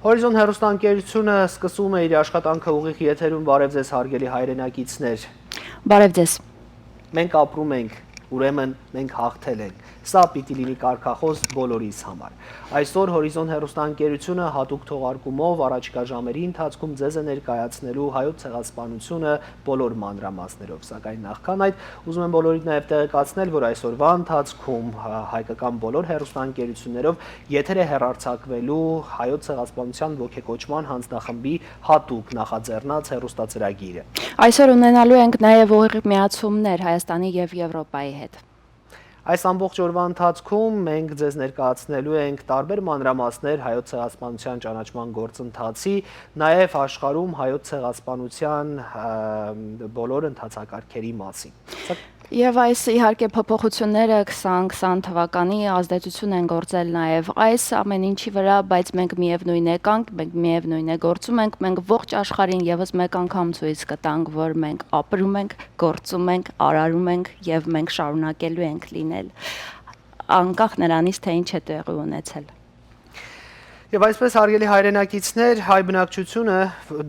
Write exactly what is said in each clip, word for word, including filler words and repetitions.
Հորիզոն հեռուստաընկերությունը սկսում է իր աշխատանքը ուղիղ եթերում։ Բարև ձեզ, հարգելի հայրենակիցներ։ Բարև ձեզ։ Մենք ապրում ենք, ուրեմն մենք հաղթել ենք։ Սա պիտի լինի կարգախոս բոլորիս համար։ Այսօր Հորիզոն հեռուստաընկերությունը հատուկ թողարկումով առաջիկա ժամերի ընթացքում ձեզ է ներկայացնելու հայոց ցեղասպանությունը բոլոր մանրամասներով, սակայն նախքան այդ ուզում եմ բոլորիդ նաև տեղեկացնել, որ այսօրվա ընթացքում, հա, հայկական բոլոր հեռուստաընկերություններով եթեր է հեռարձակվելու հայոց ցեղասպանության ոգեկոչման հանձնախմբի հատուկ նախաձեռնած հեռուստածրագիրը։ Այսօր ունենալու ենք նաև ուղիղ միացումներ Հայաստանի եւ Եվրոպայի հետ։ Այս ամբողջ օրվա ընթացքում մենք ձեզ ներկայացնելու ենք տարբեր մանրամասներ հայոց ցեղասպանության ճանաչման գործընթացի, նաև աշխարհում հայոց ցեղասպանության, ը, բոլոր ընթացակարգերի մասին։ Սա Եվ այս, իհարկե, փոփոխությունները քսան քսան թվականի ազդեցություն են գործել նաև այս ամեն ինչի վրա, բայց մենք միևնույն է կանք, մենք միևնույն է գործում ենք, մենք ողջ աշխարհին եւս մեկ անգամ ցոյց կտանք, որ մենք ապրում ենք, գործում ենք, արարում ենք եւ մենք շարունակելու ենք լինել, անկախ նրանից, թե ինչ է տեղի ունեցել։ Եվ այսպես, հարգելի հայրենակիցներ, հայ բնակչությունը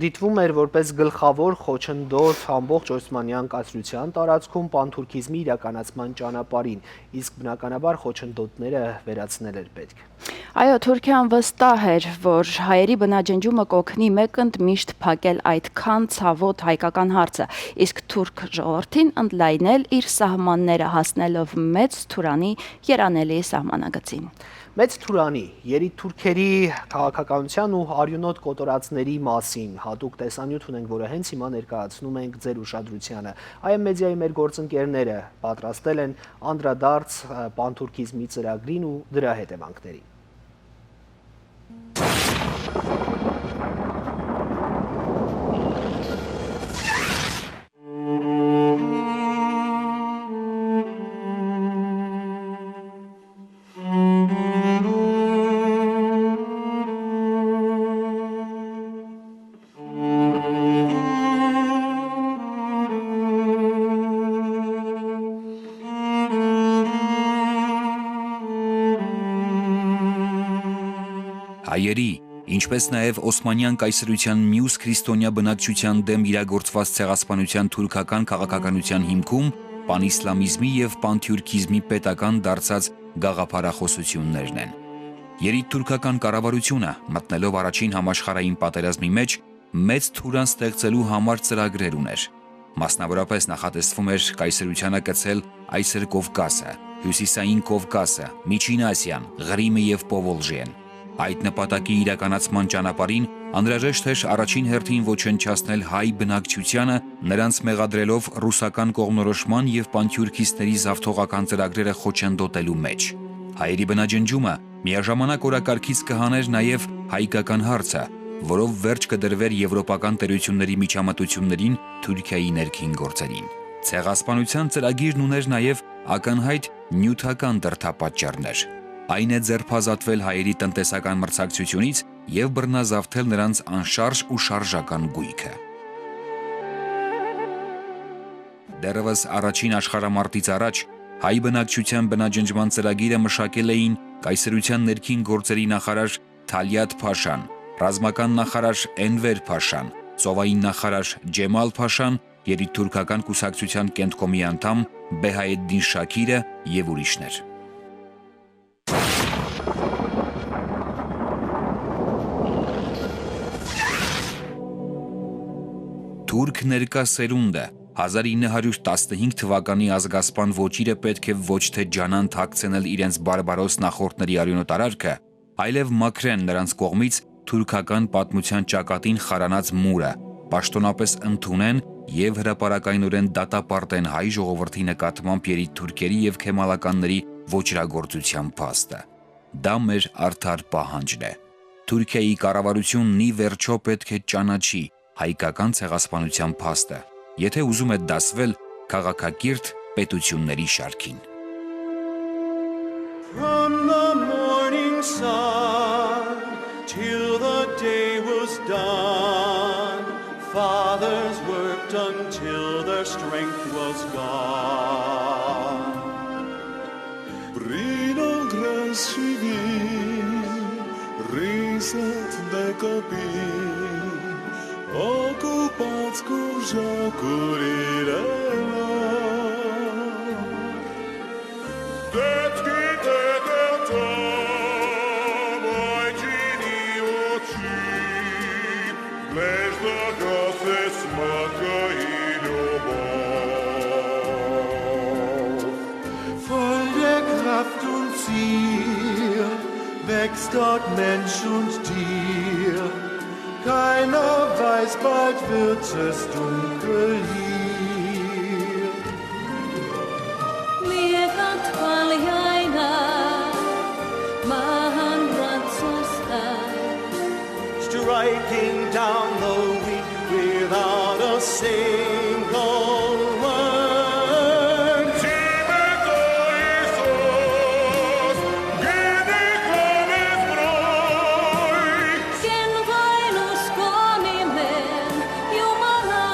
դիտվում էր որպես գլխավոր խոչընդոտ ամբողջ Օսմանյան կայսրության տարածքում պանթուրքիզմի իրականացման ճանապարհին, իսկ բնականաբար խոչընդոտները վերացնել էր պետք։ Այո, Թուրքիան վստահ էր, որ հայերի բնաջնջումը կօգնի մեկընդ միշտ փակել այդքան ցաւոտ հայկական հարցը, իսկ թուրք ժողովրդին ընդլայնել իր սահմանները, հասնելով Մեծ Թուրանի երանելի սահմանագծին։ Մեծ Թուրանի, երիտթուրքերի քաղաքականության ու արիունոտ կոտորածների մասին հատուկ տեսանյութ ունենք, որը հենց հիմա ներկայացնում ենք ձեր ուշադրությանը։ Այ Մեդիայի մեր գործընկերները պատրաստել են անդրադարձ, ը, պանթուրքիզմի ծրագրին ու դրա հետևանքներին։ Հայերի, ինչպէս նաև Օսմանեան կայսրութեան միւս քրիստոնեայ բնակչութեան դէմ իրագործուած ցեղասպանութեան թուրքական քաղաքականութեան հիմքում պանիսլամիզմի եւ պանթիուրքիզմի պետական դարձած գաղափարախօսութիւններն են։ Երիտթուրքական կառավարութիւնը, մտնելով առաջին համաշխարհային պատերազմի մէջ, Մեծ Թուրան ստեղծելու համար ծրագրեր ունէր։ Մասնաւորապէս նախատեսվում էր կայսրութեանը կցել Այսր Կովկասը, Հիւսիսային Կովկասը, Միջին Ասիան, Ղրիմը եւ Պովոլժիեն։ Այդ նպատակի իրականացման ճանապարհին անհրաժեշտ էր առաջին հերթին ոչնչացնել հայ բնակչությանը, նրանց մեղադրելով ռուսական կողմնորոշման եւ պանթիուրքիստների զավթողական ծրագրերը խոչընդոտելու մէջ։ Հայերի բնաջնջումը միաժամանակ օրակարգից կը հանէր նաեւ հայկական հարցը, որով վերջ կը դրուէր եվրոպական տէրությունների միջամտություններին Թուրքիայի ներքին գործերին։ Ցեղասպանութեան ծրագիրն ունէր նաեւ ակնյայտ նիւթական դրդապատճառներ։ Այն է ձերբազատվել հայերի տնտեսական մրցակցությունից եւ բռնազավթել նրանց անշարժ ու շարժական գոյքը։ Դեռեւս առաջին աշխարհամարտից առաջ հայ բնակչութեան բնաջնջման ծրագիրը մշակել էին կայսրութեան ներքին գործերի նախարար Թալիաթ Փաշան, ռազմական նախարար Էնվեր Փաշան, ծովային նախարար Ջեմալ Փաշան, երիտթուրքական կուսակցութեան կենտկոմի անդամ Բեհայեդդին Շաքիրը եւ ուրիշներ։ Թուրք ներկայ սերունդը հազար ինը հարիւր տասնհինգ թուականի ազգասպան ոճիրը պէտք է ոչ թե ջանան թաքցնել իրենց բարբարոս նախորդների արիւնոտ արարքը, այլեւ մաքրեն նրանց կողմից թուրքական պատմութեան ճակատին խարանած մուրը, պաշտօնապէս ընդունեն եւ հրապարակայնօրէն դատապարտեն հայ ժողովրդի նկատմամբ երիտթուրքերի եւ քեմալականների ոճրագործութեան փաստը։ Դա մեր արդար պահանջն է։ Թուրքիայի կառավարութիւնն ի վերջոյ պէտք է ճանաչի հայկական ցեղասպանութեան փաստը, եթէ ուզում է դասվել քաղաքակիրթ պետութիւնների շարքին։ From the morning sun till the day was done, fathers worked until their strength was gone. Bruno Grasshüvi, Reset de կպի, օկուպած կուժակուրիրը։ Դէտքի դեդերտամ այջինի օջի, մեր դակասես մակայի լոբով։ Folge Kraft und Ziel, wächst dort Mensch und Tier. Keiner weiß, bald wird es dunkel hier. Mir kann Twaljaina, Mahan Ratsosta. Striking down the weak without a single word. Ken vainus konimen Jumala.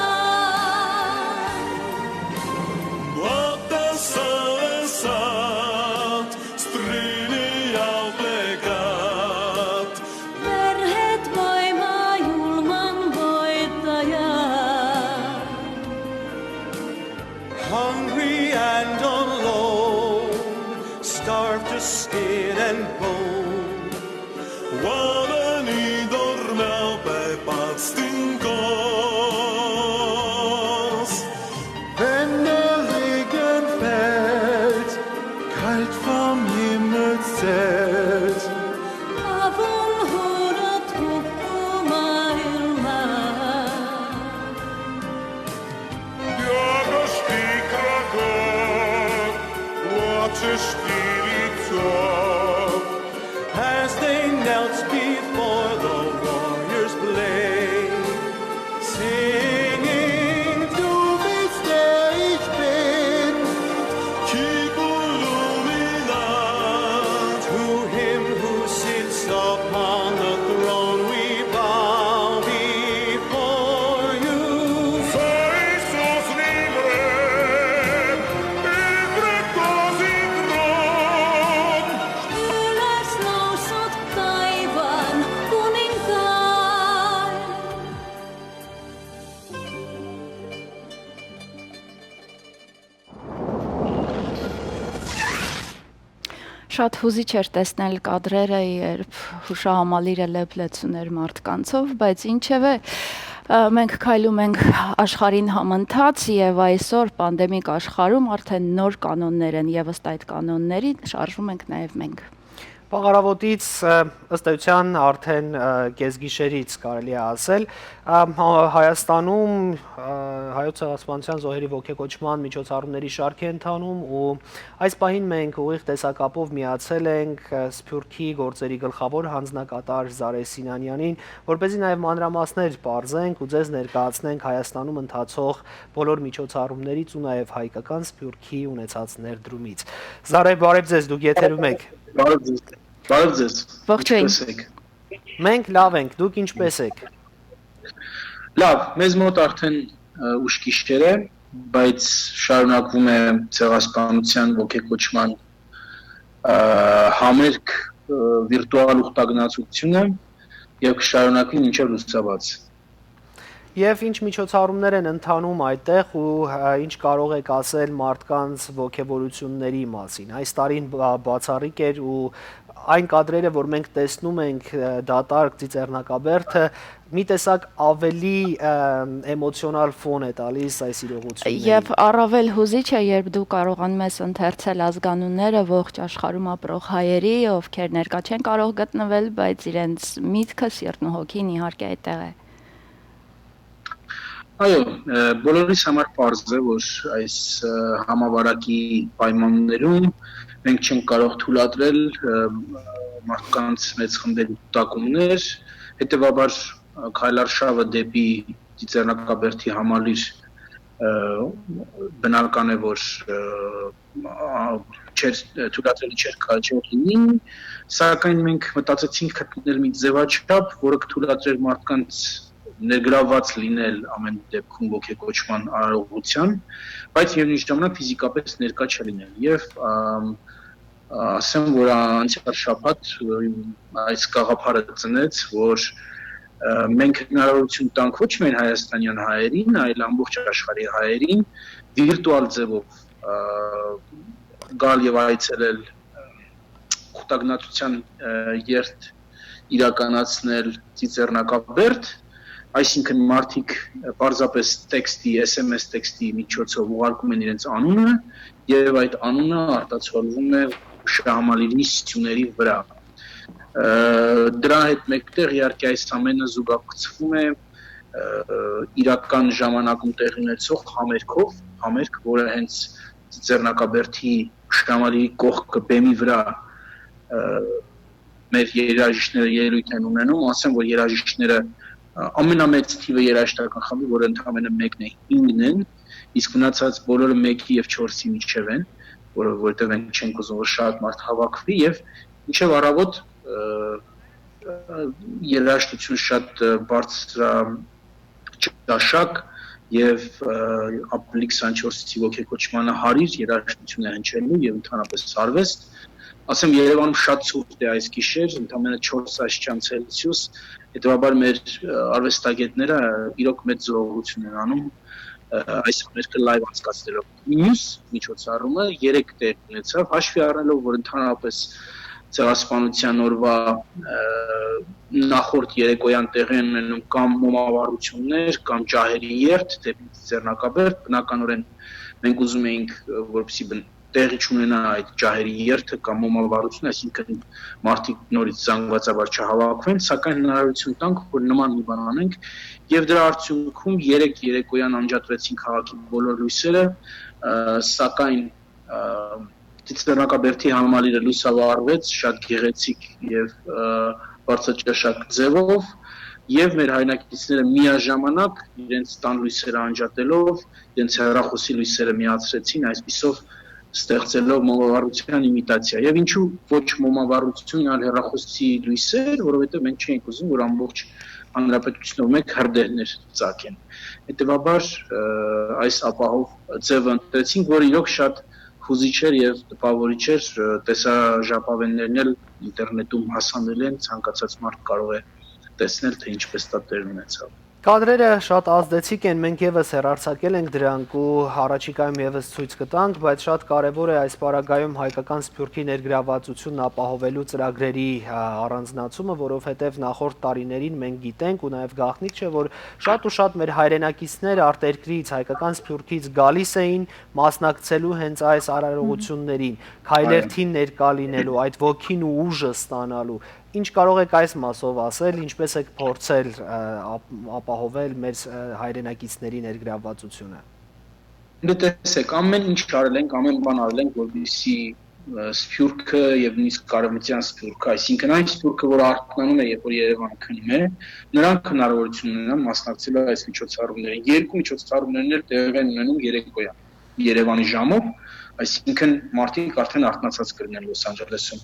Nuotta salesat, strini al plecat. Perhet vaima julman voittaja. Hungry and alone, starved to skin and bone. Uameni dormeau pe pat stincos. Wenn der Regen fällt, kalt vom Himmelszelt. Avun hunut hukuma ilma. As they knelt before the warrior's blade, singing, Du bist der Ich Bin, Kikuluminat. To him who sits upon the throne we bow before you. Ylläs noussut taivaan kuninkaan. Շատ հուզիչ էր տեսնել կադրերը, երբ հուշահամալիրը լեփլեցուն էր մարդկանցով, բայց ինչևէ, ը, մենք քայլում ենք աշխարհին համընթաց, եւ այսօր պանդեմիկ աշխարհում արդեն նոր կանոններ են, եւ ըստ այդ կանոնների շարժում ենք նաեւ մենք։ Բաղարավոտից, ը, ըստ էության, արդեն, ը, կեսգիշերից կարելի է ասել, ը, հա-, Հայաստանում, ը, հայոց ցեղասպանության զոհերի ոգեկոչման միջոցառումների շարք է ընթանում, ու այս պահին մենք ուղիղ տեսակապով միացել ենք, ը, Սփյուռքի գործերի գլխավոր հանձնակատար Զարեհ Սինանյանին, որպեսզի նաև մանրամասներ պարզենք ու ձեզ ներկայացնենք Հայաստանում ընթացող բոլոր միջոցառումներից ու նաև հայկական Սփյուռքի ունեցած ներդրումից։ Զարեհ, բարև ձեզ, դուք եթերում եք։ Բարև ձեզ։ Բարև ձեզ։ Ողջույն։ Ինչպե՞ս եք։ Մենք լավ ենք, դուք ինչպե՞ս եք։ Լավ, մեզ մոտ արդեն, ը, ուշ գիշեր է, բայց շարունակվում է ցեղասպանության ոգեկոչման, ը, համերգ, ը, վիրտուալ ուխտագնացությունը, եւ կշարունակվի մինչեւ լուսաբաց։ Եվ ինչ միջոցառումներ են ընթանում այդտեղ ու, ը, ինչ կարող եք ասել մարդկանց ոգևորությունների մասին։ Այս տարին բա-, բացառիկ էր ու այն կադրերը, որ մենք տեսնում ենք, ը, դատարկ Ծիծեռնակաբերդը, մի տեսակ ավելի, ը, էմոցիոնալ ֆոն է տալիս այս իրողություններին։ Եվ առավել հուզիչ է, երբ դու կարողանում ես ընթերցել ազգանունները ողջ աշխարհում ապրող հայերի, ովքեր ներկա չեն կարող գտնվել, բայց իրենց միտքը, սիրտն ու հոգին իհարկե այդտեղ է։ Այո, ը, բոլորիս համար պարզ է, որ այս, ը, համավարակի պայմաններում մենք չենք կարող թույլատրել, ը, մարդկանց մեծ խմբերի կուտակումներ, հետեւաբար, ը, քայլարշավը դեպի Ծիծեռնակաբերդի համալիր, ը, բնական է, որ, ը, ա, չէր, թույլատրել չէր կարելի, չէր լինի, սակայն մենք մտածեցինք գտնել մի ձևաչափ, որը կթույլատրեր մարդկանց ներգրավված լինել ամեն դեպքում ոգեկոչման արարողության, բայց միևնույն ժամանակ ֆիզիկապես ներկա չլինել։ Եվ, ամ, ասեմ, որ անցյալ շաբաթ, ը, այս գաղափարը ծնեց, որ Ը, մենք հնարավորություն տանք ոչ միայն հայաստանյան հայերին, այլ ամբողջ աշխարհի հայերին վիրտուալ ձևով, ը, գալ եւ այցելել, ը, կուտակնացության, ը, երթ իրականացնել Ծիծեռնակաբերդ, այսինքն մարդիկ, ը, պարզապէս տեքստի, S M S տեքստի միջոցով ուղարկում են իրենց անունը, եւ այդ անունը արտացոլվում է հուշահամալիրի սյուների վրա։ Ը, դրա հետ մեկտեղ իհարկե այս ամենը զուգակցվում է, ը, իրական ժամանակում տեղի ունեցող համերգով, համերգ, որը հենց Ծիծեռնակաբերդի հուշահամալիրի կողքը բեմի վրա, ը, մեր երաժիշտները ելոյթ են ունենում, ասեմ, որ երաժիշտները, ը, ամենամեծ թիվը երաժշտական խմբի, որը ընդամենը մեկն է, հինգն են, իսկ մնացած բոլորը մեկի եւ չորսի միջեւ են, որը, որտեղ մենք չենք ուզում, որ շատ մարդ հավաքվի, եւ մինչեւ առավոտ, ը, ը, երաժշտություն շատ, ը, բարձր, ը, ճաշակ եւ, ը, ապրիլի քսանչորսի ոգեկոչմանը հարիր երաժշտություն է հնչելու եւ ընդհանրապես արվեստ։ Ասեմ, Երևանում շատ ցուրտ է այս գիշեր, ընդամենը չորս աստիճան Ցելսիուս, հետեւաբար մեր, ը, արվեստագետները իրոք մեծ զորողություն են անում, ը, այս համերգը լայվ անցկացնելով։ Մյուս միջոցառումը երեկ տեղի ունեցավ, հաշվի առնելով, որ ընդհանրապես Ցեղասպանության օրվա, ը, նախորդ երեկոյան տեղի են ունենում կամ մոմավառություններ, կամ ջահերի երթ դեպի Ծիծեռնակաբերդ, բնականորեն մենք ուզում էինք, ը, որպեսզի բն-, տեղի չունենա այդ ջահերի երթը կամ մոմավառությունը, այսինքն մարդիկ նորից զանգվածաբար չհավաքվեն, սակայն հնարավորություն տանք, որ նման մի բան անենք, եւ դրա արդյունքում երեկ երեկոյան անջատվեցին քաղաքի բոլոր լույսերը, ը, սակայն, ը, Ծիծեռնակաբերդի համալիրը լուսավարվեց շատ գեղեցիկ եւ, ը, բարձրաճաշակ ձևով, եւ մեր հայրենակիցները միաժամանակ իրենց տան լույսերը անջատելով, իրենց հեռախօսի լույսերը միացրեցին, այսպիսով ստեղծելով մովավառության իմիտացիա։ Եվ ինչու ոչ մովավառություն, այլ հեռախօսի լույսեր, որովհետեւ մենք չենք ուզում, որ ամբողջ հանրապետությունով մեկ հրդեհներ ծագեն։ Հետեւաբար, ը, այս ապահով ձևը ընտրեցինք, որ իրոք շատ հուզիչ էր եւ տպավորիչ էր, ը, տեսաժապավեններն էլ ինտերնետում հասանել են, ցանկացած մարդ կարող է տեսնել, թե ինչպես դա տեղի ունեցավ։ Կադրերը շատ ազդեցիկ են, մենք եւս հեռարձակել ենք դրանք ու առաջիկայում եւս ցոյց կտանք, բայց շատ կարեւոր է այս պարագայում հայկական սփիւռքի ներգրավածությունն ապահովելու ծրագրերի, ա, առանձնացումը, որովհետեւ նախորդ տարիներին մենք գիտենք ու նաեւ գաղտնիք չէ, որ շատ ու շատ մեր հայրենակիցներ արտերկրից, հայկական սփիւռքից գալիս էին մասնակցելու հենց այս արարողություններին, քայլերթին ներկայ լինելու, այդ ոգին ու ուժը ստանալու։ Ինչ կարող եք այս մասով ասել, ինչպես եք փորձել, ը, ապ-, ապահովել մեր, ը, հայրենակիցների ներգրավվածությունը։ Դե տեսեք, ամեն ինչ արել ենք, ամեն բան արել ենք, որպեսզի, ը, սփիւռքը եւ նույնիսկ արեւմտյան սփիւռքը, այսինքն այն սփիւռքը, որը արթնանում է, երբ որ Երևան քնում է, նրանք հնարավորություն ունենան մասնակցելու այս միջոցառումներին։ Երկու միջոցառումներն էլ տեղի են ունենում երեկոյան Երևանի ժամով, այսինքն մարդիկ արդեն արթնացած կլինեն Լոս Անջելեսում։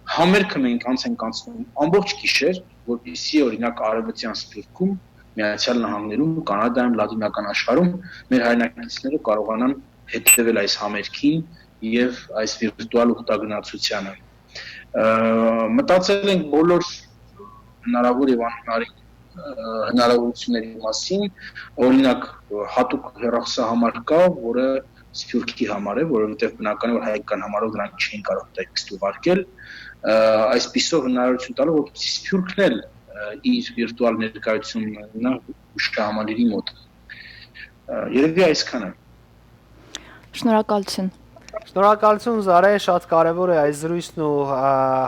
Համերգը մենք անց ենք անցնում ամբողջ գիշեր, որպեսզի, օրինակ, արևմտյան սփիւռքում, Միացյալ Նահանգներում, Կանադայում, Լատինական աշխարհում մեր հայրենակիցները կարողանան հետեւել այս համերգին եւ այս վիրտուալ ուխտագնացությանը։ Ը, մտածել ենք բոլոր հնարավոր եւ անհնարին, ը, հնարավորությունների մասին, օրինակ, հատուկ հեռախոսահամար կա, որը Սփյուռքի համար է, որովհետեւ բնական է, որ հայկական համարով դրանք չէին կարող տեքստ ուղարկել, ը, այսպիսով հնարավորություն տալով, որպեսզի Սփյուռքն էլ, ը, իր վիրտուալ ներկայությունն ունենա հուշահամալիրի մոտ։ Ը, երևի այսքանը։ Շնորհակալություն։ Շնորհակալություն, Զարայ, շատ կարևոր է այս զրույցն ու, ա,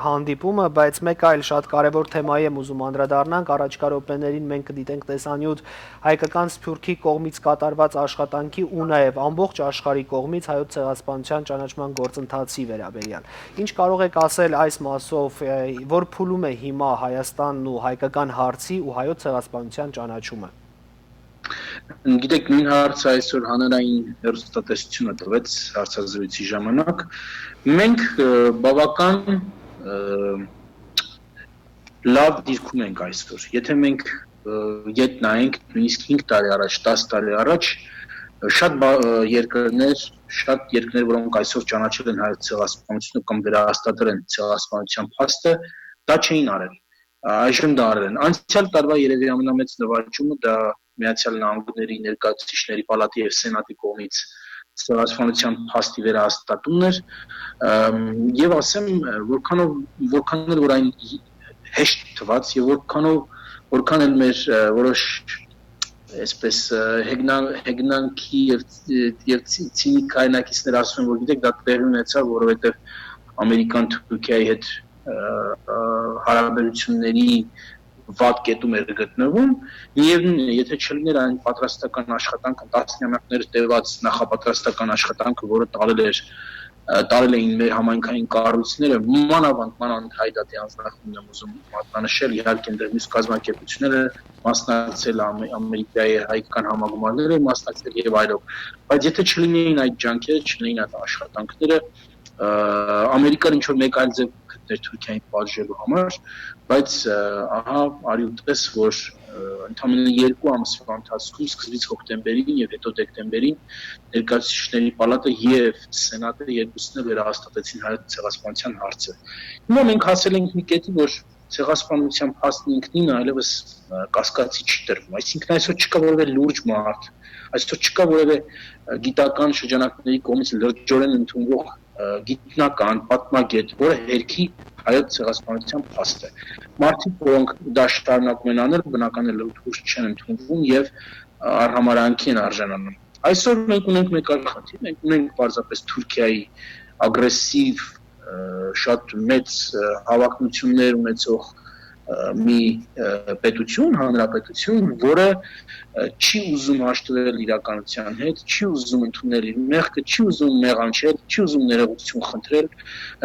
հանդիպումը, բայց մեկ այլ շատ կարևոր թեմայի եմ ուզում անդրադառնանք։ Առաջիկայ րոպեներին մենք կդիտենք տեսանյութ հայկական սփյուռքի կողմից կատարված աշխատանքի ու նաև ամբողջ աշխարհի կողմից հայոց ցեղասպանության ճանաչման գործընթացի վերաբերյալ։ Ինչ կարող եք ասել այս մասով, ը, որ փուլում է հիմա Հայաստանն ու հայկական հարցի ու հայոց ցեղասպանության ճանաչումը։ Գիտեք, նույն հարցը այսօր հանրային հեռուստատեսությունը տվեց հարցազրույցի ժամանակ։ Մենք, ը, բավական, ը, լավ դիրքում ենք այսօր։ Եթե մենք, ը, ետ նայենք նույնիսկ հինգ տարի առաջ, տաս տարի առաջ, ը, շատ բա-, ը, երկրներ, շատ երկրներ, որոնք այսօր ճանաչել են հայոց ցեղասպանությունը կամ վերահաստատել են ցեղասպանության փաստը, դա չէին արել։ այժմ դա արել են։ Անցեալ տարուայ երեւի ամենամեծ նուաճումը դա Միացեալ Նահանգների ներկայացուցիչների պալատի եւ Սենատի կողմից ցեղասպանութեան փաստի վերահաստատումն էր։ Ըմ, եւ ասեմ, որքանով, որքան էլ որ այն հեշտ թվաց եւ որքանով, որքան էլ մեր, ը, որոշ, այսպես, ը, հեգնան-, հեգնանքի եւ, ը, եւ ցի-, ցինիկ հայրենակիցներ ասում են, որ գիտեք, դա տեղի ունեցաւ, որովհետեւ Ամերիկան Թուրքիայի հետ, ը, ը, հարաբերությունների վատ կետում էր գտնվում։ Միեւնույն է, եթե չլիներ այն պատրաստական աշխատանքը, տասնամյակներ տեւած նախապատրաստական աշխատանքը, որը տալել էր, ը, տալել էին մեր համայնքային կառույցները, մանավանդ, մանավանդ Հայ դատի անձնախումբն եմ ուզում մատնանշել, իհարկե, այնտեղ մյուս կազմակերպությունները մասնակցել Ամե-, Ամերիկայի հայկական համագումարները մասնակցել եւ այլով։ Բայց եթե չլինեին այդ ջանքերը, չլինեին այդ աշխատանքները, ը, Ամերիկան ինչ-որ մեկ այլ ձեւ գտներ Թուրքիային պատժելու համար, բայց, ը, ահա, արի ու տես, որ, ը, ընդամենը երկու ամսվա ընթացքում, սկզբից հոկտեմբերին եւ հետո դեկտեմբերին, ներկայացուցիչների պալատը եւ Սենատը երկուսն էլ վերահաստատեցին հայոց ցեղասպանության հարցը։ Հիմա մենք հասել ենք մի կետի, որ ցեղասպանության փաստն ինքնին այլեւս, ը, կասկածի չի տրվում։ Այսինքն այսօր չկա որեւէ լուրջ մարդ, այսօր չկա որեւէ, ը, գիտական շրջանակների կողմից լրջորեն ընդունվող, ը, գիտնական, պատմագետ, որը հերքի հայոց ցեղասպանության փաստը։ Մարդիկ, որոնք դա շարունակում են անել, բնական է, լուրջ չեն ընդունվում եւ, ը, արհամարանքի են արժանանում։ Այսօր մենք ունենք մեկ այլ խնդիր, մենք ունենք պարզապես Թուրքիայի ագրեսիվ, ը, շատ մեծ, ը, հավակնություններ ունեցող, ը, մի, ը, պետություն, հանրապետություն, որը, ը, չի ուզում հաշտվել իրականության հետ, չի ուզում ընդունել իր մեղքը, չի ուզում մեղանչել, չի ուզում ներողություն խնդրել,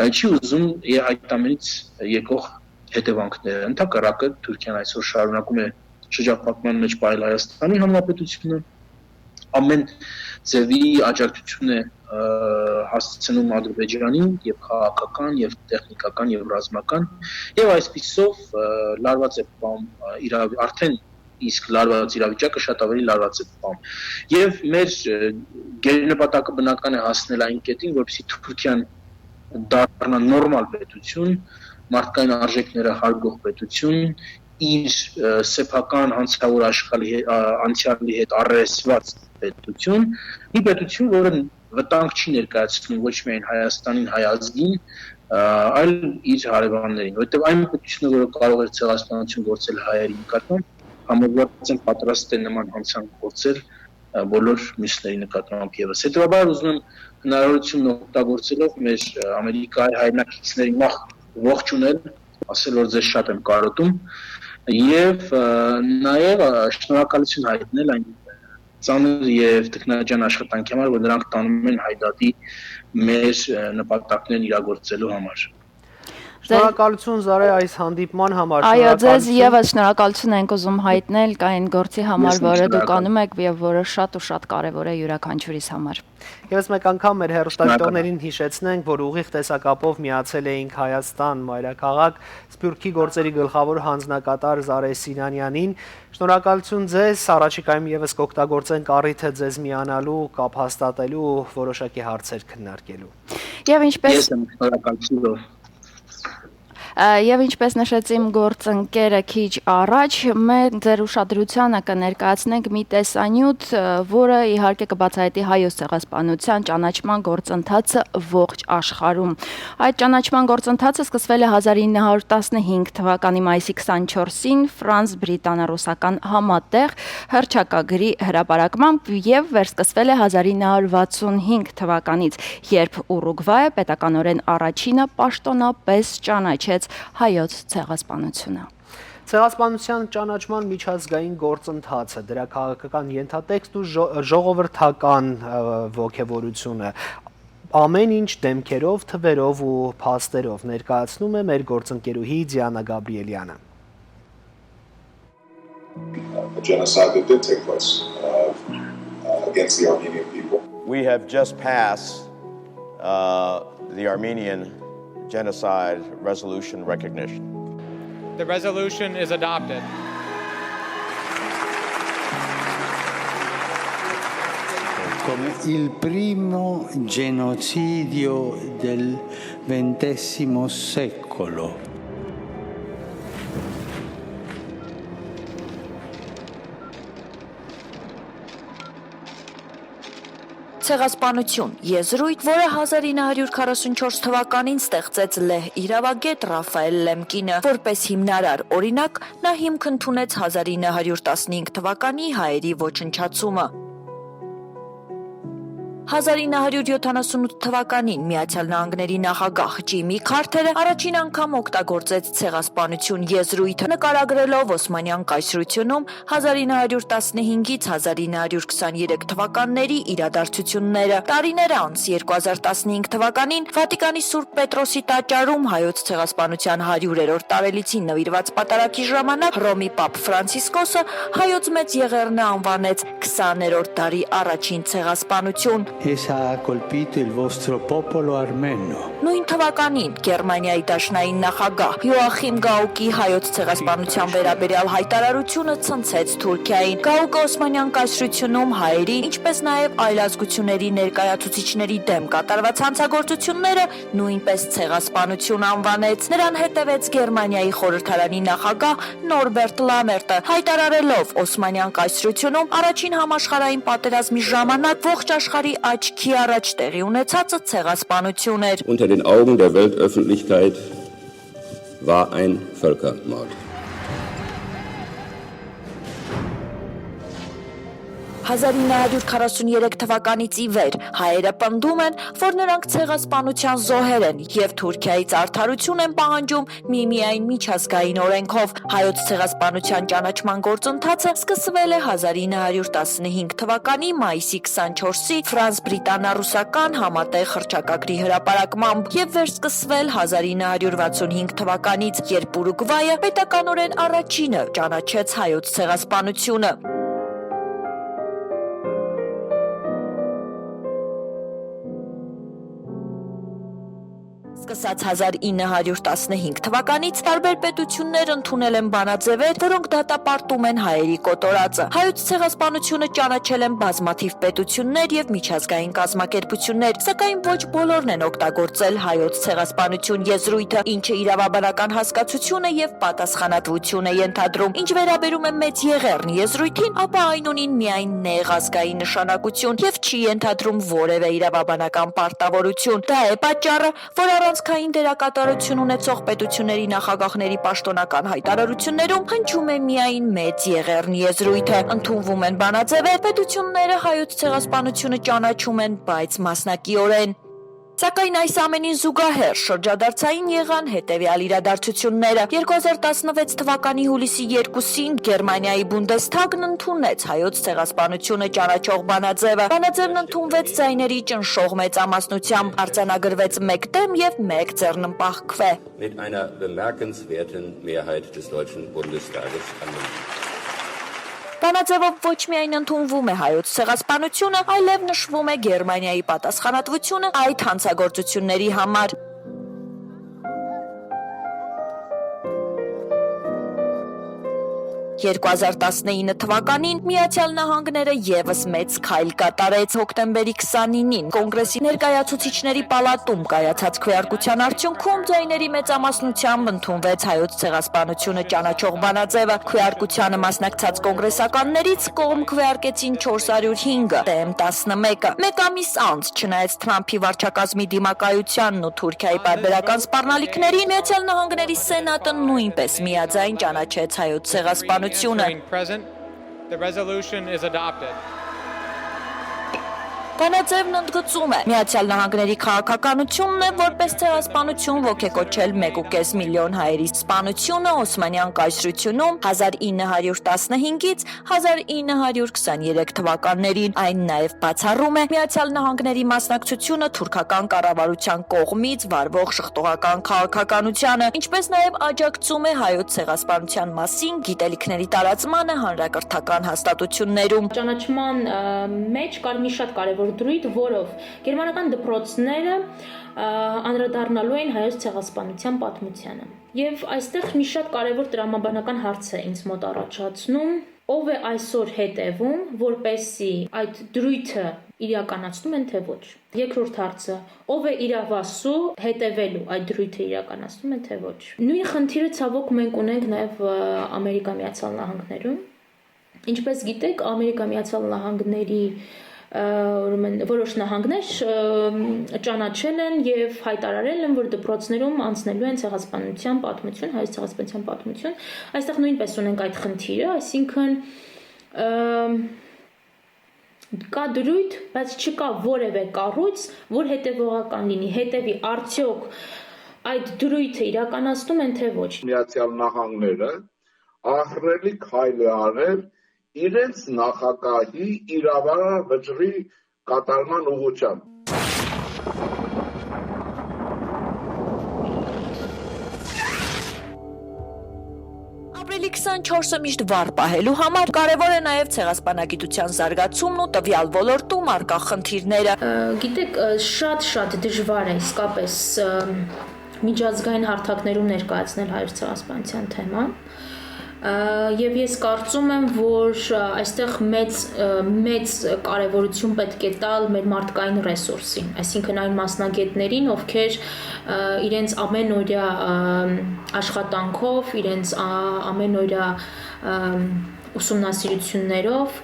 ը, չի ուզում ե-, այդ ամենից եկող հետևանքները։ Ընդհակառակը, Թուրքիան այսօր շարունակում է շրջափակման մեջ պահել Հայաստանի Հանրապետությունը, ամեն ձեւի աջակցություն է, ը, հասցնում Ադրբեջանին, եւ քաղաքական, եւ տեխնիկական, եւ ռազմական, եւ այսպիսով, ը, լարված է պահում, ը, իրավ-, արդեն իսկ լարված իրավիճակը շատ ավելի լարված է պահում։ Եւ մեր, ը, գերնպատակը բնական է հասնել այն կետին, որպեսզի Թուրքիան դառնա նորմալ պետություն, մարդկային արժեքները հարգող պետություն, իր, ը, սեփական հանցավոր աշխարհի հե-, ա, անցյալի հետ առերեսված պետություն, մի պետություն, որը վտանգ չի ներկայացնում ոչ միայն Հայաստանին, հայ ազգին, ը, այլ իր հարեւաններին, որովհետեւ այն պետությունը, որը կարող էր ցեղասպանություն գործել հայերի նկատմամբ, համոզված եմ, պատրաստ է նման հանցանք գործել, ը, բոլոր մյուսների նկատմամբ եւս։ Հետեւաբար ուզում եմ հնարավորությունն օգտագործելով մեր, ը, Ամերիկայի հայրենակիցներին նախ ողջունել, ասել, որ ձեզ շատ եմ կարոտում, եւ, ը, նաեւ, ը, շնորհակալություն հայտնել այն ծանր եւ տքնաջան աշխատանքի համար, որ նրանք տանում են Հայ դատի մեր, ը, նպատակներն իրագործելու համար։ Շնորհակալություն, Զարայ, այս հանդիպման համար, Այո, ձեզ շնորհակալություն։ Եւս շնորհակալություն ենք ուզում հայտնել այն գործի համար, Ես որը դուք շնորհակալ անում եք եւ որը շատ ու շատ կարեւոր է յուրաքանչյուրիս համար։ Եւս մեկ անգամ մեր հեռուստադիտողներին հիշեցնենք, որ ուղիղ տեսակապով միացել էինք Հայաստան մայրաքաղաք Սփյուռքի գործերի գլխավոր հանձնակատար Զարե Սինանյանին։ Շնորհակալություն ձեզ, առաջիկայում եւս կօգտագործենք առիթը ձեզ միանալու, կապ հաստատելու, որոշակի հարցեր քննարկելու։ Եվ ինչպես Ես եմ շնորհակալություն։ Ա, եւ ինչպես նշեցի իմ գործընկերը քիչ առաջ, մենք ձեր ուշադրությանը կներկայացնենք մի տեսանյութ, ը, որը իհարկե կբացահայտի հայոց ցեղասպանության ճանաչման գործընթացը ողջ աշխարհում։ Այդ ճանաչման գործընթացը սկսվել է հազար ինը հարյուր տասնհինգ թվականի մայիսի քսանչորսին Ֆրանս Բրիտանա-ռուսական համատեղ հռչակագրի հրապարակմամբ եւ վերսկսվել է հազար ինը հարյուր վաթսուն հինգ թվականից, երբ Ուրուգվայը պետականորեն առաջինը պաշտոնապես ճանաչեց հայոց ցեղասպանությունը։ Ցեղասպանության ճանաչման միջազգային գործընթացը, դրա քաղաքական ենթատեքստ ու ժո-, ժողովրդական, ը, ոգևորությունը, ամեն ինչ դեմքերով, թվերով ու փաստերով ներկայացնում է մեր գործընկերուհի Դիանա Գաբրիելյանը։ A genocide that did take place, uh, uh, against the Armenian people. We have just passed, uh, the Armenian Genocide Resolution recognition. The resolution is adopted. Come il primo genocidio del ventesimo secolo. Ցեղասպանութիւն, եզրոյթ, որը հազար ինը հարիւր քառասուն չորս թուականին ստեղծեց լեհ իրաւագէտ Ռաֆայել Լեմկինը որպէս հիմնարար օրինակ, նա հիմք ընդունեց հազար ինը հարիւր տասնհինգ թուականի հայերի ոչնչացումը։ Հազար ինը հարիւր յոթանասուն ութ թուականին Միացեալ Նահանգների նախագահ Ջիմի Քարթերը առաջին անգամ օգտագործեց ցեղասպանութիւն եզրոյթը, նկարագրելով Օսմանեան կայսրութիւնում հազար ինը հարիւր տասնհինգից հազար ինը հարիւր քսաներեք թուականների իրադարձութիւնները։ Տարիներ անց, երկու հազար տասնհինգ թուականին Վատիկանի Սուրբ Պետրոսի տաճարում հայոց ցեղասպանութեան հարիւրերորդ տարելիցին նուիրուած պատարագի ժամանակ Հռոմի Պապ Ֆրանցիսկոսը հայոց մեծ եղեռնը անուանեց քսաներորդ դարի առաջին ցեղասպանութիւն։ Essa ha colpito il vostro popolo armeno. Նոյն թուականին Գերմանիայի դաշնային նախագահ Յոախիմ Գաուկի հայոց ցեղասպանութեան վերաբերեալ յայտարարութիւնը ցնցեց Թուրքիային։ Գաուկը Օսմանեան կայսրութիւնում հայերի, ինչպէս նաեւ այլ ազգութիւնների ներկայացուցիչների դէմ կատարուած հանցագործութիւնները նոյնպէս ցեղասպանութիւն անուանեց։ Նրան հետեւեց Գերմանիայի խորհրդարանի նախագահ Նորբերտ Լամերտը, յայտարարելով Օսմանեան կայսրութիւնում առաջին համաշխարհային պատերազմի ժամանակ ողջ աշխարհի աչքի առաջ տեղի ունեցածը ցեղասպանութիւն էր։ Unter den Augen der Weltöffentlichkeit war ein Völkermord. Հազար ինը հարիւր քառասուն երեք թուականից ի վեր հայերը պնդում են, որ նրանք ցեղասպանութեան զոհեր են եւ Թուրքիայից արդարութիւն են պահանջում միմիայն միջազգային օրէնքով։ Հայոց ցեղասպանութեան ճանաչման գործընթացը սկսվել է հազար ինը հարիւր տասնհինգ թուականի մայիսի քսանչորսի ֆրանս-բրիտանա-ռուսական համատեղ հռչակագրի հրապարակմամբ եւ վերսկսվել հազար ինը հարիւր վաթսուն հինգ թուականից, երբ Ուրուգվայը պետականօրէն առաջինը ճանաչեց հայոց ցեղասպանութիւնը։ Սկսած հազար ինը հարիւր տասնհինգ թուականից, տարբեր պետութիւններ ընդունել են բանաձեւեր, որոնք դատապարտում են հայերի կոտորածը։ Հայոց ցեղասպանութիւնը ճանաչել են բազմաթիւ պետութիւններ եւ միջազգային կազմակերպութիւններ, սակայն ոչ բոլորն են օգտագործել հայոց ցեղասպանութիւն եզրոյթը, ինչը իրաւաբանական հասկացութիւնը եւ պատասխանատվութիւն է ենթադրում։ Ինչ վերաբերում է Մեծ Եղեռն եզրոյթին, ապա այն ունին միայն նեղ ազգային նշանակութիւն եւ չի ենթադրում որեւէ իրաւաբանական պարտաւորութիւն։ Դա է պատճառը, որ առանցքային դերակատարութիւն ունեցող պետութիւնների նախագահների պաշտօնական յայտարարութիւններում հնչում է միայն Մեծ Եղեռն եզրոյթը։ Ընդունվում են բանաձեւեր, պետութիւնները հայոց ցեղասպանութիւնը ճանաչում են, բայց մասնակիորեն։ Սակայն այս ամենին զուգահեռ շրջադարձային եղան հետեւեալ իրադարձութիւնները։ Երկու հազար տասնվեց թուականի յուլիսի երկուսին Գերմանիայի Բունդեսթագն ընդունեց հայոց ցեղասպանութիւնը ճանաչող բանաձեւը։ Բանաձեւն ընդունվեց ձայների ճնշող մեծամասնությամբ, արձանագրվեց մէկ դեմ եւ մէկ ձեռնպահ քուէ։ Mit einer bemerkenswerten Mehrheit des Deutschen Bundestages angenommen. Բանաձևով ոչ միայն ընդունվում է հայոց ցեղասպանությունը, այլեւ նշվում է Գերմանիայի պատասխանատվությունը այդ հանցագործությունների համար։ Երկու հազար տասնինը թուականին Միացեալ Նահանգները եւս մեծ քայլ կատարեց։ Հոկտեմբերի քսանինին Կոնգրեսի ներկայացուցիչների պալատում կայացած քվեարկության արդիւնքում ձայների մեծամասնությամբ ընդունվեց հայոց ցեղասպանությունը ճանաչող բանաձեւը։ Քվեարկությանը մասնակցած կոնգրեսականներից կողմ քվեարկեցին չորս հարիւր հինգը, դեմ տասնմեկը։ Մեկ ամիս անց, չնայած Թրամփի վարչակազմի դիմակայությանն ու Թուրքիայի պարբերական սպառնալիքներին, Միացեալ Նահանգների Սենատը նոյնպէս միաձայն ճանաչեց հայոց ցեղասպանությունը։ Present, the resolution is adopted. Բանաձևն ընդգծում է Միացեալ Նահանգների քաղաքականությունն է որպես ցեղասպանություն ոգեկոչել մեկ ու կես միլիոն հայերի սպանությունը Օսմանեան կայսրությունում հազար ինը հարիւր տասնհինգից հազար ինը հարիւր քսաներեք թուականներին։ Այն նաեւ բացառում է Միացեալ Նահանգների մասնակցությունը թուրքական կառավարության կողմից վարվող շղթողական քաղաքականությանը, ինչպէս նաեւ աջակցում է հայոց ցեղասպանության մասին գիտելիքների տարածմանը հանրակրթական հաստատություններում։ Ճանաչման, ը, մեջ կար մի շատ կարևոր դրույթ, որով գերմանական դպրոցները, ը, անդրադառնալու էին հայոց ցեղասպանության պատմությանը։ Եվ այստեղ մի շատ կարևոր տրամաբանական հարց է ինձ մոտ առաջացնում. ով է այսօր հետևում, որպեսզի այդ դրույթը իրականացնում են, թե ոչ։ Երկրորդ հարցը, ով է իրավասու հետևելու այդ դրույթը իրականացնում են, թե ոչ։ Նոյն խնդիրը, ցավոք, մենք ունենք նաև, ը, Ամերիկա Միացյալ Նահանգներում։ Ինչպես գիտեք, Ամերիկա Միացյալ Նահանգների, ը, ուրեմն որոշ նահանգներ, ը, ճանաչել են եւ յայտարարել են, որ դպրոցներում անցնելու են ցեղասպանության պատմություն, հայոց ցեղասպանության պատմություն։ Այստեղ նոյնպես ունենք այդ խնդիրը, այսինքն, ը, կա դրոյթ, բայց չկա որեւէ կառոյց, որ հետեւողական լինի, հետեւի արդեօք այդ դրոյթը իրականացնում են, թե ոչ։ Միացյալ Նահանգները ահռելի քայլ է արել իրենց նախագահի իրավարար վճռի կատարման ուղղությամբ։ Ապրիլի քսանչորսը միշտ վառ պահելու համար կարեւոր է նաեւ ցեղասպանագիտության զարգացումն ու տուեալ ոլորտում առկայ խնդիրները։ Ը, գիտեք, ը, շատ-շատ դժուար է իսկապես, ը, միջազգային հարթակներում ներկայացնել հայոց ցեղասպանության թեման։ Ը, եւ ես կարծում եմ, որ, ը, այստեղ մեծ, ը, մեծ կարեւորություն պէտք է տալ մեր մարդկային ռեսուրսին, այսինքն այն մասնագետներին, ովքեր, ը, իրենց ամենօրյա, ը, աշխատանքով, իրենց, ա, ամենօրյա, ը, ուսումնասիրություններով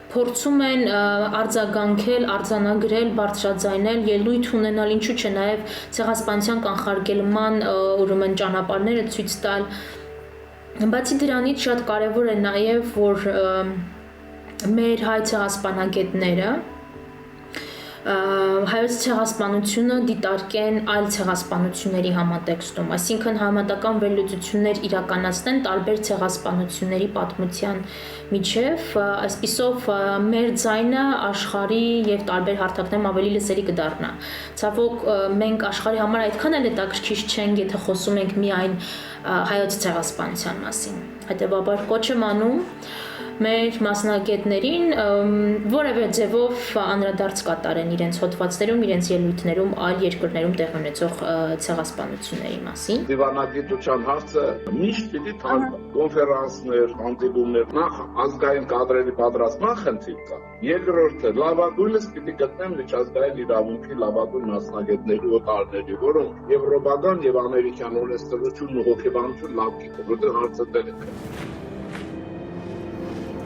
փորձում են, ը, արձագանքել, արձանագրել, բարձրաձայնել, ելոյթ ունենալ, ինչու՞ չէ, նաեւ ցեղասպանության կանխարգելման, ը, ուրեմն ճանապարհները ցոյց տալ։ Բացի դրանից շատ կարեւոր է նաեւ, որ, ը, մեր հայ ցեղասպանագետները, ը, հայոց ցեղասպանությունը դիտարկեն այլ ցեղասպանությունների համատեքստում, այսինքն՝ համեմատական վերլուծություններ իրականացնեն տարբեր ցեղասպանությունների պատմության միջեւ, ը, այսպիսով, ը, մեր ձայնը աշխարհի եւ տարբեր հարթակներում ավելի լսելի կը դառնայ։ Ցաւոք, ը, մենք աշխարհի համար այդքան էլ հետաքրքիր չենք, եթէ խօսում ենք միայն, ը, հայոց ցեղասպանության մասին։ Հետեւաբար կոչ եմ անում մեր մասնագետներին, ըմ, որեւէ ձեւով անդրադարձ կատարեն իրենց հոդվածներում, իրենց ելոյթներում, այլ երկրներում տեղի ունեցող, ը, ցեղասպանությունների մասին։ Դիվանագիտության հարցը միշտ պիտի թարմա։ Կոնֆերանսներ, հանդիպումներ, նախ ազգային կadrերի պատրաստման խնդիր կայ։ Երկրորդը, լաւագոյնս պիտի գտնեն միջազգային իրաւունքի լաւագոյն մասնագետների օտարների, որոնք եւրոպական եւ ամերիկյան օրենսդրությունն ու հոգեբանությունը լաւ գիտեն, որտեղ հարցը տեղ է գտնում։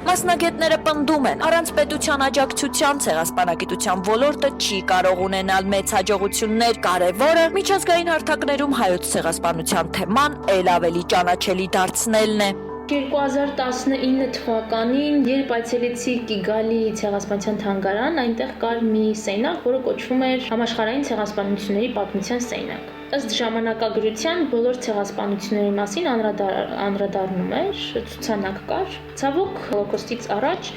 Մասնագետները պնդում են, առանց պետության աջակցության ցեղասպանագիտության ոլորտը չի կարող ունենալ մեծ հաջողություններ։ Կարևորը՝ միջազգային հարթակներում հայոց ցեղասպանության թեման էլ ավելի ճանաչելի դարձնելն է։ Երկու հազար տասնինը թվականին, երբ այցելեցի Կիգալի ցեղասպանության թանգարան, այնտեղ կար մի սենյակ, որը կոչվում էր Համաշխարհային ցեղասպանությունների պատմության սենյակ։ Ըստ ժամանակագրության՝ բոլոր ցեղասպանությունների մասին անդրադառ-, անդրադառնում էր, ցուցանակ կար։ Ցաւոք, Հոլոքոստից առաջ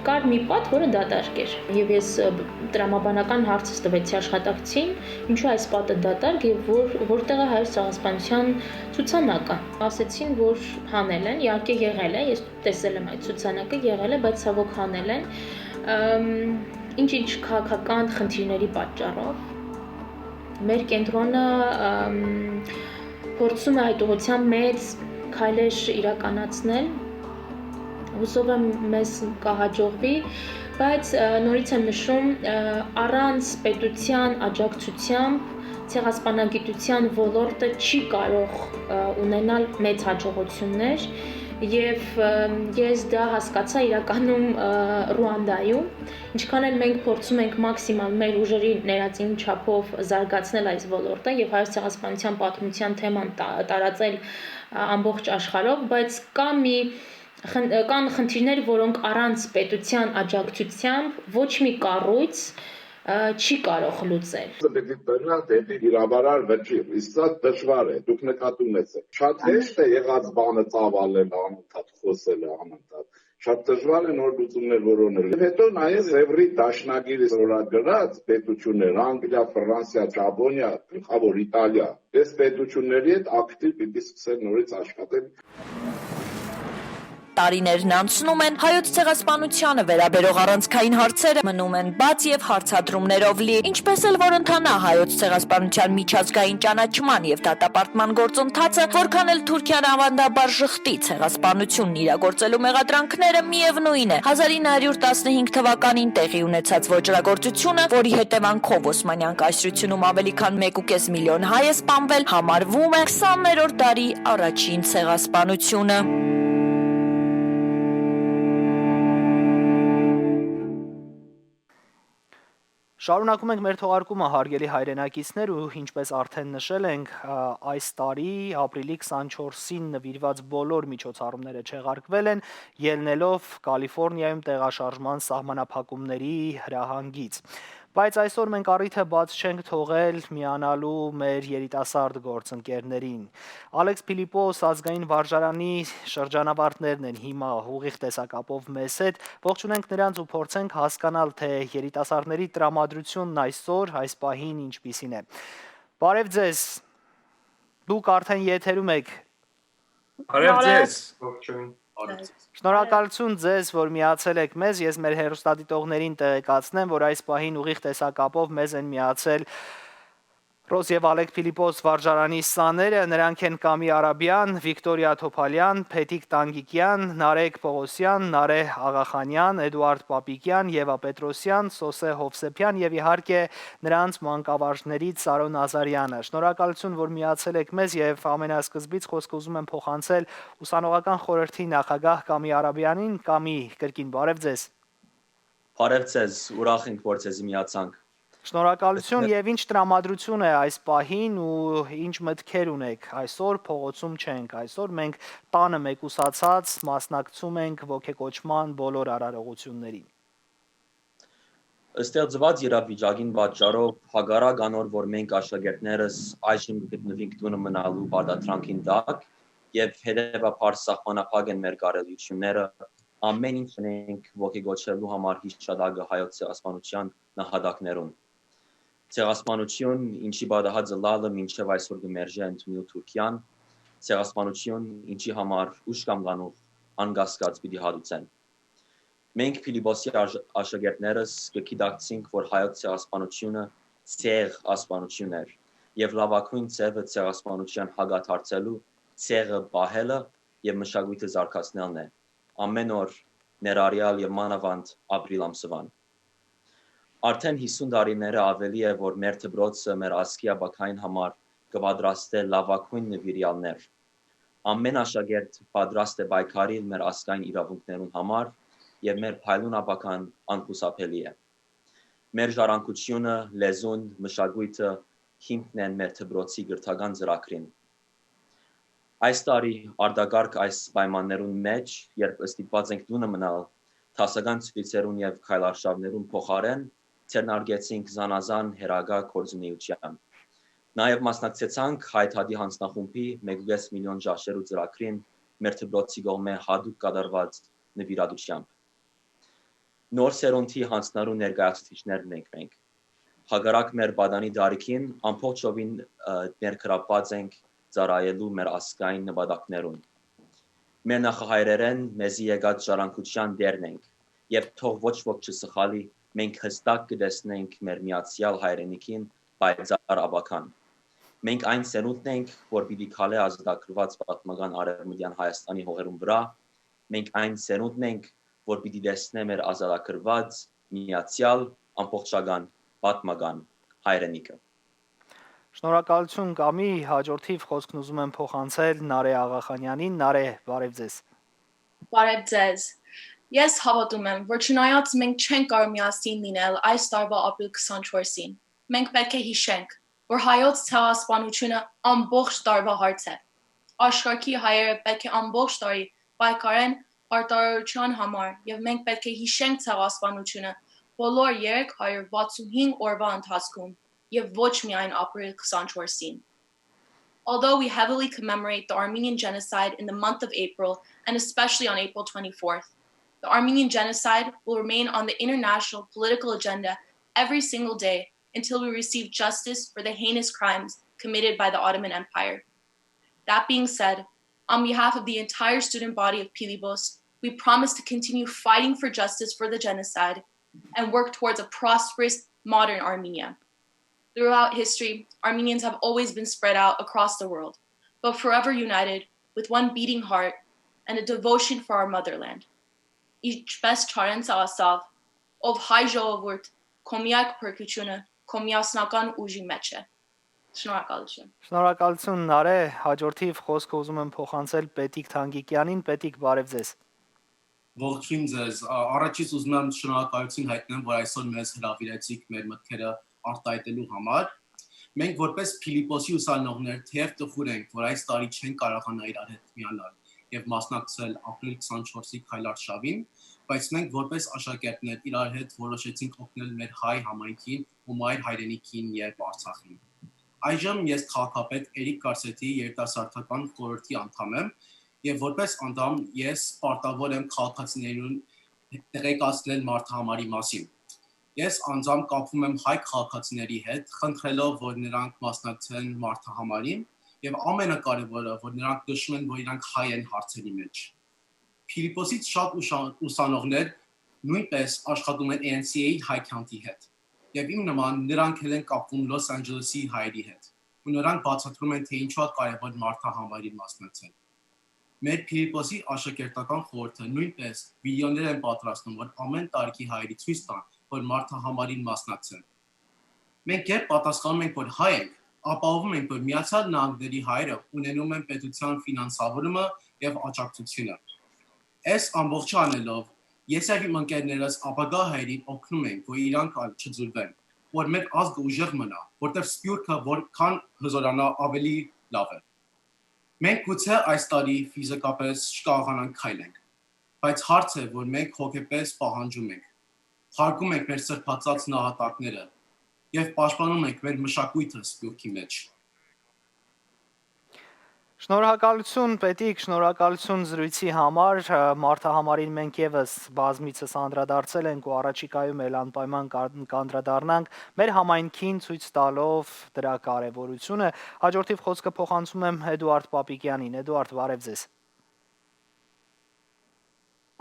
կար մի պատ, որը դատարկ էր, եւ ես, ը, տրամաբանական հարցս տվեցի աշխատակցին, ինչու այս պատը դատարկ եւ որ-, որտեղ է հայոց ցեղասպանության ցուցանակը։ Ասեցին, որ հանել են, իհարկե եղել է, ես տեսել եմ այդ ցուցանակը, եղել է, բայց ցաւոք հանել են, ըմ, ինչ-ինչ քաղաքական խնդիրների պատճառով։ Մեր կենտրոնը, ըմ, փորձում է այդ ուղղությամբ մեծ քայլեր իրականացնել։ Հուսով եմ, մեզ կհաջողվի, բայց, ը, նորից եմ նշում, ը, առանց պետության աջակցությամբ ցեղասպանագիտության ոլորտը չի կարող, ը, ունենալ մեծ հաջողություններ, եւ, ը, ես դա հասկացայ իրականում, ը, Ռուանդայում։ Ինչքան էլ մենք փորձում ենք մաքսիմալ մեր ուժերի ներածին չափով զարգացնել այս ոլորտը եւ հայոց ցեղասպանության պատմության թեման տա-, տարածել, ա, ամբողջ աշխարհով, բայց կա մի խն-, կան խնդիրներ, որոնք առանց պետության աջակցությամբ ոչ մի կառույց, ա, չի կարող լուծել։ Պիտի տնա դեպի իրավարար վճիռ, իսկ սա դժվար է, դուք նկատի ունեցեք։ Շատ հեշտ է եղած բանը ծավալել, անընդհատ խոսել է, անընդհատ։ Շատ դժվար է նոր լուծումներ որոնել։ Եւ հետո նաեւ Սեւրի դաշնագիրը ստորագրած պետություններ, Անգլիա, Ֆրանսիա, Ճապոնիա, գլխավոր Իտալիա, այս պետությունների հետ ակտիվ պիտի սկսեն նորից աշխատել։ Տարիներն անցնում են, հայոց ցեղասպանությանը վերաբերող առանցքային հարցերը մնում են բաց եւ հարցադրումներով լի, ինչպես էլ որ ընթանայ հայոց ցեղասպանության միջազգային ճանաչման եւ դատապարտման գործընթացը, որքան էլ Թուրքիան ավանդաբար ժխտի ցեղասպանությունն իրագործելու մեղադրանքները, միեւնույն է, հազար ինը հարյուր տասնհինգ թվականին տեղի ունեցած ոճրագործությունը, որի հետեւանքով Օսմանյան կայսրությունում ավելի քան մեկուկես միլիոն հայ է սպանվել, համարվում է քսաններորդ դարի առաջին ցեղասպանությունը։ Շարունակում ենք մեր թողարկումը, հարգելի հայրենակիցներ, ու ինչպես արդեն նշել ենք, ա, այս տարի ապրիլի քսանչորսին նուիրուած բոլոր միջոցառումները չեղարկվել են ելնելով Կալիֆոռնիայում տեղաշարժման սահմանափակումների հրահանգից։ Բայց այսօր մենք առիթը բաց չենք թողել միանալու մեր երիտասարդ գործընկերներին։ Ալեքս Փիլիպոս ազգային վարժարանի շրջանավարտներն են հիմա ուղիղ տեսակապով մեզ հետ։ Ողջունենք նրանց ու փորձենք հասկանալ, թե երիտասարդների տրամադրությունն այսօր, այս պահին ինչպիսին է։ Բարև ձեզ։ Դուք արդեն եթերում եք։ Բարև ձեզ։ Ողջույն։ Շնորհակալություն ձեզ, որ միացել եք մեզ։ Ես մեր հեռուստադիտողներին տեղեկացնեմ, որ այս պահին ուղիղ տեսակապով մեզ են միացել Ռոզ եւ Ալեք Փիլիպոս վարժարանի սաները, նրանք են Կամի Արաբեան, Վիկտորիա Թոփալեան, Փեթիկ Տանգիկեան, Նարեկ Պողոսեան, Նարէ Աղախանեան, Էդուարդ Պապիկեան, Եվա Պետրոսեան, Սոսե Հովսեփեան եւ իհարկե նրանց մանկավարժներից Սարոն Ազարեանը։ Շնորհակալություն, որ միացել եք մեզ, եւ ամենասկզբից խոսքը ուզում եմ փոխանցել ուսանողական խորհրդի նախագահ Կամի Արաբեանին։ Կամի, կրկին բարեւ ձեզ։ Բարև ձեզ, ուրախ ենք, որ ձեզի միացանք։ Շնորհակալություն։ Ըստ- Եվ ինչ տրամադրություն է այս պահին ու ինչ մտքեր ունեք այսօր, փողոցում չենք այսօր, մենք տանը մեկուսացած մասնակցում ենք ոգեկոչման բոլոր արարողություններին։ Ստեղծուած իրավիճակին պատճառով, հակառակ անոր, որ մենք աշակերտներս այժմ կը գտնուինք տունը մնալու պարտադրանքին տակ եւ հետեւաբար սահմանափակ են մեր կարելիությունները, ամէն ինչ ունենք ոգեկոչելու համար հիշատակը հայոց ցեղասպանության նահատակներուն։ Ցեղասպանություն, ինչի պատահածը լալը մինչեւ այսօր կը մերժէ ընդունիլ Թուրքիան, ցեղասպանություն, ինչի համար ուշ կամ կանուխ անկասկած պիտի հատուցեն։ Մենք Փիլիպոսի աշ-, աշակերտներս կը գիտակցենք, որ հայոց ցեղասպանությունը ցեղ ասպանություն էր, եւ լաւագոյն ձեւը ցեղասպանության հակադարձելու ցեղը պահելը եւ մշակոյթը զարգացնելն է, ամէն օր ներառեալ եւ մանաւանդ ապրիլ ամսուան։ Արդեն յիսուն տարիները աւելի է, որ մեր դպրոցը մեր ազգի ապագային համար կը պատրաստէ լաւագոյն նուիրեալներ։ Ամէն աշակերտ պատրաստ է պայքարիլ մեր ազգային իրաւունքներուն համար եւ մեր փայլուն ապագան անխուսափելի է։ Մեր ժառանգությունը, լեզուն, մշակոյթը հիմքն են մեր դպրոցի կրթական ծրագրին։ Այս տարի արտակարգ այս պայմաններուն մէջ, երբ ստիպուած ենք տունը մնալ, դասական ցոյցերուն եւ քայլարշաւներուն փոխարէն ձեռնարկեցինք զանազան հեռակայ գործունեութեան։ Նաեւ մասնակցեցանք Հայ Դատի յանձնախումբի մէկ ու կէս միլիոն ճաշերու ծրագրին մեր դպրոցի կողմէ յատուկ կատարուած նուիրատուչեամբ։ Նոր սերունդի յանձնառու ներկայացուցիչներն ենք մենք։ Հակառակ մեր պատանի տարիքին, ամբողջովին, ը, ներգրավված ենք ծառայելու մեր ազգային նպատակներուն։ Մեր նախահայրերէն մեզի եկած ժառանգութեան տերն ենք, եւ թող ոչ ոք չսխալի, մենք յստակ կը տեսնենք մեր միացեալ հայրենիքին պայծառ ապագան։ Մենք այն սերունդն ենք, որ պիտի քալէ ազատագրուած պատմական Արեւմտեան Հայաստանի հողերուն վրայ, մենք այն սերունդն ենք, որ պիտի տեսնէ մեր ազատագրուած, միացեալ, ամբողջական, պատմական հայրենիքը։ Շնորհակալություն, Կամի, հաջորդիվ խոսքն ուզում եմ փոխանցել Նարէ Աղախանեանին։ Նարէ, բարև ձեզ։ Բարև ձեզ։ Ես հավատում եմ, որ չնայած մենք չենք կարող միասին լինել այս տարվա ապրիլ քսանչորսին, մենք պէտք է յիշենք, որ հայոց ցեղասպանությունը ամբողջ տարվա հարց է։ Աշխարհի հայերը պէտք է ամբողջ տարի պայքարեն պարտավորության համար, եւ մենք պէտք է յիշենք ցեղասպանությունը բոլոր երեք հարյուր վաթսուն հինգ օրվա ընթացքում, եւ ոչ միայն ապրիլ քսանչորսին։ Although we heavily commemorate the Armenian genocide in the month of April, and especially on April twenty-fourth, the Armenian genocide will remain on the international political agenda every single day until we receive justice for the heinous crimes committed by the Ottoman Empire. That being said, on behalf of the entire student body of Pilibos, we promise to continue fighting for justice for the genocide and work towards a prosperous, modern Armenia. Throughout history, Armenians have always been spread out across the world, but forever united with one beating heart and a devotion for our motherland. Ինչպես Չարենցը ասաւ, «Ով հայ ժողովուրդ, քո միակ փրկությունը քո միասնական ուժի մեջ է»։ Շնորհակալություն։ Շնորհակալություն, Նարէ։ Հաջորդիվ խոսքը ուզում եմ փոխանցել Պետիկ Թանգիկեանին։ Պետիկ, բարև ձեզ։ Ողջույն ձեզ։ Ա, առաջից ուզում եմ շնորհակալություն հայտնեմ, որ այսօր մեզ հրավիրեցիք մեր մտքերը արտայայտելու համար։ Մենք որպես Փիլիպոսի ուսանողներ թեև տխուր ենք, որ այս տարի չենք կարողանա իրար հետ միանալ եւ մասնակցել ապրիլ քսանչորսի քայլարշավին, բայց մենք որպես աշակերտներ իրար հետ որոշեցինք օգնել մեր հայ համայնքին ու մայր հայրենիքին եւ Արցախին։ Այժմ ես քաղաքապետ Էրիկ Կարսեթի երիտասարդական խորհրդի անդամ եմ, եւ որպես անդամ ես պարտավոր եմ քաղաքացիներուն տեղեկացնել մարդահամարի մասին։ Ես անձամբ կապվում եմ հայ քաղաքացիների հետ, խնդրելով, որ նրանք մասնակցեն մարդահամարին, եւ ամենակարեւորը, որ նրանք նշում են, որ իրանք հայ են հարցերի մեջ։ Փիլիպոսից շատ ուշա-, ուսանողներ նոյնպես աշխատում են N C A հայ քանտի հետ, եւ իմ նման նրանք էլ են կապվում Լոս Անջելեսի հայերի հետ, ու նրանք բացատրում են, թե ինչու կարեւոր մարդահամարին մասնակցել։ Մեր Փիլիպոսի աշակերտական խորհուրդը նոյնպես վիդեոներ են պատրաստում, որ ամեն տարիքի հայերի ցոյց տան, որ մարդահամարին մասնակցեն։ Մենք երբ պատասխանում ենք, որ հայ ենք, ապահովում ենք, որ Միացյալ Նահանգների հայերը ունենում են պետության ֆինանսավորումը եւ աջակցությունը։ Այս ամբողջը անելով, ես եւ իմ ընկերներս ապագայ հայերին օգնում ենք, որ իրանք ալ չձուլվեն, որ մեր ազգը ուժեղ մնայ, որտեղ սփիւռքը որքան հզորանայ, ավելի լաւ է։ Մենք գուցե այս տարի ֆիզիկապես չկարողանանք քայլենք, բայց հարց է, որ մենք հոգեպես պահանջում ենք, հարգում ենք մեր սրբացած նահատակները եւ պաշտպանում ենք մեր մշակոյթը սփիւռքի մեջ։ Շնորհակալություն, Պետիկ, շնորհակալություն զրույցի համար։ Ը, մարդահամարին մենք ևս բազմիցս անդրադարձել ենք ու առաջիկայում էլ անպայման կա-, կանդրադառնանք մեր համայնքին ցոյց տալով դրա կարեւորությունը։ Հաջորդիվ խօսքը փոխանցում եմ Էդուարդ Պապիկեանին։ Էդուարդ, բարեւ ձեզ։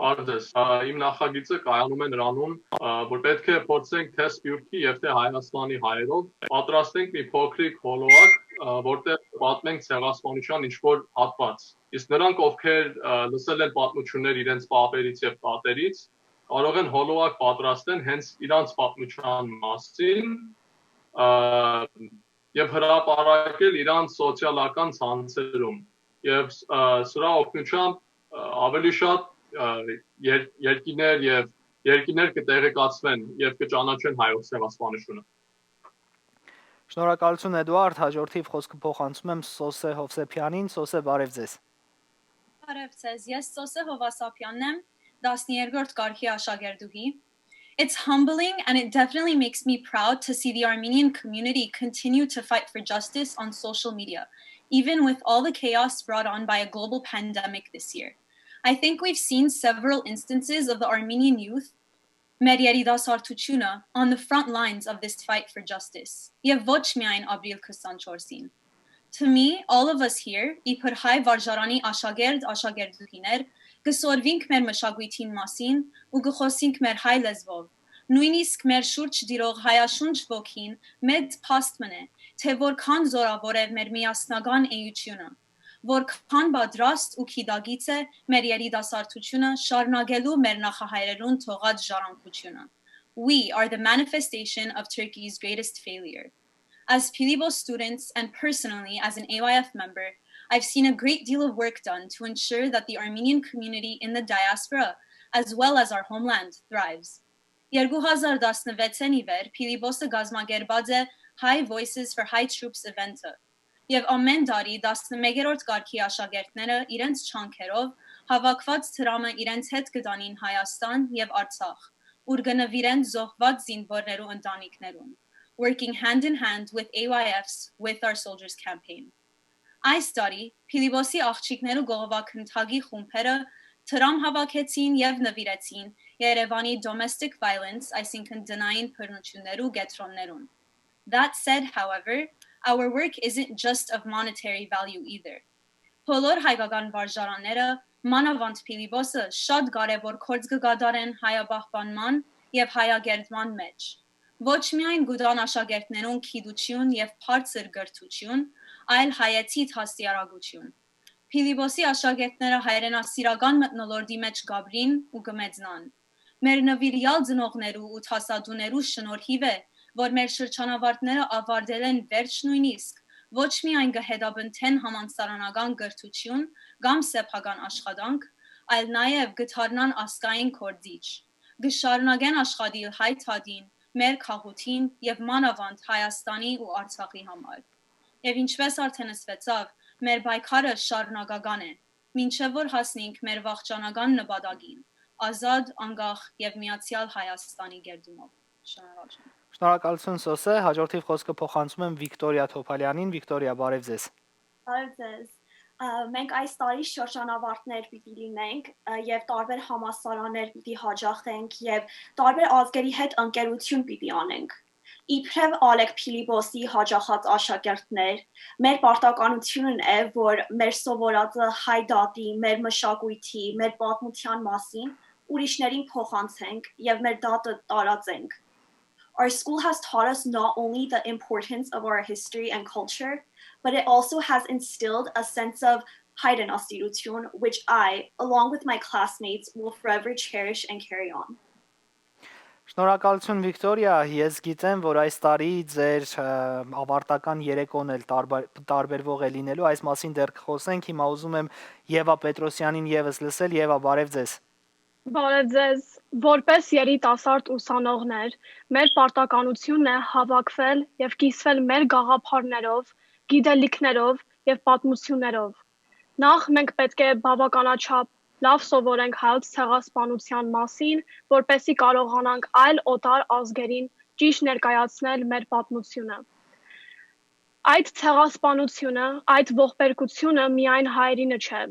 Բարեւ ձեզ։ Ա, իմ նախագիծը կայանում է նրանում, ա, որ պէտք է փորձենք թէ Սփիւռքի եւ թէ Հայաստանի հայերով պատրաստենք մի փոքրիկ հոլովակ, ա, որտեղ պատմենք ցեղասպանության ինչ-որ հատուած։ Իսկ նրանք, ովքեր, ա, լսել են պատմություններ իրենց պապերից եւ տատերից, կարող են հոլովակ պատրաստեն հենց իրանց պատմության մասին, ա, եւ հրապարակել իրանց սոցիալական ցանցերում։ Եւ, ա, սրա օգնությամբ, ա, ավելի շատ, ա, եր-, երկիներ եւ երկիներ կտեղեկացվեն եւ կճանաչեն հայոց ցեղասպանությունը։ Շնորհակալություն, Էդուարդ, հաջորդիվ խօսքը փոխանցում եմ Սոսե Հովսեփեանին։ Սոսե, բարեւ ձեզ։ Բարև ձեզ, ես Սոսե Հովասապյանն եմ, տասներկրորդ կարգի աշակերտուհի։ It's humbling and it definitely makes me proud to see the Armenian community continue to fight for justice on social media, even with all the chaos brought on by a global pandemic this year. I think we've seen several instances of the Armenian youth, մեր երիտասարդությունը, on the front lines of this fight for justice, եւ ոչ միայն ապրիլ քսանչորսին։ To me, all of us here, իբր հայ վարժարանի աշակերտ, աշակերտուհիներ, կը սորվինք մեր մշակոյթին մասին ու կը խօսինք մեր հայ լեզվով։ Նոյնիսկ մեր շուրջ տիրող հայաշունչ ոգին մեծ փաստ մըն է, թե որքան զօրաւոր է մեր միասնական էությունը, որքան պատրաստ ու գիտակից է մեր երիտասարդությունը շարունակելու մեր նախահայրերուն թողած ժառանգությունը։ We are the manifestation of Turkey's greatest failure. As Pilibos students and personally as an A Y F member, I've seen a great deal of work done to ensure that the Armenian community in the diaspora, as well as our homeland, thrives. Երկու հազար տասնվեցէն ի վեր Փիլիպոսը կազմակերպած է High Voices for High Troops event-ը, եւ ամէն տարի տասնմեկերորդ կարգի աշակերտները իրենց ջանքերով, հավաքուած դրամը իրենց հետ կտանին Հայաստան եւ Արցախ, ուր կը նուիրեն զոհուած զինուորներու ընտանիքներուն, working hand in hand with A Y F's With Our Soldiers campaign. Այս տարի Փիլիպոսի աղջիկներու կողովագնդակի խումբերը դրամ հավաքեցին եւ նուիրեցին Երեւանի domestic violence, այսինքն տնային բռնություններու կեդրոններուն։ That said, however, our work isn't just of monetary value either. Բոլոր հայկական վարժարանները, մանաւանդ Փիլիպոսը, շատ կարեւոր գործ կը կատարեն հայապահպանման եւ հայակերտման մեջ։ Ոչ միայն կու տան աշակերտներուն գիտութիւն եւ բարձր կրթութիւն, այլ հայեցի դաստիարակութիւն։ Փիլիպոսի աշակերտները հայրենասիրական մթնոլորտի մեջ կ'ապրին ու կը մեծնան։ Մեր նուիրեալ ծնողներու ու դասատուներու շնորհիւ է, որ մեր շրջանաւարտները աւարտել են վերջ նոյնիսկ, ոչ միայն կը հետապնդեն համալսարանական կրթութիւն կամ սեփական աշխատանք, այլ նաեւ կը դառնան ազգային գործիչ։ Կը շարունակեն աշխատիլ հայ դատին, մեր գաղութին եւ մանաւանդ Հայաստանի ու Արցախի համար։ Եւ ինչպէս արդէն ասուեցաւ, մեր պայքարը շարունակական է, մինչեւ որ հասնենք մեր վախճանական նպատակին՝ ազատ, անկախ եւ միացեալ Հայաստանի կերտումով։ Շնորհակալություն։ Շնորհակալություն, Սոսե։ Հաջորդիվ խօսքը փոխանցում եմ Վիկտորիա Թոփալեանին։ Վիկտորիա, բարեւ ձեզ։ Բարեւ ձեզ։ Ա, մենք այս տարի շրջանավարտներ պիտի լինենք, ա, եւ տարբեր համալսարաններ պիտի յաճախենք եւ տարբեր ազգերի հետ ընկերություն պիտի անենք։ Իբրեւ Ալեկ Փիլիպոսի յաճախած աշակերտներ, մեր պարտականությունն է, որ մեր սովորածը հայ դատի, մեր մշակոյթի, մեր պատմութեան մասին ուրիշներին փոխանցենք եւ մեր դատը տարածենք։ Our school has taught us not only the importance of our history and culture, but it also has instilled a sense of հայրենասիրություն, which I, along with my classmates, will forever cherish and carry on. Շնորհակալություն, Վիկտորիա։ Ես գիտեմ, որ այս տարի ձեր, ը, ավարտական երեկոն էլ տարբեր-, տարբերվող է լինելու, այս մասին դեռ կխոսենք։ Հիմա ուզում եմ Եվա Պետրոսյանին եւս լսել։ Եվա, բարեւ ձեզ։ Բարեւ ձեզ։ Որպես երիտասարդ ուսանողներ, մեր պարտականությունն է հավաքվել եւ կիսվել մեր գաղափարներով, գիտելիքներով եւ պատմություններով։ Նախ մենք պէտք է բաւականաչափ լաւ սովորենք հայոց ցեղասպանութեան մասին, որպեսզի կարողանանք այլ օտար ազգերին ճիշտ ներկայացնել մեր պատմությունը։ Այդ ցեղասպանությունը, այդ ողբերգությունը միայն հայերինը չէ,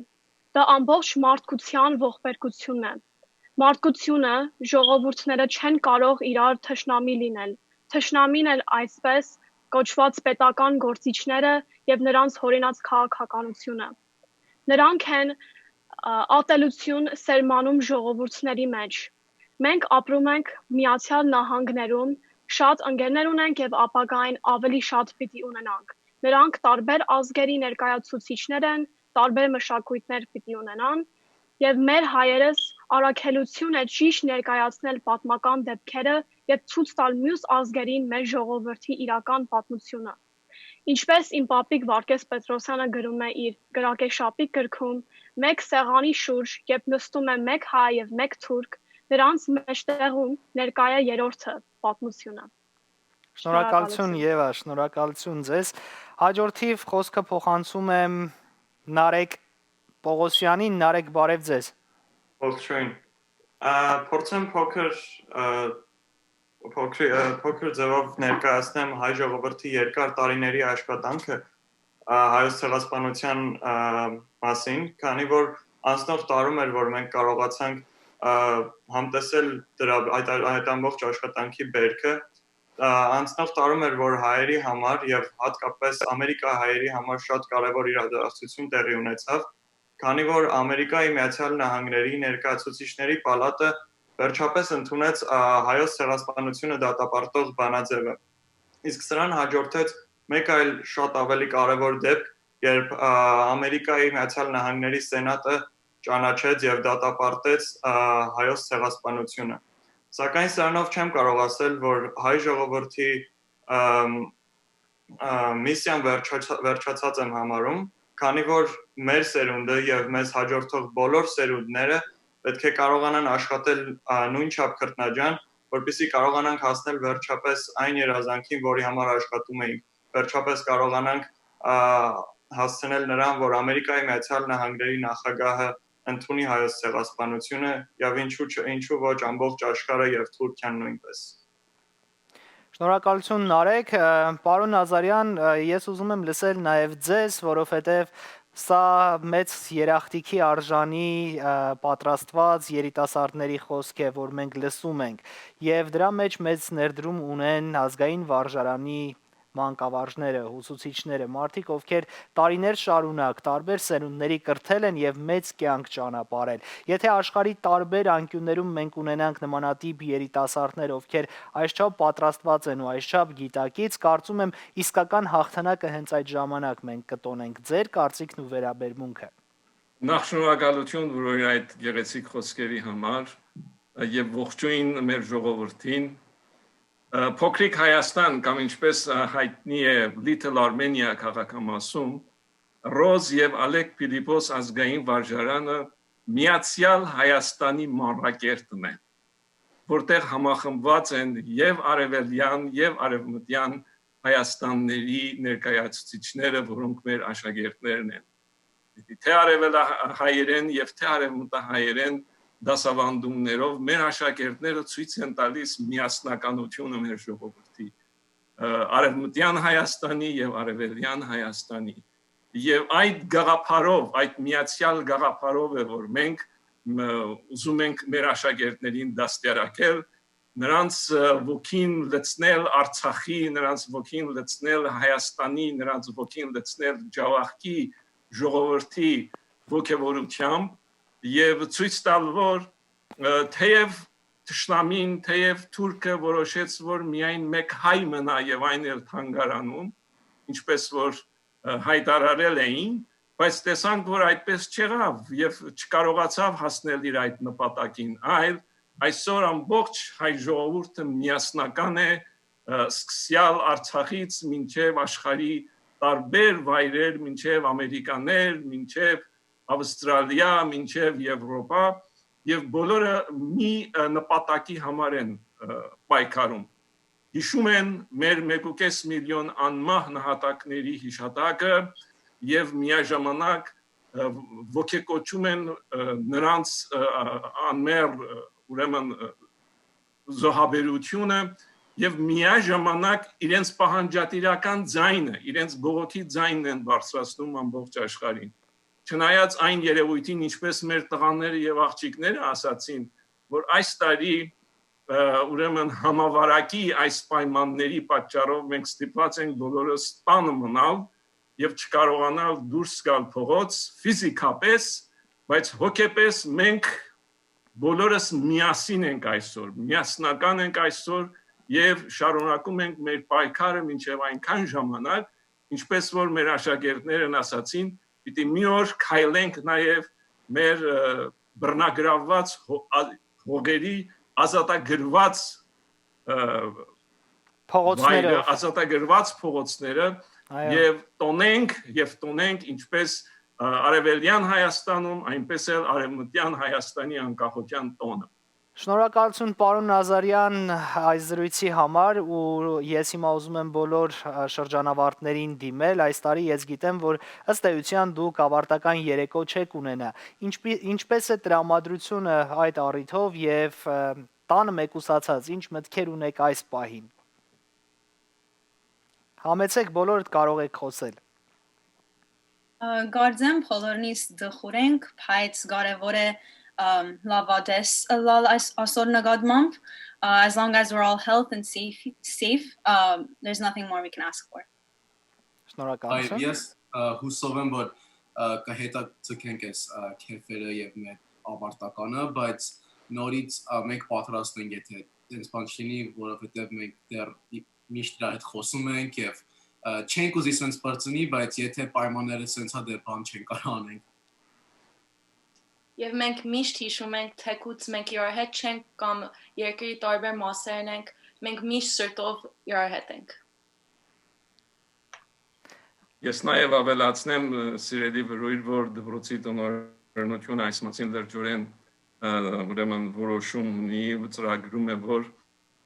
դա ամբողջ մարդկութեան ողբերգությունն է։ Մարդկությունը, ժողովուրդները չեն կարող իրար թշնամի լինել, թշնամին էլ այսպես կոչուած պետական գործիչները եւ նրանց յօրինած քաղաքականությունը։ Նրանք են, ա, ատելություն սերմանում ժողովուրդների մեջ։ Մենք ապրում ենք Միացյալ Նահանգներում, շատ ընկերներ ունենք եւ ապագային ավելի շատ պիտի ունենանք։ Նրանք տարբեր ազգերի ներկայացուցիչներ են, տարբեր մշակոյթներ պիտի ունենան, եւ մեր հայերս առաքելություն է ճիշտ ներկայացնել պատմական դեպքերը եւ ցույց տալ միւս ազգերին մեր ժողովրդի իրական պատմությունը։ Ինչպէս իմ պապիկ Վարդգէս Պետրոսեանը գրում է իր Կրակե շապիկ գրքում, «Մէկ սեղանի շուրջ, երբ նստում է մէկ հայ եւ մէկ թուրք, նրանց մէջտեղում ներկայ է երրորդը պատմությունը»։ Շնորհակալություն, Եվա, շնորհակալություն ձեզ։ Հաջորդիվ խօսքը փոխանցում եմ Նարեկ Պողոսյանին։ Նարեկ, բարեւ ձեզ։ Ողջույն։ Ա, փորձեմ փոքր, ա, փոքր, ա, փոքր ձևով ներկայացնեմ հայ ժողովրդի երկար տարիների աշխատանքը, ա, հայոց ցեղասպանության, ա, մասին, քանի որ անցնող տարում էր, որ մենք կարողացանք, ա, համտեսել դրա, այդ, այդ ամբողջ աշխատանքի բերքը։ Ա, անցնող տարում էր, որ հայերի համար եւ հատկապես Ամերիկա հայերի համար շատ կարեւոր իրադարձություն տեղի ունեցավ, քանի որ Ամերիկայի Միացյալ Նահանգների Ներկայացուցիչների պալատը վերջապես ընդունեց, ա, հայոց ցեղասպանությունը դատապարտող բանաձեւը։ Իսկ սրան հաջորդեց մեկ այլ շատ ավելի կարեւոր դեպք, երբ, ա, Ամերիկայի Միացյալ Նահանգների Սենատը ճանաչեց եւ դատապարտեց, ա, հայոց ցեղասպանությունը։ Սակայն սրանով չեմ կարող ասել, որ հայ ժողովրդի, ըմ, ը, միսիան վերջացա-, վերջացած եմ համարում, քանի որ մեր սերունդը եւ մեզ հաջորդող բոլոր սերունդները պէտք է կարողանան աշխատել, ա, նոյնչափ քրտնաջան, որպեսզի կարողանանք հասնել վերջապես այն երազանքին, որի համար աշխատում էինք, վերջապես կարողանանք, ա, հասցնել նրան, որ Ամերիկայի Միացյալ Նահանգների նախագահը ընդունի հայոց ցեղասպանությունը, եւ ինչու՞ չ-, ինչու՞ ոչ ամբողջ աշխարհը եւ Թուրքիան նոյնպես։ Շնորհակալություն, Նարեկ։ Ը, պարոն Նազարյան, ը, ես ուզում եմ լսել նաև ձեզ, որովհետև սա մեծ երախտիքի արժանի, ը, պատրաստված երիտասարդների խոսք է, որ մենք լսում ենք, և դրա մեջ մեծ ներդրում ունեն Ազգային վարժարանի մանկավարժները, ուսուցիչները, մարդիկ, ովքեր տարիներ շարունակ տարբեր սերունդների կրթել են և մեծ կյանք ճանապարհել։ Եթե աշխարհի տարբեր անկյուններում մենք ունենանք նմանատիպ երիտասարդներ, ովքեր այսչափ պատրաստված են ու այսչափ գիտակից, կարծում եմ, իսկական հաղթանակը հենց այդ ժամանակ մենք կտոնենք։ Ձեր կարծիքն ու վերաբերմունքը։ Նախ շնորհակալություն, որ այդ գեղեցիկ խոսքերի համար, և ողջույն մեր ժողովրդին։ Ը, Փոքրիկ Հայաստան, կամ ինչպես, ը, հայտնի է, Little Armenia քաղաքամասում, Ռոզ և Ալեկ Փիլիպոս ազգային վարժարանը Միացեալ Հայաստանի մանրակերտն է, որտեղ համախմբուած են եւ արեւելեան, եւ արեւմտեան Հայաստանների ներկայացուցիչները, որոնք մեր աշակերտներն են։ Պիտի թե արեւելահայերեն եւ թե արեւմտահայերեն դասաւանդումներով մեր աշակերտները ցոյց են տալիս միասնականութիւնը մեր ժողովրդի, ը, արեւմտեան Հայաստանի եւ արեւելեան Հայաստանի։ Եւ այդ գաղափարով, այդ միացեալ գաղափարով է, որ մենք, մ, ուզում ենք մեր աշակերտներին դաստիարակել, նրանց, ը, ոգին լցնել Արցախի, նրանց ոգին լցնել Հայաստանի, նրանց ոգին լցնել Ջավախքի ժողովրդի ոգեւորությամբ եւ ցոյց տալ, որ, ը, թեեւ թշնամին, թեեւ թուրքը որոշեց, որ միայն մէկ հայ մնայ եւ այն էլ թանգարանում, ինչպես որ, ը, յայտարարել էին, բայց տեսանք, որ այդպես չեղաւ եւ չկարողացաւ հասնել իր այդ նպատակին, այլ այսօր ամբողջ հայ ժողովուրդը միասնական է, ը, սկսեալ Արցախից մինչեւ աշխարհի տարբեր վայրեր, մինչեւ Ամերիկաներ, մինչեւ Ավստրալիա, մինչեւ Եվրոպա, եւ բոլորը մի, ը, նպատակի համար են, ը, պայքարում։ Հիշում են մեր մէկ ու կէս միլիոն անմահ նահատակների յիշատակը եւ միաժամանակ, ը, ոգեկոչում են, ը, նրանց, ը, անմեռ, ը, ուրեմն, ը, զոհաբերությունը եւ միաժամանակ իրենց պահանջատիրական ձայնը, իրենց բողոքի ձայնն են բարձրացնում ամբողջ աշխարհին։ Չնայած այն երեւոյթին, ինչպես մեր տղաները եւ աղջիկները ասացին, որ այս տարի, ը, ուրեմն համավարակի այս պայմանների պատճառով մենք ստիպված ենք բոլորս տանը մնալ եւ չկարողանալ դուրս գալ փողոց ֆիզիկապես, բայց հոգեպես մենք բոլորս միասին ենք այսօր, միասնական ենք այսօր եւ շարունակում ենք մեր պայքարը մինչեւ այնքան ժամանակ, ինչպես որ մեր աշակերտներն ասացին, պիտի մի օր քայլենք նաեւ մեր, ը, բռնագրաված հո-, ա-, հողերի ազատագրված, ը, Փողոցներով։ վայրը, ազատագրված փողոցները Այո։ եւ տոնենք, եւ տոնենք, ինչպես, ը, Արեւելյան Հայաստանում, այնպես էլ Արեւմտյան Հայաստանի անկախության տոնը։ Շնորհակալություն, պարոն Նազարյան, այս զրույցի համար, ու ես հիմա ուզում եմ բոլոր, ը, շրջանավարտներին դիմել։ Այս տարի ես գիտեմ, որ ըստ էության դուք ավարտական երեկո չեք ունենա։ Ինչպի-, ինչպես է տրամադրությունը այդ առիթով եւ, ը, տանը մեկուսացած, ինչ մտքեր ունեք այս պահին։ Համեցեք, բոլորդ կարող եք խոսել։ Ը, կարծեմ, բոլորնիս դխուր ենք, բայց կարևոր է, ըմ, լավատես ըլլալ այս, այսօր նկատմամբ։ Ը, as long as we're all health and safe, safe, ը, there's nothing more we can ask for. Շնորհակալություն։ Այո, ես, ը, հուսով եմ, որ, ը, կհետաձգենք այս, ը, քեֆերը եւ մեր ավարտականը, բայց նորից, ը, մենք պատրաստ ենք, եթե տենց բան չլինի, որովհետեւ մենք դեռ ի-, միշտ իր հետ խոսում ենք եւ, ը, չենք ուզի սենց բարձունի, բայց եթե պայմանները սենց ա, դեռ բան չենք կարող անենք։ Եվ մենք միշտ հիշում ենք, թեկուզ մենք իրար հետ չենք կամ երկրի տարբեր մասերն ենք, մենք միշտ սրտով իրար հետ ենք։ Ես նաեւ ավելացնեմ, ը, սիրելի Վրույր, որ դպրոցի տնօրինությունը այս մասին լրջորեն, ը, ուրեմն որոշում ունի ու ծրագրում է, որ,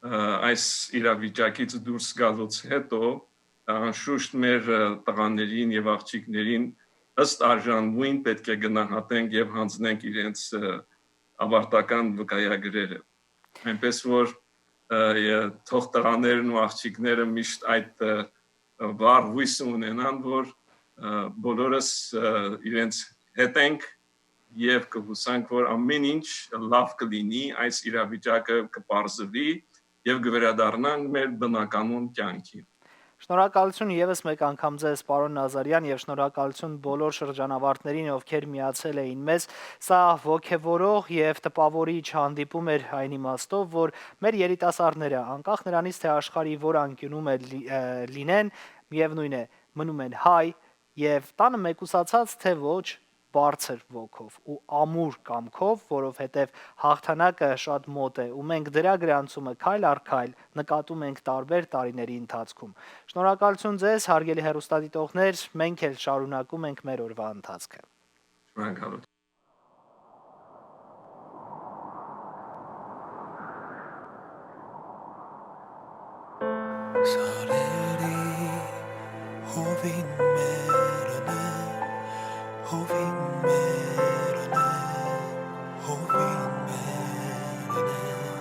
ը, այս իրավիճակից դուրս գալուց հետո, ը, անշուշտ մեր, ը, տղաներին եւ աղջիկներին ըստ արժանուին պէտք է գնահատենք եւ հանձնենք իրենց, ը, ավարտական վկայագրերը։ Այնպես որ, ը, ե-, թող տղաներն ու աղջիկները միշտ այդ, ը, վառ հոյսը ունենան, որ, ը, բոլորս, ը, իրենց հետ ենք եւ կհուսանք, որ ամեն ինչ լաւ կլինի, այս իրավիճակը կպարզվի եւ կվերադառնանք մեր բնականոն կյանքին։ Շնորհակալություն եւս մեկ անգամ ձեզ, պարոն Նազարյան, եւ շնորհակալություն բոլոր շրջանավարտներին, ովքեր միացել էին մեզ։ Սա ոգեւորող եւ տպավորիչ հանդիպում էր այն իմաստով, որ մեր երիտասարդները, անկախ նրանից, թե աշխարհի որ անկիւնում է լի-, ը, լինեն, միեւնույն է, մնում են հայ եւ տանը մեկուսացած, թե ոչ, բարձր ոգով ու ամուր կամքով, որովհետեւ հաղթանակը շատ մոտ է ու մենք դրա գրանցումը քայլ առ քայլ նկատում ենք տարբեր տարիների ընթացքում։ Շնորհակալություն ձեզ, հարգելի հեռուստադիտողներ, մենք էլ շարունակում ենք մեր օրվա ընթացքը։ Շնորհակալություն։ Սարերի հովին մեռնեմ, հովին մեռնեմ, հովին մեռնեմ,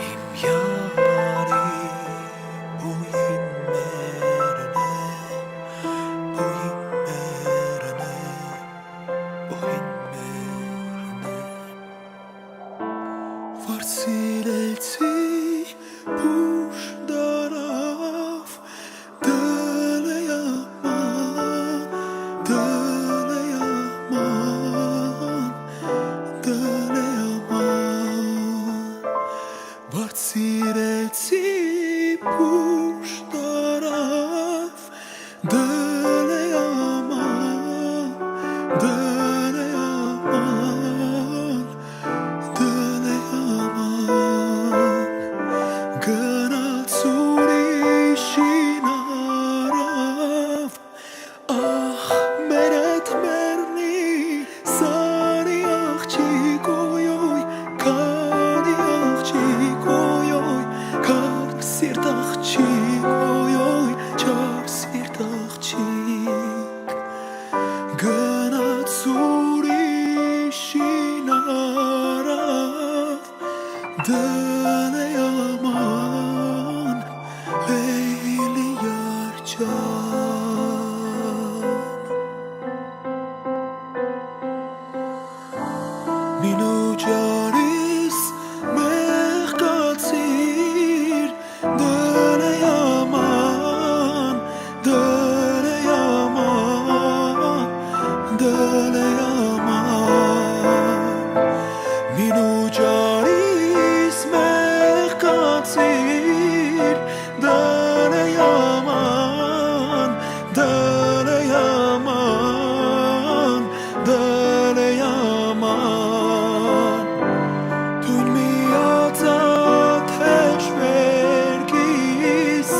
իմ յարի բոյին մեռնեմ, բոյին մեռնեմ, բոյին մեռնեմ։ Վարձիլեցի փուշ դարաւ, դլեաման, դլեաման, դլեաման։ Վարձիլեցի փուշ դարաւ, դլեաման, դլեաման, դլեաման, գնաց ուրիշին առաւ, ախ, մերդ մեռնի, սարի աղջիկ, օյ, օյ, քարի աղջիկ, օյ, օյ, քար սիրտ աղջիկ, օյ, օյ, չար սիրտ աղջիկ, գնաց ուրիշին առաւ, դլեաման, Լեյլի յարջան։ Մինու ճարիս մեղկացիր, դլեաման, դլեաման, դլեաման։ Մինու ճարիս մեղկացիր, դլեաման, դլեաման, դլեաման, դուն միացած հեշ վերքիս,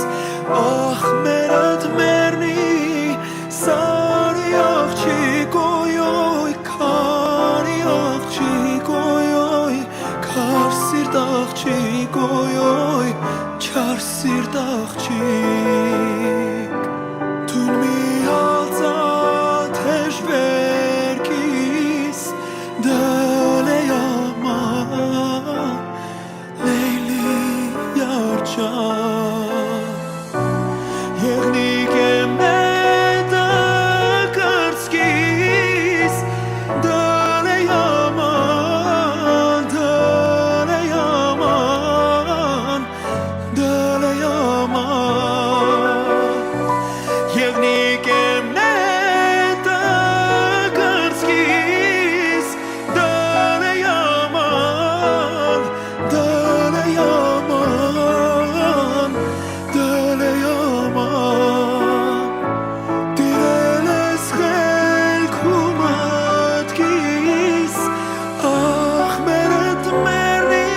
ախ, մերդ մեռնի, սարի աղջիկ, օյ, օյ, քարի աղջիկ, օյ, օյ, քար սիրտ աղջիկ, օյ, օյ, չար սիրտ աղջիկ, դուն միացած հեշ վերքիս, դլեաման, Լեյլի յարջան։ Եղնիկ եմ նետը կրծքիս, դլեաման, դլեաման, դլեաման։ Եղնիկ եմ նետը կրծքիս, դլեաման, դլեաման, դլեաման, տիրել ես խելք ու մտքիս, ախ, մերդ մեռնի,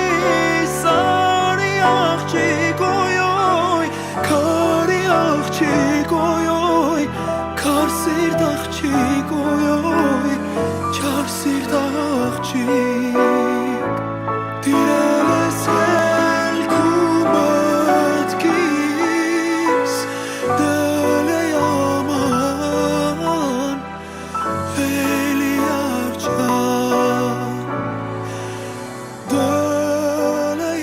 սարի աղջիկ, օյ, օյ, քարի աղջիկ, օյ, օյ, քար սիրտ աղջիկ, օյ, օյ, չար սիրտ աղջիկ, տիրել ես խելք ու մտքիս, դլեաման, Լեյլի յարջան, դլեաման,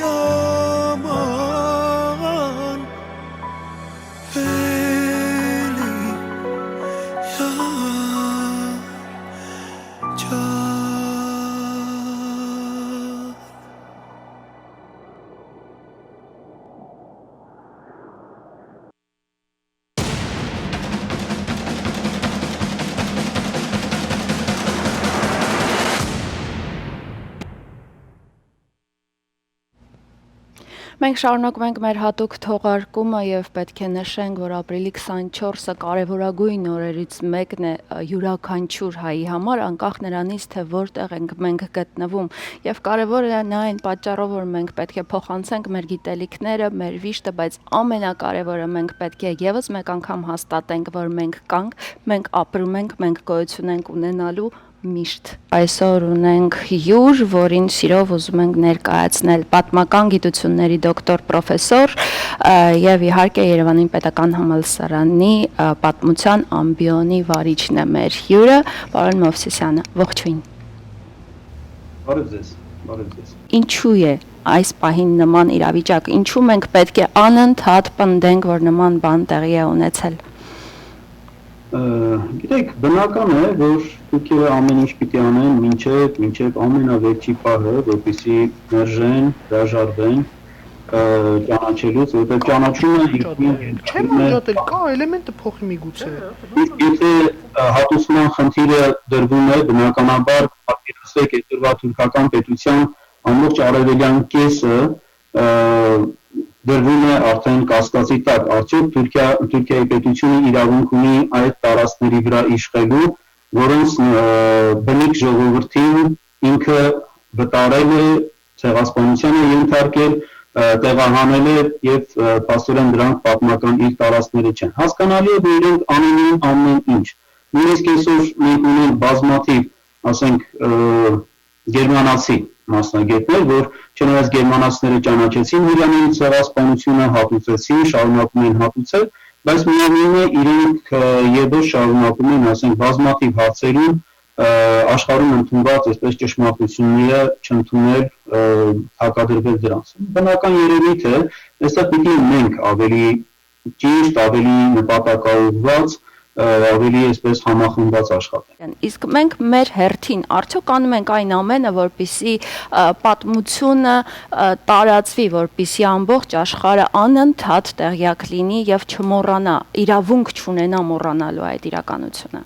Լեյլի յարջան։ Մենք շարունակում ենք մեր յատուկ թողարկումը եւ պէտք է նշենք, որ ապրիլի քսանչորսը կարեւորագոյն օրերից մեկն է, ը, իւրաքանչիւր հայի համար, անկախ նրանից, թե որտեղ ենք մենք գտնվում։ Եւ կարեւոր է նաեւ այն պատճառով, որ մենք պէտք է փոխանցենք մեր գիտելիքները, մեր վիշտը, բայց ամենակարեւորը, մենք պէտք է եւս մեկ անգամ հաստատենք, որ մենք կանք, մենք ապրում ենք, մենք գոյություն ենք ունենալու, Միշտ այսօր ունենք հյուր, որին սիրով ուզում ենք ներկայացնել, պատմական գիտությունների դոկտոր պրոֆեսոր, ը, և իհարկե Երևանի պետական համալսարանի, ը, պատմության ամբիոնի վարիչն է մեր հյուրը, պարոն Մովսիսյանը։ Ողջույն։ Բարև ձեզ, բարև ձեզ։ Ինչու է այս պահին նման իրավիճակ, ինչու մենք պետք է անընդհատ պնդենք, որ նման բան տեղի է ունեցել։ Ը, գիտեք, բնական է, որ Թուրքիայը ամեն ինչ պիտի անեն մինչև, մինչև ամենավերջի պահը, որպեսզի մերժեն, հրաժարվեն, ը, ճանաչելուց, որտեղ ճանաչումը Չեմ ինքնին անջատել, կա էլեմենտը փոխի միգուցե։ Իսկ եթե, ը, հատուցման խնդիրը դրվում է, բնականաբար, պատկերացրեք, այսօրվա թուրքական պետության ամբողջ արևելյան կեսը, ը, դրվում է արդեն կասկածի տակ։ Արդյոք Թուրքիա, Թուրքիայի պետությունը իրավունք ունի այդ տարածքների վրա իշխելու, որոնց, ը, բնիկ ժողովրդին ինքը վտարել է, ցեղասպանության է ենթարկել, ը, տեղահանել է և, ը, փաստորեն դրանք պատմական իր տարածքները չեն։ Հասկանալի է, որ իրենք անում են ամեն ինչ։ Նույնիսկ այսօր մենք ունենք բազմաթիվ, ասենք, ը, գերմանացի մասնագետներ, որ չնայած գերմանացիները ճանաչեցին Հրեաների ցեղասպանությունը, հատուցեցին, շարունակում են հատուցել, բայց միևնույն է, իրենք, ը, եւս շարունակում են, ասենք, բազմաթիվ հարցերում, ը, աշխարհում ընդունված այսպես ճշմարտությունները չընդունել, ը, հակադրվել դրանց։ Բնական երևույթ է, այստեղ պիտի մենք ավելի ճիշտ, ավելի նպատակաուղղված, ը, ավելի այսպես համախմբված աշխատենք։ Իսկ մենք մեր հերթին արդյոք անում ենք այն ամենը, որպեսզի, ը, պատմությունը, ը, տարածվի, որպեսզի ամբողջ աշխարհը անընդհատ տեղյակ լինի և չմոռանա, իրավունք չունենա մոռանալու այդ իրականությունը։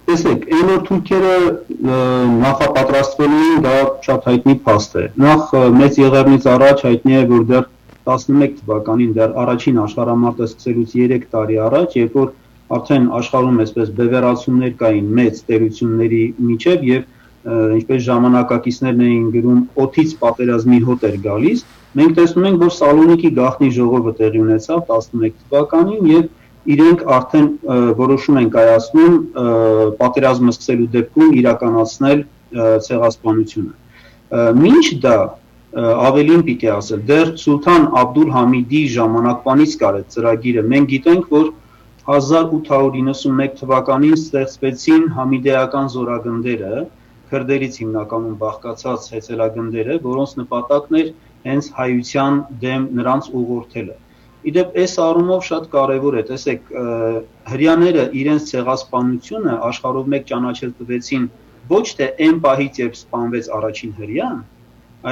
Տեսեք, այն որ թուրքերը, ը, նախապատրաստվել էին, դա շատ հայտնի փաստ է։ Նախ, ը, Մեծ Եղեռնից առաջ հայտնի է, որ դեռ տասնմեկ թվականին, դեռ առաջին աշխարհամարտը սկսելուց երեք տարի առաջ, երբ որ արդեն աշխարհում այսպես բևեռացումներ կային մեծ տերությունների միջև և, ը, ինչպես ժամանակակիցներն էին գրում, օդից պատերազմի հոտ էր գալիս, մենք տեսնում ենք, որ Սալոնիկի գաղտնի ժողովը տեղի ունեցավ տասնմեկ թվականին և իրենք արդեն, ը, որոշում են կայացնում, ը, պատերազմը սկսելու դեպքում իրականացնել, ը, ցեղասպանությունը։ Ը, մինչ դա, ը, ավելին պիտի ասել, դեռ Սուլթան Աբդուլ Համիդի ժամանակվանից կար այդ ծրագիրը։ Մենք գիտենք, որ հազար ութ հարյուր իննսունմեկ թվականին ստեղծվեցին համիդեական զորագնդերը, քրդերից հիմնականում բաղկացած հեծելագնդերը, որոնց նպատակն էր հենց հայության դեմ նրանց ուղղորդելը։ Ի դեպ, այս առումով շատ կարևոր է, տեսեք, ը, հրեաները իրենց ցեղասպանությունը աշխարհով մեկ ճանաչել տվեցին ոչ թե այն պահից, երբ սպանվեց առաջին հրեան,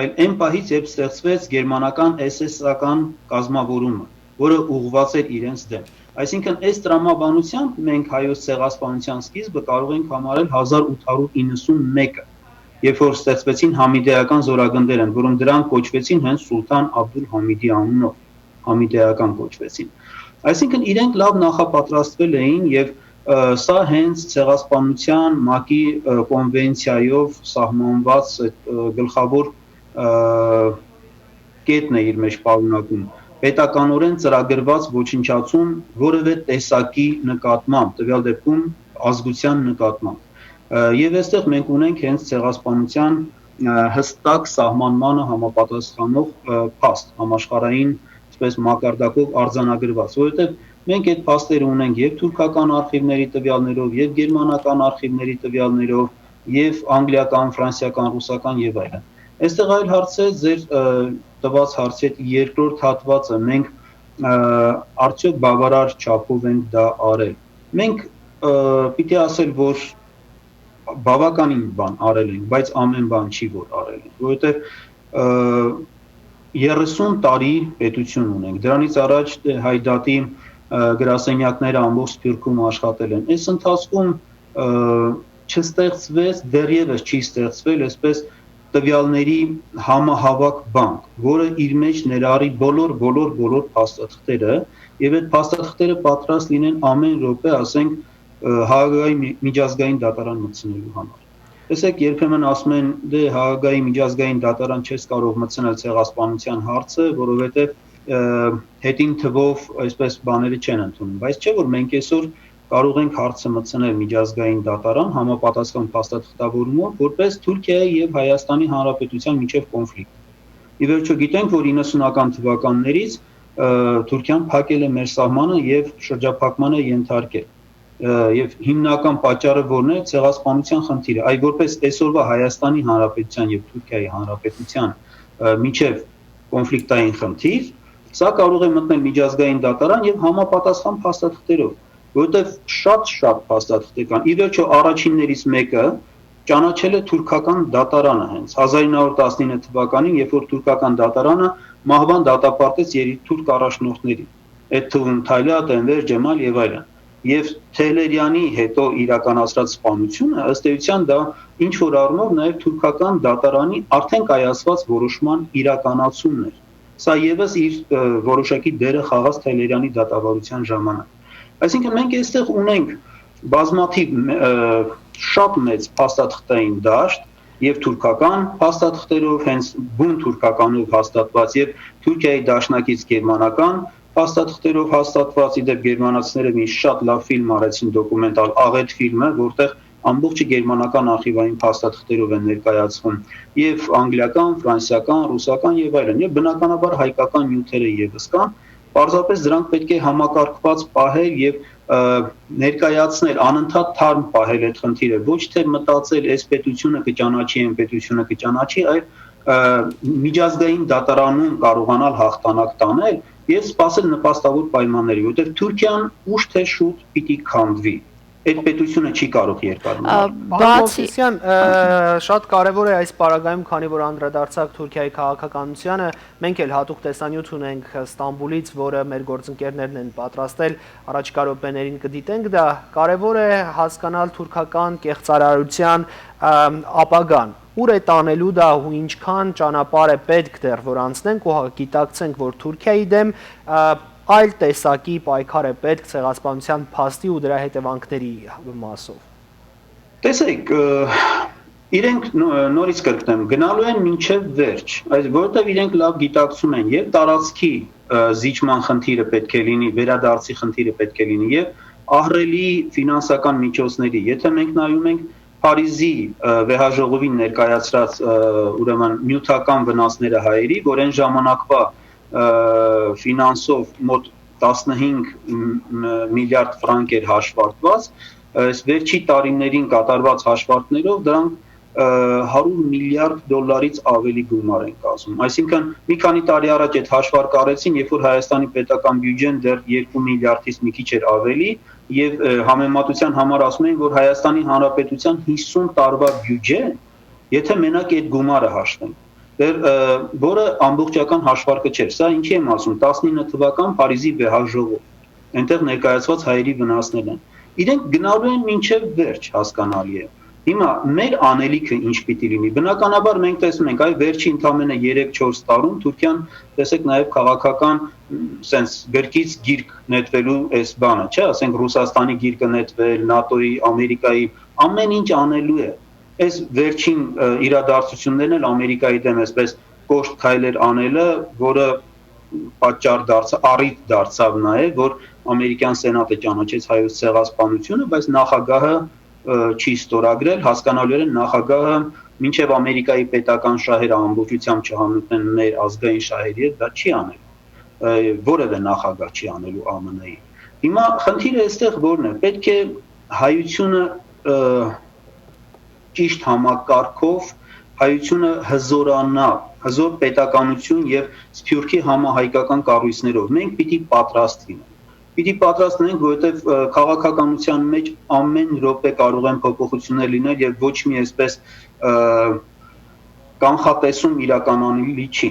այլ այն պահից, երբ ստեղծվեց գերմանական S S-ական կազմավորումը, որը ուղղված էր իրենց դեմ։ Այսինքն, այս տրամաբանությամբ մենք հայոց ցեղասպանության սկիզբը կարող ենք համարել հազար ութ հարյուր իննսունմեկը, երբ որ ստեղծվեցին համիդեական զորագնդեր են, որոնք դրանք կոչվեցին հենց Սուլթան Աբդուլ Համիդի անունով, համիդեական կոչվեցին։ Այսինքն, իրենք լավ նախապատրաստվել էին և, ը, սա հենց ցեղասպանության ՄԱԿ-ի, ը, կոնվենցիայով սահմանված, ը, գլխավոր, ը, կետն է իր մեջ պարունակում, պետականորեն ծրագրված ոչնչացում որևէ տեսակի նկատմամբ, տվյալ դեպքում ազգության նկատմամբ։ Ը, և այստեղ մենք ունենք հենց ցեղասպանության, ը, հստակ սահմանմանը համապատասխանող, ը, փաստ, համաշխարհային, այսպես, մակարդակով արձանագրված, որովհետև մենք այդ փաստերը ունենք և թուրքական արխիվների տվյալներով, և գերմանական արխիվների տվյալներով, և անգլիական, ֆրանսիական, ռուսական և այլն։ Այստեղ այլ հարց է, ձեր, ը, տված հարցի հետ երկրորդ հատվածը, մենք, ը, արդյոք բավարար չափով ենք դա արել։ Մենք, ը, պիտի ասել, որ բավականին բան արել ենք, բայց ամեն բան չի, որ արել ենք, որովհետև, ը, երեսուն տարի պետություն ունենք։ Դրանից առաջ, դե, Հայդատի, ը, գրասենյակները ամբողջ Սփյուռքում աշխատել են։ Այս ընթացքում, ը, չստեղծվեց, դեռևս չի ստեղծվել, այսպես, տվյալների համահավաք բանկ, որը իր մեջ ներառի բոլոր, բոլոր, բոլոր փաստաթղթերը, և այդ փաստաթղթերը պատրաստ լինեն ամեն րոպե, ասենք, ը, Հաագայի մի-, միջազգային դատարան մտցնելու համար։ Տեսեք, երբեմն ասում են, դե, Հաագայի միջազգային դատարան չես կարող մտցնել ցեղասպանության հարցը, որովհետև, ը, հետին թվով այսպես բաները չեն ընդունում։ Բայց չէ՞ որ մենք այսօր կարող ենք հարցը մտցնել միջազգային դատարան համապատասխան փաստաթղթավորումով, որպես Թուրքիայի եւ Հայաստանի Հանրապետության միջեւ կոնֆլիկտ։ Ի վերջո գիտենք, որ իննսունական թվականներից, ը, Թուրքիան փակել է մեր սահմանը եւ շրջափակման է ենթարկել։ Ը, եւ հիմնական պատճառը որն է, ցեղասպանության խնդիրը, այ որպես այսօրվա Հայաստանի Հանրապետության եւ Թուրքիայի Հանրապետության, ը, միջեւ կոնֆլիկտային խնդիր, սա կարող է մտնել միջազգային դատարան եւ համապատասխան փաստաթղթերով, որովհետեւ շատ-շատ փաստաթղթեր կան։ Ի վերջո, առաջիններից մեկը ճանաչել է թուրքական դատարանը հենց հազար ինը հարյուր տասնինը թվականին, երբ որ թուրքական դատարանը մահուան դատապարտեց երիտթուրք առաջնորդներին, այդ թվում Թալյատ, Էնվեր, Ջեմալ եւ այլն։ Եւ Թեհլերյանի հետո իրականացրած սպանությունը, ըստ էության, դա ինչ որ առումով նաեւ թուրքական դատարանի արդեն կայացված որոշման իրականացումն էր։ Սա եւս իր, ը, որոշակի դերը խաղաց Թեհլերյանի դատավարության ժամանակ։ Այսինքն մենք այստեղ ունենք բազմաթիվ մե-, ը, շատ մեծ փաստաթղթային դաշտ, եւ թուրքական փաստաթղթերով, հենց բուն թուրքականով հաստատված, եւ Թուրքիայի դաշնակից գերմանական փաստաթղթերով հաստատված, ի դեպ, գերմանացիները մի շատ լավ ֆիլմ արեցին, դոկումենտալ աղետ ֆիլմը, որտեղ ամբողջը գերմանական արխիվային փաստաթղթերով են ներկայացվում, եւ անգլիական, ֆրանսիական, ռուսական եւ այլն, եւ բնականաբար հայկական նիւթերը եւս կան, պարզապես դրանք պետք է համակարգված պահել եւ, ը, ներկայացնել, անընդհատ թարմ պահել այդ խնդիրը, ոչ թե մտածել, այս պետությունը կճանաչի, այն պետությունը կճանաչի, այլ, ը, միջազգային դատարանում կարողանալ հաղթանակ տանել եւ սպասել նպաստավոր պայմանների, որտեղ Թուրքիան ուշ թե շուտ պիտի քանդվի։ Այդ պետությունը չի կարող երկար մնալ։ Պարոն Մովսիսյան, ը, շատ կարեւոր է այս պարագայում, քանի որ անդրադարձաք Թուրքիայի քաղաքականությանը, մենք էլ հատուկ տեսանյութ ունենք Ստամբուլից, որը մեր գործընկերներն են պատրաստել, առաջիկայ րոպեներին կը դիտենք դա։ Կարեւոր է հասկանալ թուրքական կեղծարարության, ը, ապագան։ Ո՞ւր է տանելու դա ու ինչքան ճանապարհ է պետք դեռ, որ անցնենք ու հա-, գիտակցենք, որ Թուրքիայի դեմ, ը, այլ տեսակի պայքար է պետք ցեղասպանության փաստի ու դրա հետեւանքների մասով։ Տեսեք, ը, իրենք նո-, նորից կրկնեմ, գնալու են մինչև վերջ, այս, որովհետև իրենք լավ գիտակցում են, եւ տարածքի, ը, զիջման խնդիրը պետք է լինի, վերադարձի խնդիրը պետք է լինի, եւ ահռելի ֆինանսական միջոցների։ Եթե մենք նայում ենք Փարիզի, ը, վեհաժողովին ներկայացրած, ը, ուրեմն նիւթական վնասները հայերի, որ այն ժամանակվա, ը, ֆինանսով մոտ տասնհինգ մ-, մ-, միլիարդ ֆրանկ էր հաշվարկված, այս վերջի տարիներին կատարված հաշվարկներով դրանք, ը, հարյուր միլիարդ դոլարից ավելի գումար են կազմում։ Այսինքն, մի քանի տարի առաջ այդ հաշվարկը արեցին, երբ որ Հայաստանի պետական բյուջեն դեռ երկու միլիարդից մի քիչ էր ավելի, եւ, ը, համեմատության համար ասում էին, որ Հայաստանի Հանրապետության հիսուն տարվա բյուջեն, եթե մենակ այդ գումարը հաշվենք, դեռ, ը, որը ամբողջական հաշվարկը չէր, սա ինչի եմ ասում, տասնինը թվական Փարիզի վեհաժողով, այնտեղ ներկայացված հայերի վնասներն են։ Իրենք գնալու են մինչև վերջ, հասկանալի է։ Հիմա մեր անելիքը ինչ պիտի լինի։ Բնականաբար մենք տեսնում ենք, այ վերջի ընդամենը երեք-չորս տարում Թուրքիան, տեսեք, նաև քաղաքական, մ, սենց գրքից գիրք նետվելու այս բանը, չէ՞, ասենք Ռուսաստանի գիրքը նետվել, նատօ-ի, Ամերիկայի, ամեն ինչ անելու է։ Այս վերջին, ը, իրադարձություններն էլ Ամերիկայի դեմ այսպես կոշտ քայլեր անելը, որը պատճառ դարձ-, առիթ դարձավ նաև, որ ամերիկյան սենատը ճանաչեց հայոց ցեղասպանությունը, բայց նախագահը, ը, չի ստորագրել, հասկանալիորեն նախագահը մինչև Ամերիկայի պետական շահերը ամբողջությամբ չհանուտնեն մեր ազգային շահերի հետ, դա չի անել, ը, որևէ նախագահ չի անելու ա մ ն-ի։ Հիմա խնդիրը այստեղ որն է, պետք է հայությունը, ը, ճիշտ համակարգով հայությունը հզորանա, հզոր պետականություն եւ սփյուռքի համահայկական կառույցներով։ Մենք պիտի պատրաստ լինենք։ Պիտի պատրաստ լինենք, որովհետեւ, ը, քաղաքականության մեջ ամեն րոպե կարող են փոփոխություններ լինել եւ ոչ մի այսպես, ը, կանխատեսում իրականանալի չի,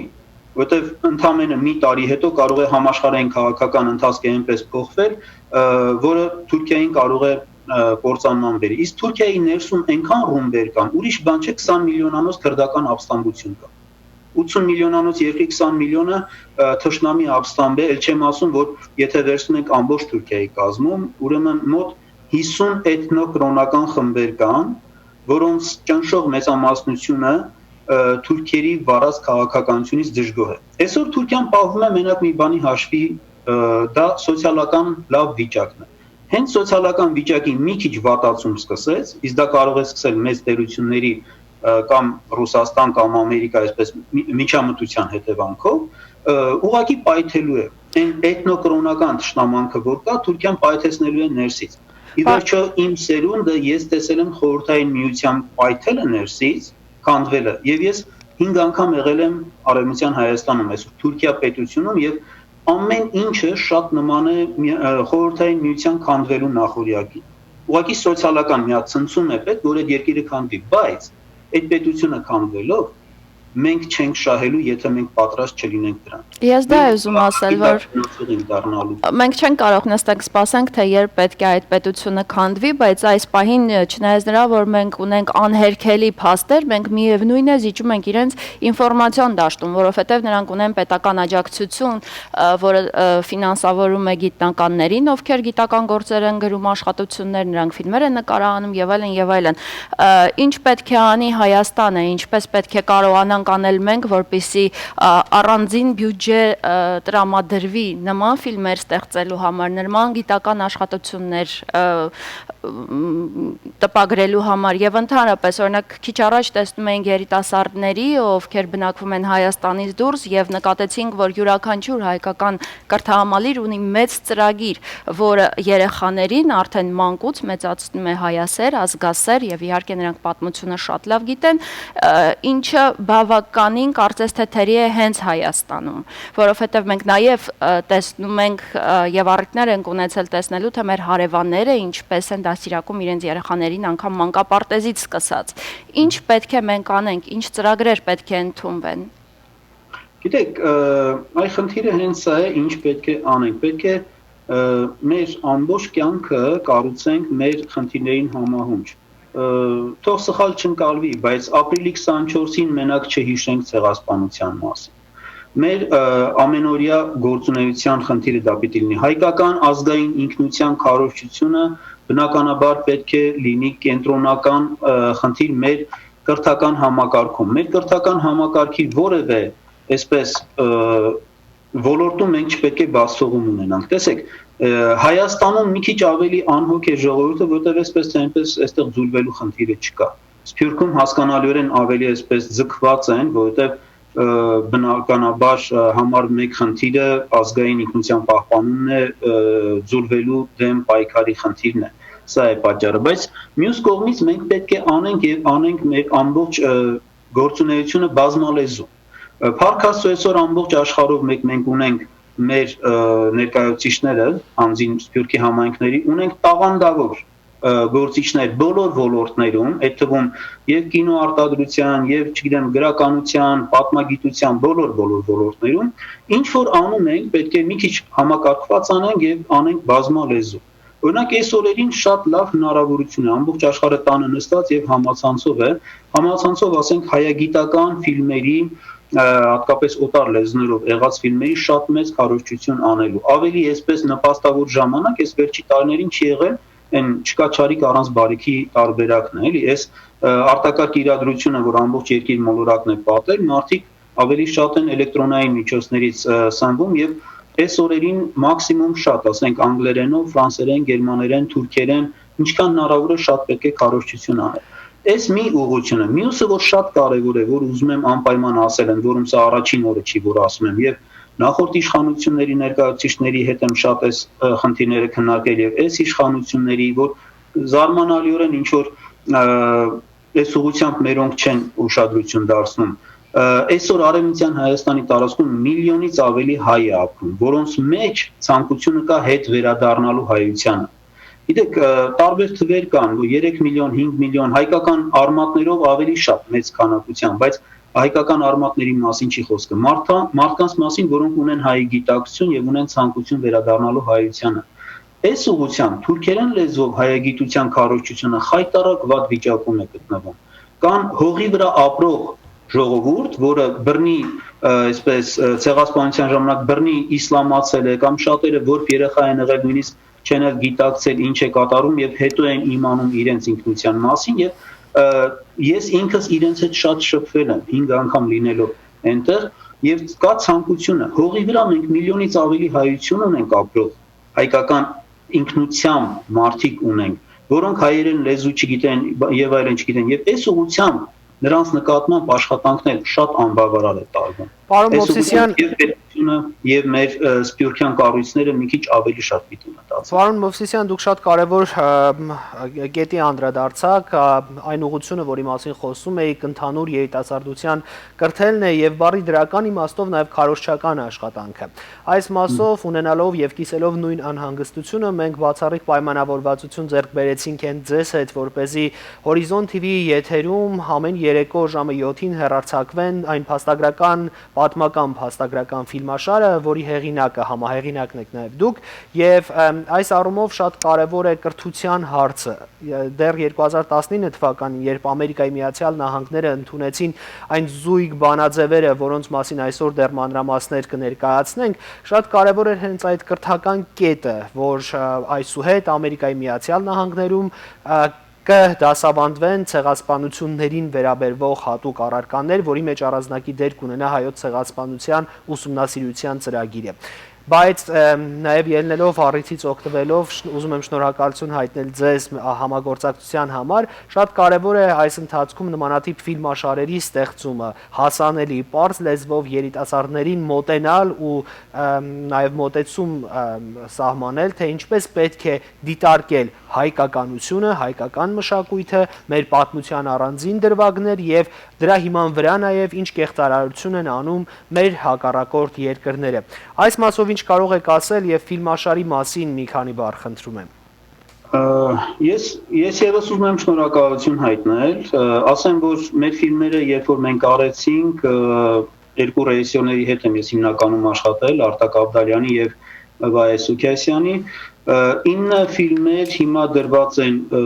որովհետեւ ընդամենը մի տարի հետո կարող է համաշխարհային քաղաքական ընթացքը այնպես փոխվել, ը, որը Թուրքիային կարող է, ը, կործանման բերի։ Իսկ Թուրքիայի ներսում այնքան ռումբեր կան, ուրիշ բան չէ, քսան միլիոնանոց քրդական ապստամբություն կա։ Ութսուն միլիոնանոց երկրի քսան միլիոնը, ը, թշնամի ապստամբ է, ել չեմ ասում, որ եթե վերցնենք ամբողջ Թուրքիայի կազմում, ուրեմն մոտ հիսուն էթնոկրոնական խմբեր կան, որոնց ճնշող մեծամասնությունը, ը, թուրքերի վարած քաղաքականությունից դժգոհ է։ Այսօր Թուրքիան պահվում է մենակ մի բանի հաշվի, ը, դա սոցիալական լավ վիճակն է։ Հենց սոցիալական վիճակի մի քիչ վատացում սկսեց, իսկ դա կարող է սկսել մեծ տերությունների, ը, կամ Ռուսաստան, կամ Ամերիկա, այսպես մի-, միջամտության հետևանքով, ը, ուղղակի պայթելու է։ Այն էթնոկրոնական թշնամանքը, որ կա, Թուրքիան պայթեցնելու է ներսից։ Ի Պա- վերջո, իմ սերունդը, ես տեսել եմ խորհրդային միության պայթելը ներսից, քանդվելը, եւ ես հինգ անգամ եղել եմ Արեւմտյան Հայաստանում, այսօր Թուրքիա պետությունում, եւ ամեն ինչը շատ նման է մի-, ը, խորհրդային միության քանդվելու նախօրեակին։ Ուղղակի սոցիալական մի հատ ցնցում է պետք, որ այդ երկիրը քանդվի, բայց այդ պետությունը քանդվելով մենք չենք շահելու, եթե մենք պատրաստ չլինենք դրան։ Ես դա եմ ուզում ասել, որ Դառնալու։ մենք չենք կարող նստենք սպասենք, թե երբ պետք է այդ պետությունը քանդվի, բայց այս պահին, չնայած նրա, որ մենք ունենք անհերքելի փաստեր, մենք միևնույն է զիջում ենք իրենց ինֆորմացիոն դաշտում, որովհետև նրանք ունեն պետական աջակցություն, ը, որը, ը, ֆինանսավորում է գիտնականներին, ովքեր գիտական գործեր են գրում, աշխատություններ, նրանք ֆիլմեր են նկարահանում և այլն, և այլն։ Ը, ինչ պետք է անի Հայաստանը, ինչպես պետք է կարողանանք անել մենք, որպեսզի, ը, առանձին բյուջե, ը, տրամադրվի նման ֆիլմեր ստեղծելու համար, նման գիտական աշխատություններ, ը, մ, տպագրելու համար և ընդհանրապես, օրինակ, քիչ առաջ տեսնում էինք երիտասարդների, ովքեր բնակվում են Հայաստանից դուրս, և նկատեցինք, որ յուրաքանչյուր հայկական կրթահամալիր ունի մեծ ծրագիր, որը երեխաներին արդեն մանկուց մեծացնում է հայասեր, ազգասեր, և իհարկե նրանք պատմությունը շատ լավ գիտեն, ը, ինչը բավականին կարծես թե թերի է հենց Հայաստանում, որովհետև մենք նաև, ը, տեսնում ենք, ը, և առիթներ ենք ունեցել տեսնելու, թե մեր հարևանները ինչպես են դաստիարակում իրենց երեխաներին, անգամ մանկապարտեզից սկսած։ Ինչ պետք է մենք անենք, ինչ ծրագրեր պետք է ընդունվեն։ Գիտեք, ը, այ խնդիրը հենց սա է, ինչ պետք է անենք։ Պետք է, ը, մեր ամբողջ կյանքը կառուցենք մեր խնդիրներին համահունչ։ Ը, թող սխալ չընկալվի, բայց ապրիլի քսանչորսին մենակ չհիշենք ցեղասպանության մասին։ Մեր, ը, ամենօրյա գործունեության խնդիրը դա պիտի լինի։ Հայկական ազգային ինքնության քարոզչությունը բնականաբար պետք է լինի կենտրոնական, ը, խնդիր մեր կրթական համակարգում։ Մեր կրթական համակարգի որևէ, այսպես, ը, ոլորտում մենք չպետք է բացթողում ունենանք։ Տեսեք, ը, Հայաստանում մի քիչ ավելի անհոգ է ժողովուրդը, որտեղ այսպես թե այնպես այստեղ ձուլվելու խնդիրը չկա։ Սփյուռքում հասկանալիորեն ավելի այսպես ձգված են, որովհետև, ը, բնականաբար, ը, համար մեկ խնդիրը ազգային ինքնության պահպանումն է, ը, ձուլվելու դեմ պայքարի խնդիրն է։ Սա է պատճառը, բայց մյուս կողմից մենք պետք է անենք և անենք մեր ամբողջ, ը, գործունեությունը բազմալեզու։ Ը, փառք Աստծո, այսօր ամբողջ աշխարհով մեկ մենք ունենք մեր, ը, ներկայացուցիչները, անձին Սփյուռքի համայնքների, ունենք տաղանդավոր, ը, գործիչներ բոլոր ոլորտներում, այդ թվում և կինոարտադրության, և, չգիտեմ, գրականության, պատմագիտության, բոլոր, բոլոր ոլորտներում։ Ինչ որ անում ենք, պետք է մի քիչ համակարգված անենք և անենք բազմալեզու։ Օրինակ, այս օրերին շատ լավ հնարավորություն է, ամբողջ աշխարհը տանը նստած և համացանցով է, համացանցով, ասենք, հայագիտական ֆիլմերի, ը, հատկապես օտար լեզուներով եղած ֆիլմերի շատ մեծ քարոզչություն անելու։ Ավելի այսպես նպաստավոր ժամանակ այս վերջի տարիներին չի եղել, այն չկա չարիք առանց բարիքի տարբերակն է, էլի, այս, ը, արտակարգ իրադրությունը, որ ամբողջ երկիր մոլորակն է պատել, մարդիկ ավելի շատ են էլեկտրոնային միջոցներից, ը, սնվում և այս օրերին մաքսիմում շատ, ասենք, անգլերենով, ֆրանսերեն, գերմաներեն, թուրքերեն, ինչքան հնարավոր է շատ պետք է քարոզչություն անել։ Այս մի ուղղությունը, մյուսը, որ շատ կարևոր է, որ ուզում եմ անպայման ասել եմ, որում սա առաջին օրը չի, որ ասում եմ, և նախորդ իշխանությունների ներկայացուցիչների հետ եմ շատ այս, ը, խնդիրները քննարկել և այս իշխանությունների, որ զարմանալիորեն ինչ որ, ը, այս ուղղությամբ մերոնք չեն ուշադրություն դարձնում։ Ը, այսօր Արևմտյան Հայաստանի տարածքում միլիոնից ավելի հայ է ապրում, որոնց մեջ ցանկությունը կա հետ վերադառնալու հայությանը։ Գիտեք, ը, տարբեր թվեր կան, որ երեք միլիոն, հինգ միլիոն, հայկական արմատներով ավելի շատ մեծ քանակությամբ, բայց հայկական արմատների մասին չի խոսքը։ Մարդա-, մարդկանց մասին, որոնք ունեն հայի գիտակցություն և ունեն ցանկություն վերադառնալու հայությանը։ Այս ուղղությամբ թուրքերեն լեզվով հայագիտության քարոզչությունը խայտառակ վատ վիճակում է գտնվում։ Կան հողի վրա ապրող ժողովուրդ, որը բռնի, ը, այսպես, ը, ցեղասպանության ժամանակ բռնի իսլամացել է, կամ շատերը, որ երեխա են եղել, նույնիսկ չեն էլ գիտակցել ինչ է կատարում, և հետո են իմանում իրենց ինքնության մասին, և, ը, ես ինքս իրենց հետ շատ շփվել եմ, հինգ անգամ լինելով այնտեղ, և կա ցանկությունը, հողի վրա մենք միլիոնից ավելի հայություն ունենք ապրող, հայկական ինքնությամբ մարդիկ ունենք, որոնք հայերեն լեզու չգիտեն եւ այլն չգիտեն, եւ այս ուղղությամբ նրանց նկատմամբ աշխատանքներ շատ անբավարար է տարվում։ Պարոն Այս Մովսիսյան, ուղղությամբ եւ պետությունը եւ մեր, ը, սփիւռքեան կառույցները մի քիչ ավելի շատ պիտի մտածեն։ Պարոն Մովսիսյան, դուք շատ կարեւոր, ը, մ, կետի անդրադարձաք, ը, այն ուղղությունը, որի մասին խոսում էիք, ընդհանուր երիտասարդության կրթելն է եւ բառի դրական իմաստով նաեւ քարոզչական աշխատանքը։ Այս մասով, ունենալով եւ կիսելով նոյն անհանգստությունը, մենք բացառիկ պայմանավորվածություն ձեռք բերեցինք հենց ձեզ հետ, որպեսզի Horizon T V եթերում ամեն երեկո ժամը յոթին հեռարձակվեն այն փաստագրական, պատմական փաստագրական ֆիլմաշարը, որի հեղինակը, համահեղինակն եք նաեւ դուք, եւ, ըմ, այս առումով շատ կարեւոր է կրթության հարցը։ Դեռ երկու հազար տասնինը թվականին, երբ Ամերիկայի Միացյալ Նահանգները ընդունեցին այն զույգ բանաձեւերը, որոնց մասին այսօր դեռ մանրամասներ կը ներկայացնենք, շատ կարեւոր էր հենց այդ կրթական կետը, որ, ը, այսուհետ Ամերիկայի Միացյալ Նահանգներում, ը, կը դասաւանդուեն ցեղասպանութիւններին վերաբերող յատուկ առարկաներ, որի մէջ առանձնակի դեր կունենայ հայոց ցեղասպանութեան ուսումնասիրութեան ծրագիրը։ Բայց, ը, նաեւ ելնելով առիթից օգտվելով, շ-, ուզում եմ շնորհակալություն հայտնել ձեզ, ը, համագործակցության համար։ Շատ կարեւոր է այս ընթացքում նմանատիպ ֆիլմաշարերի ստեղծումը, հասանելի, պարզ լեզվով երիտասարդներին մոտենալ ու, ը, նաեւ մոտեցում, ը, սահմանել, թե ինչպես պետք է դիտարկել հայկականությունը, հայկական մշակոյթը, մեր պատմության առանձին դրուագներ եւ դրա հիման վրայ նաեւ ինչ կեղծարարություն են անում մեր հակառակորդ երկրները։ Այս մասով ինչ կարող եք ասել եւ ֆիլմաշարի մասին մի քանի բառ խնդրում եմ։ Ը, ես, ես ևս ուզում եմ շնորհակալություն հայտնել, ը, ասեմ, որ մեր ֆիլմերը, երբ որ մենք արեցինք, ը, երկու ռեժիսորների հետ եմ ես հիմնականում աշխատել, Արտակ Աբդալյանի եւ Վայե Սուքիասյանի, ը, ինը ֆիլմեր հիմա դրված են, ը,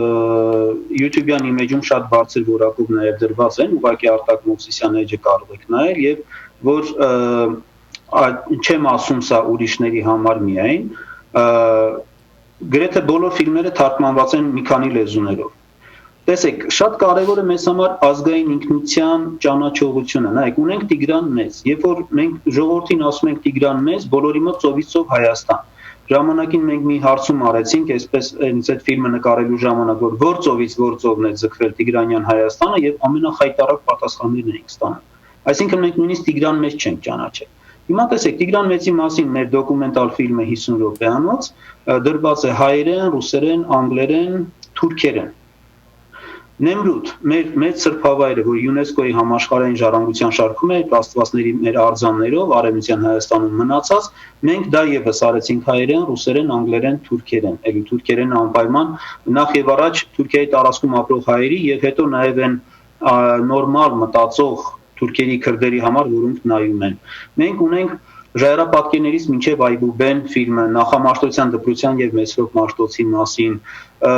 YouTube-յան իմեջում շատ բարձր որակով նաեւ դրված են, ուղղակի Արտակ Մովսիսյանը ջը կարող եք նայել, եւ որ, ը, ա, չեմ ասում սա ուրիշների համար միայն, ը, գրեթե բոլոր ֆիլմերը թարգմանված են մի քանի լեզուներով։ Տեսեք, շատ կարեւոր է մեզ համար ազգային ինքնության ճանաչողությունը։ Նայեք, ունենք Տիգրան Մեծ։ Երբ որ մենք ժողովրդին ասում ենք Տիգրան Մեծ, բոլորի մոտ ծովից ծով Հայաստան։ Ժամանակին մենք մի հարցում արեցինք, այսպես հենց այդ ֆիլմը նկարելու ժամանակ, որ որ ծովից որ ծովն է ձգվել Տիգրանյան Հայաստանը, եւ ամենախայտառակ պատասխաններն էինք ստանում։ Այսինքն մենք նույնիսկ Տիգրան Մեծ չենք ճանաչել։ Հիմա տեսեք, Տիգրան Մեծի մասին մեր դոկումենտալ ֆիլմը հիսուն րոպեանոց, ը, դրված է հայերեն, ռուսերեն, անգլերեն, թուրքերեն։ Նեմրութ, մեր մեծ սրբավայրը, որ ЮՆԵՍԿՕ-ի համաշխարհային ժառանգության շարքում է, աստվածների մեր արձաններով Արևմտյան Հայաստանում մնացած, մենք դա ևս արեցինք հայերեն, ռուսերեն, անգլերեն, թուրքերեն, էլի թուրքերեն անպայման, նախ եւ առաջ Թուրքիայի տարածքում ապրող հայերի եւ հետո նաեւ այն, ա, նորմալ մտածող թուրքերի, քրդերի համար, որոնք նայում են։ Մենք ունենք Ժայռապատկերներից մինչեւ Այբուբեն ֆիլմը, նախամարշտության դպրության եւ Մեսրոպ Մաշտոցի մասին, ը,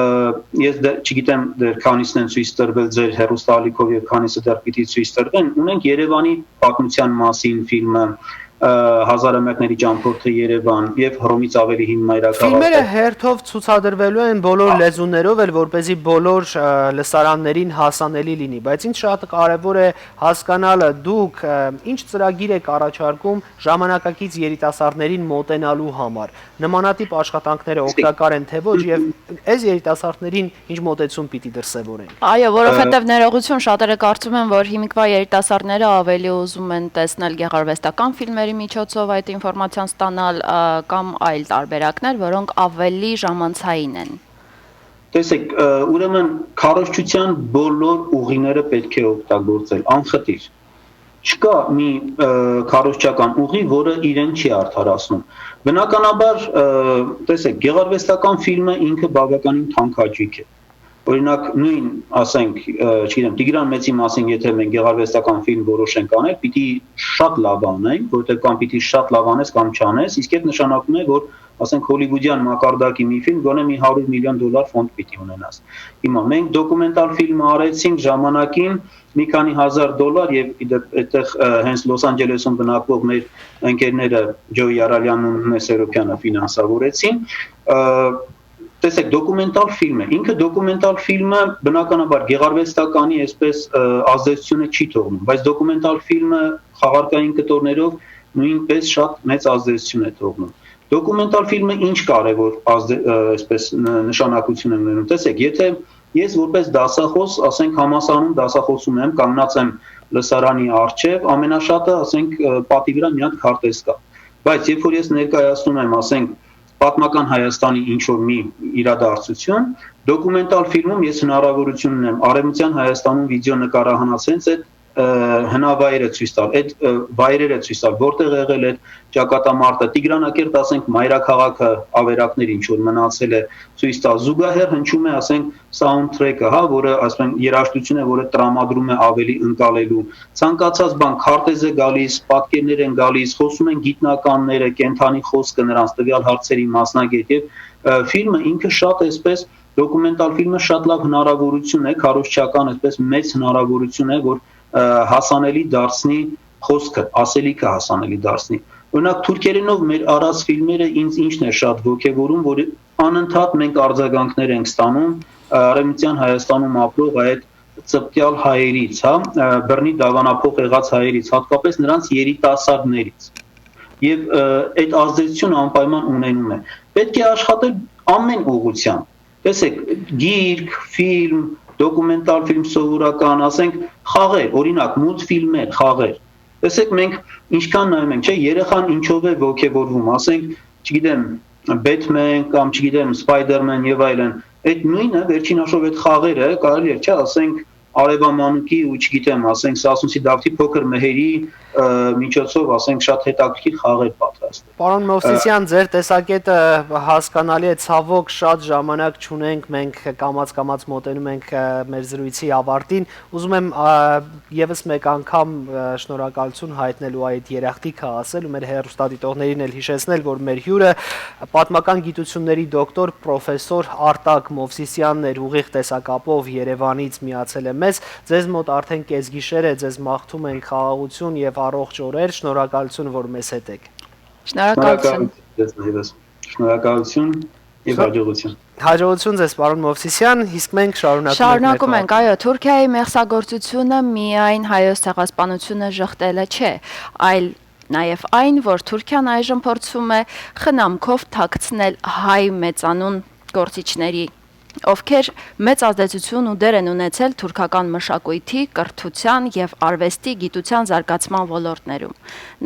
ես դեռ չգիտեմ, դեռ քանիսն են ցոյց տրվել ձեր հեռուստաալիքով եւ քանիսը դեռ պիտի ցոյց տրվեն։ Ունենք Երեւանի պատմության մասին ֆիլմը, ը, Հազարամյակների ճամփորդը Երեւան եւ Հռոմից ավելի հին մայրաքաղաքը։ Ֆիլմերը հերթով ցուցադրվելու են բոլոր լեզուներով էլ, որպեսզի բոլոր, ը, լսարաններին հասանելի լինի, բայց ինձ շատ կարեւոր է հասկանալը, դուք, ը, ինչ ծրագիր եք առաջարկում ժամանակակից երիտասարդներին մոտենալու համար։ Նմանատիպ աշխատանքները օգտակար են, թե ոչ, եւ այս երիտասարդներին ինչ մոտեցում պիտի դրսեւորեն։ Այո, որովհետև ներողություն, շատերը կարծում են, որ հիմիկվա երիտասարդները ավելի ուզում են տեսնել գեղարվեստական ֆիլմերի միջոցով այդ ինֆորմացիան ստանալ, ա, կամ այլ տարբերակներ, որոնք ավելի ժամանցային են։ Տեսեք, ը, ուրեմն քարոզչության բոլոր ուղիները պետք է օգտագործել, անխտիր։ Չկա մի, ը, քարոզչական ուղի, որը իրեն չի արդարացնում։ Բնականաբար, ը, տեսեք, գեղարվեստական ֆիլմը ինքը բավականին թանկ հաճույք է։ Օրինակ, նույն, ասենք, ը, չգիտեմ, Տիգրան Մեծի մասին, եթե մենք գեղարվեստական ֆիլմ որոշենք անել, պիտի շատ լավ անենք, որովհետև կամ պիտի շատ լավ անես, կամ չանես, իսկ այդ նշանակում է, որ, ասենք, հոլիվուդյան մակարդակի մի ֆիլմ գոնե մի հարյուր միլիոն դոլար ֆոնդ պիտի ունենաս։ Հիմա մենք դոկումենտալ ֆիլմը արեցինք ժամանակին մի քանի հազար դոլար, եւ, ի դեպ, այդտեղ, ը, հենց Լոս Անջելեսում բնակվող մեր ընկերները Ջոյ Արալյանն ու Նունե Սերոփյանը ֆինանսավորեցին, ը, տեսեք, դոկումենտալ ֆիլմ է։ Ինքը դոկումենտալ ֆիլմը, բնականաբար, գեղարվեստականի այսպես, ը, ազդեցությունը չի թողնում, բայց դոկումենտալ ֆիլմը խաղարկային կտորներով նույնպես շատ մեծ ազդեցություն է թողնում։ Դոկումենտալ ֆիլմը ինչ կարեւոր ազդե-, ը, այսպես, ն-, նշանակություն է ունենում։ Տեսեք, եթե ես որպես դասախոս, ասենք, համալսարանում դասախոսում եմ, կանգնած եմ լսարանի առջեւ, ամենաշատը, ասենք, ը, պատի վրայ մի հատ քարտեզ կայ։ Բայց երբ որ ես ներկայացնում եմ, ասենք, պատմական Հայաստանի ինչ որ մի իրադարձություն, դոկումենտալ ֆիլմում ես հնարավորություն ունեմ Արեւմտյան Հայաստանում վիդեօ նկարահանած հենց այդ, ը, հնավայրը ցոյց տալ, այդ, ը, վայրերը ցոյց տալ, որտեղ եղել այդ ճակատամարտը, Տիգրանակերտ, ասենք, մայրաքաղաքը, ավերակներ ինչ որ մնացել է, ցոյց տալ։ Զուգահեռ հնչում է, ասենք, soundtrack-ը, հա, որը, ասենք, երաժշտություն է, որը տրամադրում է ավելի ընկալելու։ Ցանկացած բան, քարտեզ է գալիս, պատկերներ են գալիս, խոսում են գիտնականները, կենդանի խոսքը նրանց, տվեալ հարցերին մասնագետ, եւ, ը, ֆիլմը ինքը շատ, այսպես, դոկումենտալ ֆիլմը շատ լաւ հնարաւորություն է, քարոզչական, այսպես, մեծ հնարաւորություն է, որ, ը, հասանելի դարձնի խոսքը, ասելիքը հասանելի դարձնի։ Օրինակ, թուրքերենով մեր առած ֆիլմերը ինձ ինչն է շատ ոգեւորում, որ անընդհատ մենք արձագանքներ ենք ստանում, ը, Արեւմտյան Հայաստանում ապրող այդ ծպտեալ հայերից, հա, ը, բռնի դավանափոխ եղած հայերից, հատկապես նրանց երիտասարդներից։ Եւ, ը, այդ ազդեցությունը անպայման ունենում է։ Պետք է աշխատել ամեն ուղղությամբ։ Տեսեք, գիրք, ֆիլմ, դոկումենտալ ֆիլմ, սովորական, ասենք, խաղեր, օրինակ, մուլտֆիլմեր, խաղեր։ Տեսեք, մենք ինչքան նայում ենք, չէ, երեխան ինչով է ոգևորվում, ասենք, չգիտեմ, Batman կամ, չգիտեմ, Spider-Man եւ այլն, այդ նոյնը, վերջին հաշվով, այդ խաղերը կարելի է, չէ, ասենք, արեւամանուկի ու, չգիտեմ, ասենք, Սասունցի Դավթի փոքր մհերի, ը, միջոցով, ասենք, շատ հետաքրքիր խաղեր պատրաստել։ Պարոն Մովսիսյան, ձեր տեսակետը հասկանալի է, ցաւոք շատ ժամանակ չունենք, մենք կամաց-կամաց մոտենում ենք, ը, մեր զրույցի ավարտին։ Ուզում եմ, ա, եւս մեկ անգամ, ը, շնորհակալություն հայտնելու այդ երախտիքը ասել ու մեր հեռուստադիտողներին էլ հիշեցնել, որ մեր հիւրը պատմական գիտությունների դոկտոր պրոֆեսոր Արտակ Մովսիսյանն էր, ուղիղ տեսակապով Երեւանից միացել է մեզ։ Ձեզ մօտ արդեն կեսգիշեր է, ձեզ մաղթում ենք խաղաղություն եւ առողջ օրեր, շնորհակալություն, որ մեզ հետ եք։ Շնորհակալություն։ Շնորհակալություն ձեզ, Նայիրս։ Շնորհակալություն եւ Շնորհ- հաջողություն։ Հաջողություն ձեզ, պարոն Մովսիսյան, իսկ մենք շարունակում ենք մեր Շարունակում ենք, խաղ- այո, Թուրքիայի մեղսագործությունը միայն հայոց ցեղասպանությունը ժխտելը չէ, այլ նաեւ այն, որ Թուրքիան այժմ փորձում է խնամքով թաքցնել հայ մեծանուն գործիչների, ովքեր մեծ ազդեցություն ու դեր են ունեցել թուրքական մշակոյթի, կրթության եւ արուեստի, գիտության զարգացման ոլորտներում։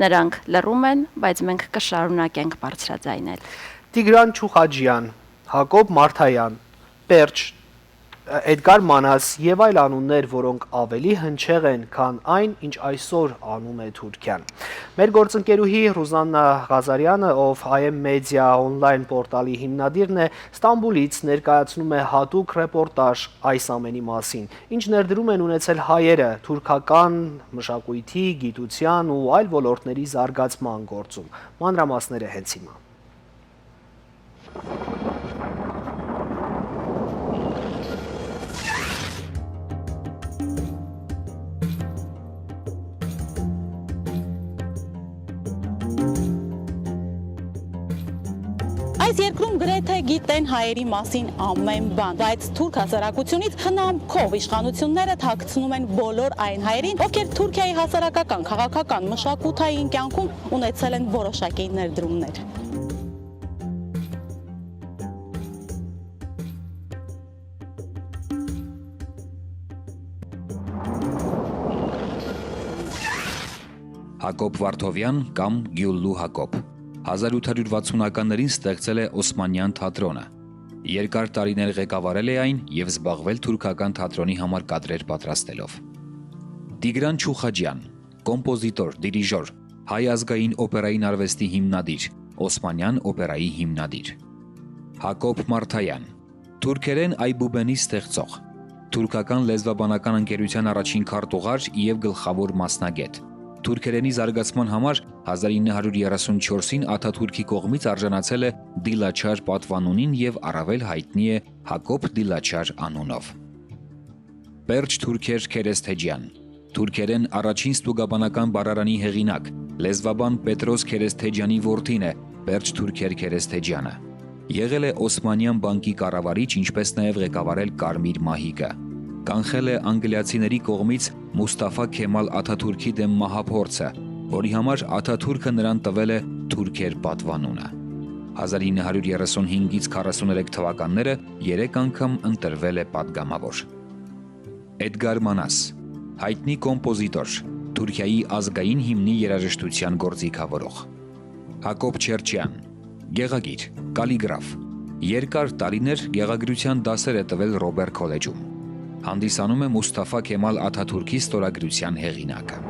Նրանք լռում են, բայց մենք կշարունակենք բարձրաձայնել։ Տիգրան Չուխաջյան, Հակոբ Մարթայան, Պերճ, Էդգար Մանաս եւ այլ անուններ, որոնք ավելի հնչեղ են, քան այն, ինչ այսօր անում է Թուրքիան։ Մեր գործընկերուհի Ռուզաննա Ղազարյանը, ով I M Media online պորտալի հիմնադիրն է, Ստամբուլից ներկայացնում է հատուկ ռեպորտաժ այս ամենի մասին, ինչ ներդրում են ունեցել հայերը թուրքական մշակոյթի, գիտության ու այլ ոլորտների զարգացման գործում։ Մանրամասները հենց հիմա։ Այս երկրում գրեթե գիտեն հայերի մասին ամեն բան, բայց թուրք հասարակությունից խնամքով իշխանությունները թաքցնում են բոլոր այն հայերին, ովքեր Թուրքիայի հասարակական, քաղաքական, մշակութային կյանքում ունեցել են որոշակի ներդրումներ։ Հակոբ Վարդովեան կամ Գյուլլու Հակոբ։ Հազար ութ հարյուր վաթսունականներին ստեղծել է Օսմանեան թատրոնը։ Երկար տարիներ ղեկավարել է այն եւ զբաղվել թուրքական թատրոնի համար կադրեր պատրաստելով։ Տիգրան Չուխաջյան, կոմպոզիտոր, դիրիժոր, հայ ազգային օպերային արուեստի հիմնադիր, Օսմանեան օպերայի հիմնադիր։ Հակոբ Մարթայան, թուրքերեն Այբուբենի ստեղծող, թուրքական լեզվաբանական ընկերության առաջին քարտուղար եւ գլխաւոր մասնագետ։ Թուրքերենի զարգացման համար հազար ինը հարյուր երեսուն չորսին Աթաթուրքի կողմից արժանացել է Դիլաչար պատուանունին եւ առավել յայտնի է Հակոբ Դիլաչար անունով։ Պերճ թուրքեր Քերեսթեջեան, թուրքերեն առաջին ստուգաբանական բառարանի հեղինակ, լեզվաբան Պետրոս Քերեսթեջեանի որդին է Պերճ թուրքեր Քերեսթեջեանը։ Եղել է Օսմանեան բանկի կառավարիչ, ինչպես նաեւ ղեկավարել Կարմիր մահիկը։ Կանխել է անգլիացիների կողմից Մուսթաֆա Քեմալ Աթաթուրքի դէմ մահափորձը, որի համար Աթաթուրքը նրան տվել է թուրքեր պատուանունը։ Հազար ինը հարիւր երեսունհինգից քառասուներեք թուականները երեք անգամ ընտրուեր է պատգամաւոր։ Էդգար Մանաս, յայտնի կոմպոզիտոր, Թուրքիայի ազգային հիմնի երաժշտութեան գործիքաւորող։ Յակոբ Չերչեան, գեղագիր, կալիգրաֆ, երկար տարիներ գեղագրութեան դասեր է տուեր Ռոբեր Քոլեջում։ Հանդիսանում է Մուսթաֆա Քեմալ Աթաթուրքի ստորագրութեան հեղինակը։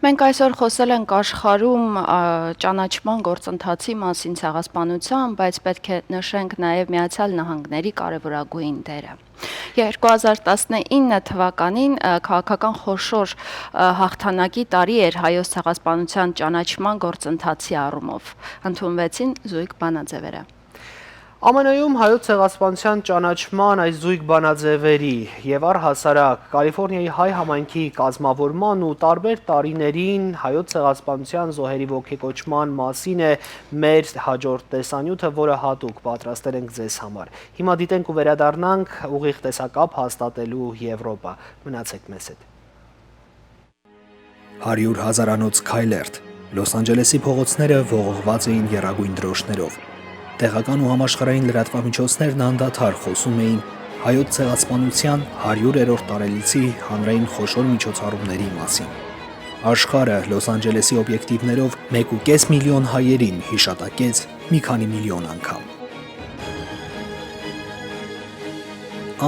Մենք այսօր խոսել ենք աշխարհում, ա, ճանաչման գործընթացի մասին, ցեղասպանության, բայց պետք է նշենք նաեւ Միացյալ Նահանգների կարեւորագույն դերը։ Երկու հազար տասնինը թվականին, ա, քաղաքական խոշոր, ա, յաղթանակի տարի էր հայոց ցեղասպանության ճանաչման գործընթացի առումով։ Ընդունուեցին զույգ բանաձեւերը։ Ամն-ում հայոց ցեղասպանության ճանաչման այս զույգ բանաձեւերի եւ առհասարակ Կալիֆոռնիայի հայ համայնքի կազմաւորման ու տարբեր տարիներին հայոց ցեղասպանության զոհերի ոգեկոչման մասին է մեր հաջորդ տեսանիւթը, որը յատուկ պատրաստել ենք ձեզ համար։ Հիմա դիտենք ու վերադառնանք ուղիղ տեսակապ հաստատելու Եւրոպա։ Մնացեք մեզ հետ։ Հարիւր հազարանոց քայլերթ, Լոս Անջելեսի փողոցները ողողուած էին եռագոյն դրոշներով։ Տեղական ու համաշխարհային լրատուամիջոցներն անդադար խօսում էին հայոց ցեղասպանության հարիւրերորդ տարելիցի հանրային խոշոր միջոցառումների մասին։ Աշխարհը Լոս Անջելեսի օբյեկտիվներով մէկ ու կէս միլիոն հայերին յիշատակեց մի քանի միլիոն անգամ։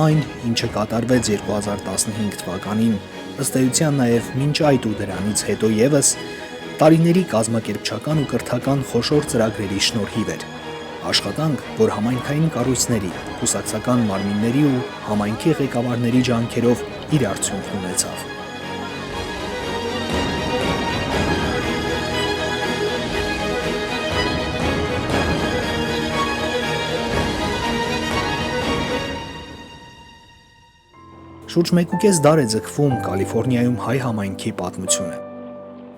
Այն, ինչը կատարուեց երկու հազար տասնհինգ թվականին, ըստ էութեան, նաեւ մինչ այդ ու դրանից յետոյ եւս, տարիների կազմակերպչական ու կրթական խոշոր ծրագրերի շնորհիւ էր։ Աշխատանք, որ համայնքային կառոյցների, կուսակցական մարմինների ու համայնքի ղեկավարների ջանքերով իր արդիւնքն ունեցաւ։ Շուրջ մէկ ու կէս դար է ձգվում Կալիֆոռնիայում հայ համայնքի պատմութիւնը։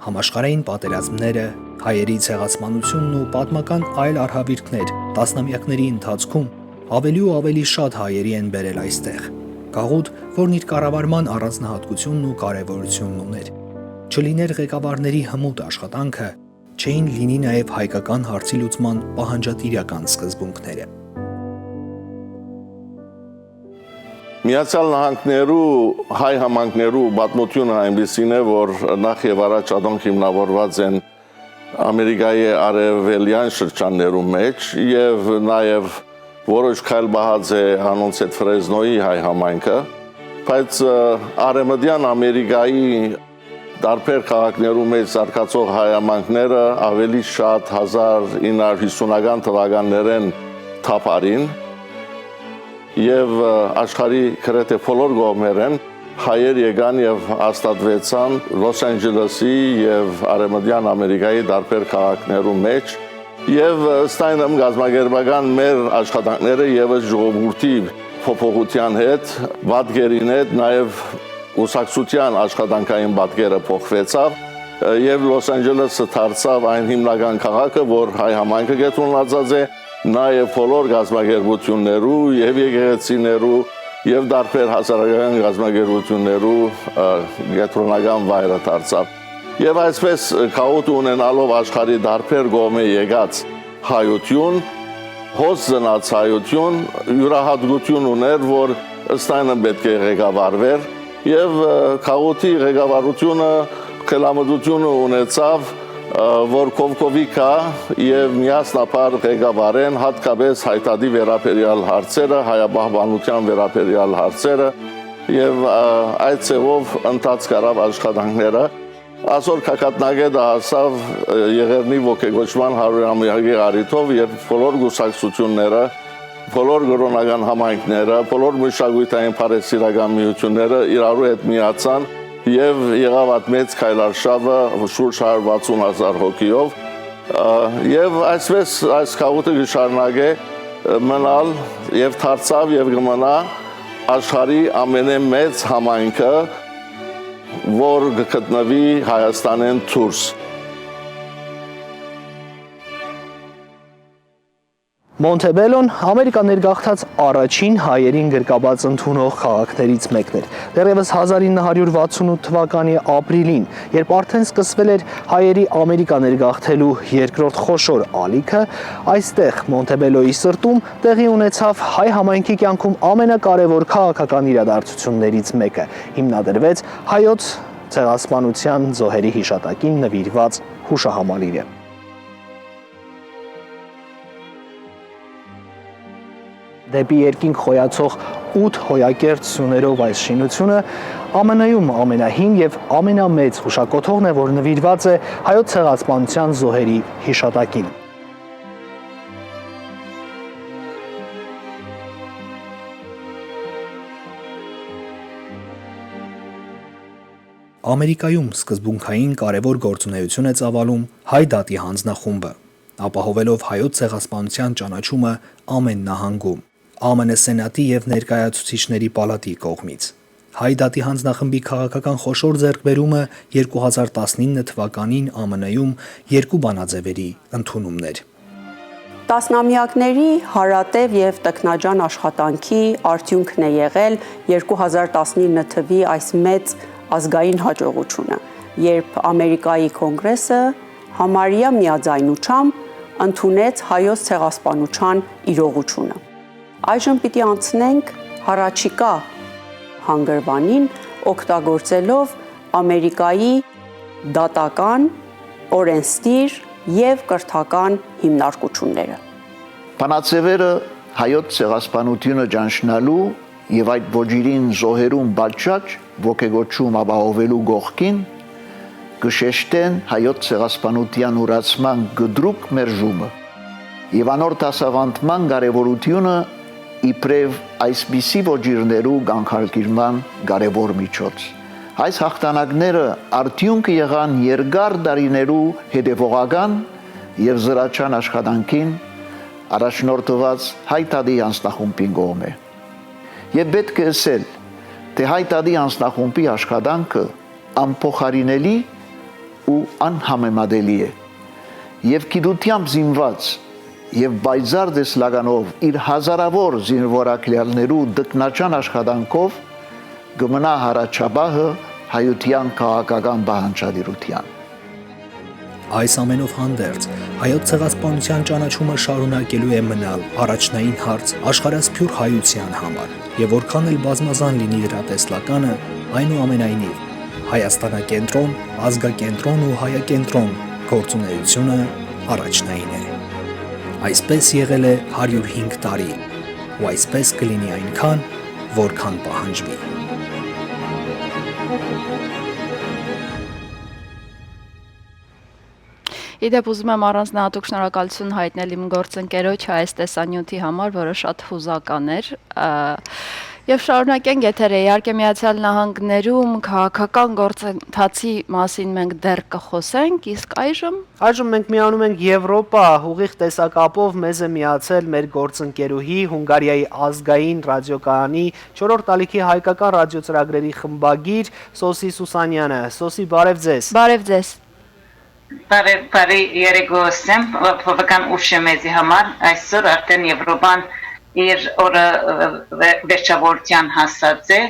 Համաշխարհային պատերազմները, հայերի ցեղասպանությունն ու պատմական այլ արհաւիրքներ տասնամեակների ընթացքում ավելի ու ավելի շատ հայերի են բերել այստեղ։ Գաղութ, որն իր կառավարման առանձնահատկությունն ու կարեւորությունն ուներ։ Չլիներ ղեկավարների հմուտ աշխատանքը, չէին լինի նաեւ հայկական հարցի լուծման պահանջատիրական սկզբունքները։ Միացյալ Նահանգներու հայ համայնքներու պատմութիւնը այնպիսին է, որ նախ եւ առաջ ատոնք հիմնաւորուած են Ամերիկայի արեւելեան շրջաններու մէջ եւ նաեւ որոշ քայլ պահած է անոնց հետ Ֆրեզնոյի հայ համայնքը, բայց, ը, Արեւմտեան Ամերիկայի տարբեր քաղաքներու մէջ զարգացող հայ համայնքները ավելի շատ հազար ինը հարիւր յիսունական թվականներէն թափառին եւ, ը, աշխարհի գրեթէ բոլոր կողմերէն հայեր եկան եւ հաստատուեցան Լոս Անջելեսի եւ Արեւմտեան Ամերիկայի տարբեր քաղաքներու մէջ եւ, ը, ըստ այն, ըմ, կազմակերպական մեր աշխատանքները եւս ժողովուրդի փոփոխութեան հետ, պատկերին հետ, նաեւ կուսակցութեան աշխատանքային պատկերը փոխուեցաւ, ը, եւ Լոս Անջելեսը դարձաւ այն հիմնական քաղաքը, որ հայ համայնքը կեդրոնացած է, նաեւ բոլոր կազմակերպութիւններու եւ եկեղեցիներու եւ տարբեր հասարակական կազմակերպութիւններու, ը, կեդրոնական վայրը դարձաւ։ Եւ այսպես, ը, գաղութը ունենալով աշխարհի տարբեր կողմէ եկած հայութիւն, հոս ծնած հայութիւն, իւրայատկութիւն ունէր, որ ըստ այնը պէտք է ղեկավարուէր, եւ, ը, գաղութի ղեկավարութիւնը խելամտութիւնը ունեցաւ, ը, որ կողքովի գայ եւ միասնաբար ղեկավարեն յատկապէս հայդատի վերաբերեալ հարցերը, հայապահպանութեան վերաբերեալ հարցերը, եւ, ը, այդ ձեւով ընթացք առաւ աշխատանքները։ Այսօր գագաթնակետը հասաւ, ը, Եղեռնի ոգեկոչման հարիւրամեակի առիթով, երբ բոլոր կուսակցութիւնները, բոլոր կրօնական համայնքները, բոլոր մշակութային բարեսիրական միութիւնները իրարու հետ միացան եւ եղաւ այդ մեծ քայլարշաւը շուրջ հարիւր վաթսուն հազար հոգիով, ը, եւ այսպես այս գաղութը կը շարունակէ, ը, մնալ եւ դարձաւ եւ կը մնայ աշխարհի ամենամեծ համայնքը, որ կը գտնուի Հայաստանէն դուրս։ Մոնթեբելոն Ամերիկա ներգաղթած առաջին հայերին գրկաբաց ընդունող քաղաքներից մեկն էր։ Դեռեւս հազար ինը հարիւր վաթսուն ութ թվականի ապրիլին, երբ արդէն սկսվել էր հայերի Ամերիկա ներգաղթելու երկրորդ խոշոր ալիքը, այստեղ, Մոնթեբելոյի սրտում, տեղի ունեցաւ հայ համայնքի կեանքում ամենակարեւոր քաղաքական իրադարձություններից մեկը, հիմնադրուեց հայոց ցեղասպանության զոհերի յիշատակին նուիրուած յուշահամալիրը։ Դէպի երկինք խոյացող ութ հոյակերտ սիւներով այս շինությունը Ա Մ Ն-ում ամենահին եւ ամենամեծ յուշակոթողն է, որ նուիրուած է հայոց ցեղասպանության զոհերի յիշատակին։ Ամերիկայում սկզբունքային կարեւոր գործունէություն է ծաւալում Հայ դատի յանձնախումբը, ապահովելով հայոց ցեղասպանության ճանաչումը ամէն նահանգում, Ա Մ Ն Սենատի եւ Ներկայացուցիչների պալատի կողմից։ Հայ դատի յանձնախմբի քաղաքական խոշոր ձեռքբերումը երկու հազար տասնինը թվականին Ա Մ Ն-ում երկու բանաձեւերի ընդունումն էր։ Տասնամեակների հարատեւ եւ տքնաջան աշխատանքի արդիւնքն է եղել երկու հազար տասնինը թուի այս մեծ ազգային յաջողությունը, երբ Ամերիկայի Կոնգրեսը համարյա միաձայնությամբ ընդունեց հայոց ցեղասպանության իրողությունը։ Այժմ պիտի անցնենք յառաջիկայ հանգրուանին՝ օգտագործելով Ամերիկայի դատական, օրէնսդիր եւ կրթական հիմնարկությունները։ Բանաձեւերը հայոց ցեղասպանությունը ճանչնալու եւ այդ ոճիրին զոհերուն պատշաճ ոգեկոչում ապահովելու կողքին, կը շեշտեն հայոց ցեղասպանության ուրացման կտրուկ մերժումը եւ անոր դասաւանդման կարեւորութիւնը իբրեւ այսպիսի ոճիրներու կանխարգիլման կարեւոր միջոց։ Այս յաղթանակները արդիւնքը եղան երկար տարիներու հետեւողական եւ զրաչան աշխատանքին, առաջնորդուած Հայ դատի յանձնախումբին կողմէ։ Եւ պէտք է ըսել, թէ Հայ դատի յանձնախումբի աշխատանքը անփոխարինելի ու անհամեմատելի է, եւ գիտութեամբ զինուած եւ պայծառ տեսլականով իր հազարաւոր զինուորագլեալներու տքնաջան աշխատանքով կը մնայ յառաջապահը հայութեան քաղաքական պահանջատիրութեան։ Այս ամենով հանդերձ, հայոց ցեղասպանության ճանաչումը շարունակելու է մնալ առաջնային հարց աշխարհասփիւռ հայութեան համար, եւ որքան էլ բազմազան լինի դրա տեսլականը, այնուամենայնիվ, Հայաստանակենտրոն, ազգակենտրոն ու հայակենտրոն գործունեությունը առաջնային է։ Այսպես եղել է հարիւր հինգ տարի, ու այսպես կը լինի այնքան, որքան պահանջուի։ Ի դեպ, ուզում եմ առանձնահատուկ շնորհակալություն յայտնել իմ գործընկերոջը այս տեսանյութի համար, որը շատ յուսական էր, ա, եւ շարունակենք եթերը։ Իհարկե, Միացյալ Նահանգներում քաղաքական գործընթացի մասին մենք դեռ կը խոսենք, իսկ այժմ։ Այժմ մենք միանում ենք Եվրոպա, ուղիղ տեսակապով մեզ է միացել մեր գործընկերուհի, Հունգարիայի ազգային ռադիոկայանի չորրորդ ալիքի հայկական ռադիոծրագրերի խմբագիր Սոսի Սուսանյանը։ Սոսի, բարեւ ձեզ։ Բարեւ ձեզ։ Բարի, բարի երեկո, Սեմ, բավական ուշ է մեզի համար։ Այսօր արդեն Եվրոպան իր օրը, ը, վե-, վերջավորության հասած է։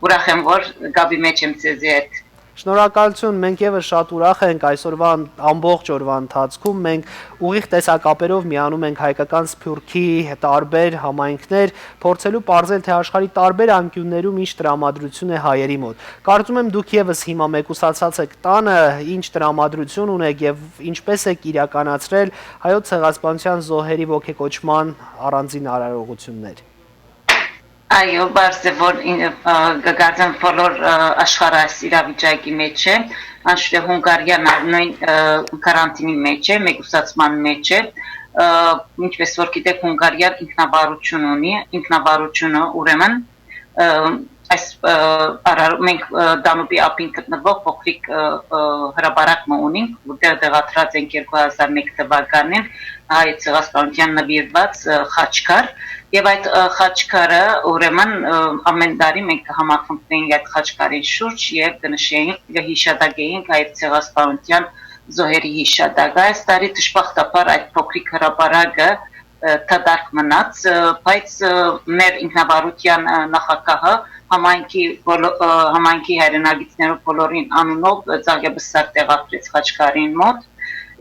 Ուրախ եմ, որ կապի մեջ եմ ձեզի հետ։ Շնորհակալություն, մենք եւս շատ ուրախ ենք այսօրվա, ամբողջ օրվա ընթացքում մենք ուղիղ տեսակապերով միանում ենք հայկական սփյուռքի տարբեր համայնքներ, փորձելու պարզել, թե աշխարհի տարբեր անկիւններում ինչ տրամադրություն է հայերի մոտ։ Կարծում եմ, դուք եւս հիմա մեկուսացած եք տանը, ինչ տրամադրություն ունեք եւ ինչպես եք իրականացրել հայոց ցեղասպանության զոհերի ոգեկոչման առանձին արարողություններ։ Այո, պարզ է, որ ին-, ը, կկարծեմ, բոլոր, ը, աշխարհը այս իրավիճակի մեջ է, անշուշտ է Հունգարիան ալ նոյն, ը, կարանտինի մեջ է, մեկուսացման մեջ է, ը, ինչպես որ գիտեք, Հունգարիան ինքնավարություն ունի, ինքնավարությունը ուրեմն, ը, այս, ը, արար-, մենք, ը, Դանուբի ափին գտնվող փոքրիկ, ը, ը, հրապարակ մը ունենք, որտեղ տեղադրած ենք երկու հազար մեկ թվականին հայ ցեղասպանության նվիրված, ը, խաչքար, եւ այդ, ը, խաչքարը, ուրեմն, ը, ամեն տարի մենք կհամախմբվենք այդ խաչքարին շուրջ եւ կնշենք, կհիշատակենք այդ ցեղասպանության զոհերի յիշատակը։ Այս տարի դժբախտաբար այդ փոքրիկ հրապարակը դատարկ մնաց, բայց մեր ինքնավարութեան նախագահը համայնքի, համայնքի հայրենակիցներու բոլորին անունով ծաղկեպսակ տեղադրեց Խաչքարին մոտ։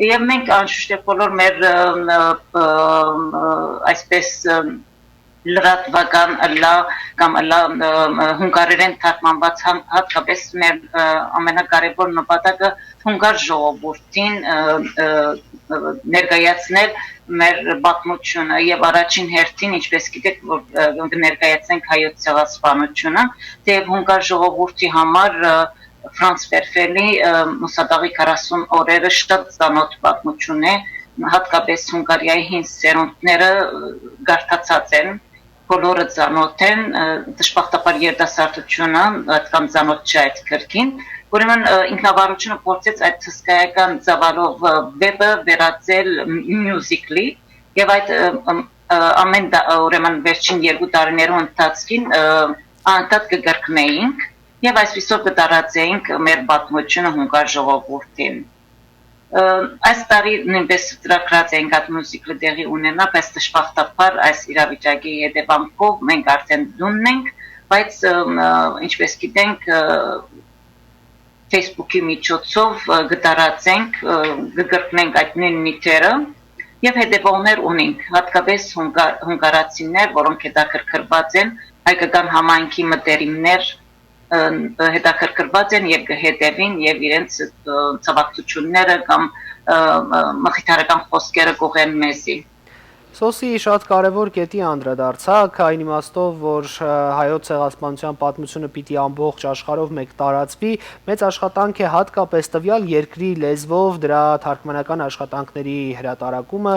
Եվ մենք անշուշտ է բոլոր մեր այսպես լրատվական ըլլայ կամ ըլլայ հունգարերէն թարգմանուած, հատկապես մեր ամենակարեւոր նպատակը հունգար ժողովուրդին ներկայացնել մեր պատմութիւնը եւ առաջին հերթին, ինչպես գիտեք, որ կներկայացնենք հայոց ցեղասպանութիւնը, թէեւ հունգար ժողովուրդի համար Ֆրանց Վերֆելի Մուսադաղի քառասուն օրերը շատ ծանօթ պատմութիւն է, հատկապես Հունգարիայի հին սերունդները կարդացած են, բոլորը ծանօթ են, դժբախտաբար երիտասարդութիւնը ատկան ծանօթ չէ այդ կրկին։ Ուրեմն ինքնավարութիւնը փորձեց այդ հսկայական ծավալով վեպը վերածել միւզիքլի եւ այդ ամեն ուրեմն վերջին երկու տարիներու ընթացքին անդադ կը կրկնէինք եւ այսպիսով կը տարածեինք մեր պատմութիւնը հունգար ժողովուրդին։ Այս տարի նոյնպէս ծրագրած էինք այդ միւզիքլը տեղի ունենայ, բայց դժբախտաբար այս իրավիճակի հետեւանքով մենք արդէն տունն ենք, բայց ինչպես գիտենք, Facebook-ի միջոցով կը տարածենք, կը կրկնենք այդ նոյն նիւթերը եւ հետեւողներ ունենք, հատկապես հունգարացիներ, որոնք հետաքրքրուած են, հայկական համայնքի մտերիմներ, հետաքրքրուած են եւ կը հետեւին եւ իրենց ցաւակցութիւնները կամ մխիթարական խօսքերը կ'ուղեն մեզի։ Սոսի շատ կարեւոր կետի անդրադարձաք, այն իմաստով, որ հայոց ցեղասպանութեան պատմութիւնը պիտի ամբողջ աշխարհով մէկ տարածուի, մեծ աշխատանք է հատկապես տուեալ երկրի լեզուով դրա թարգմանական աշխատանքների հրատարակումը,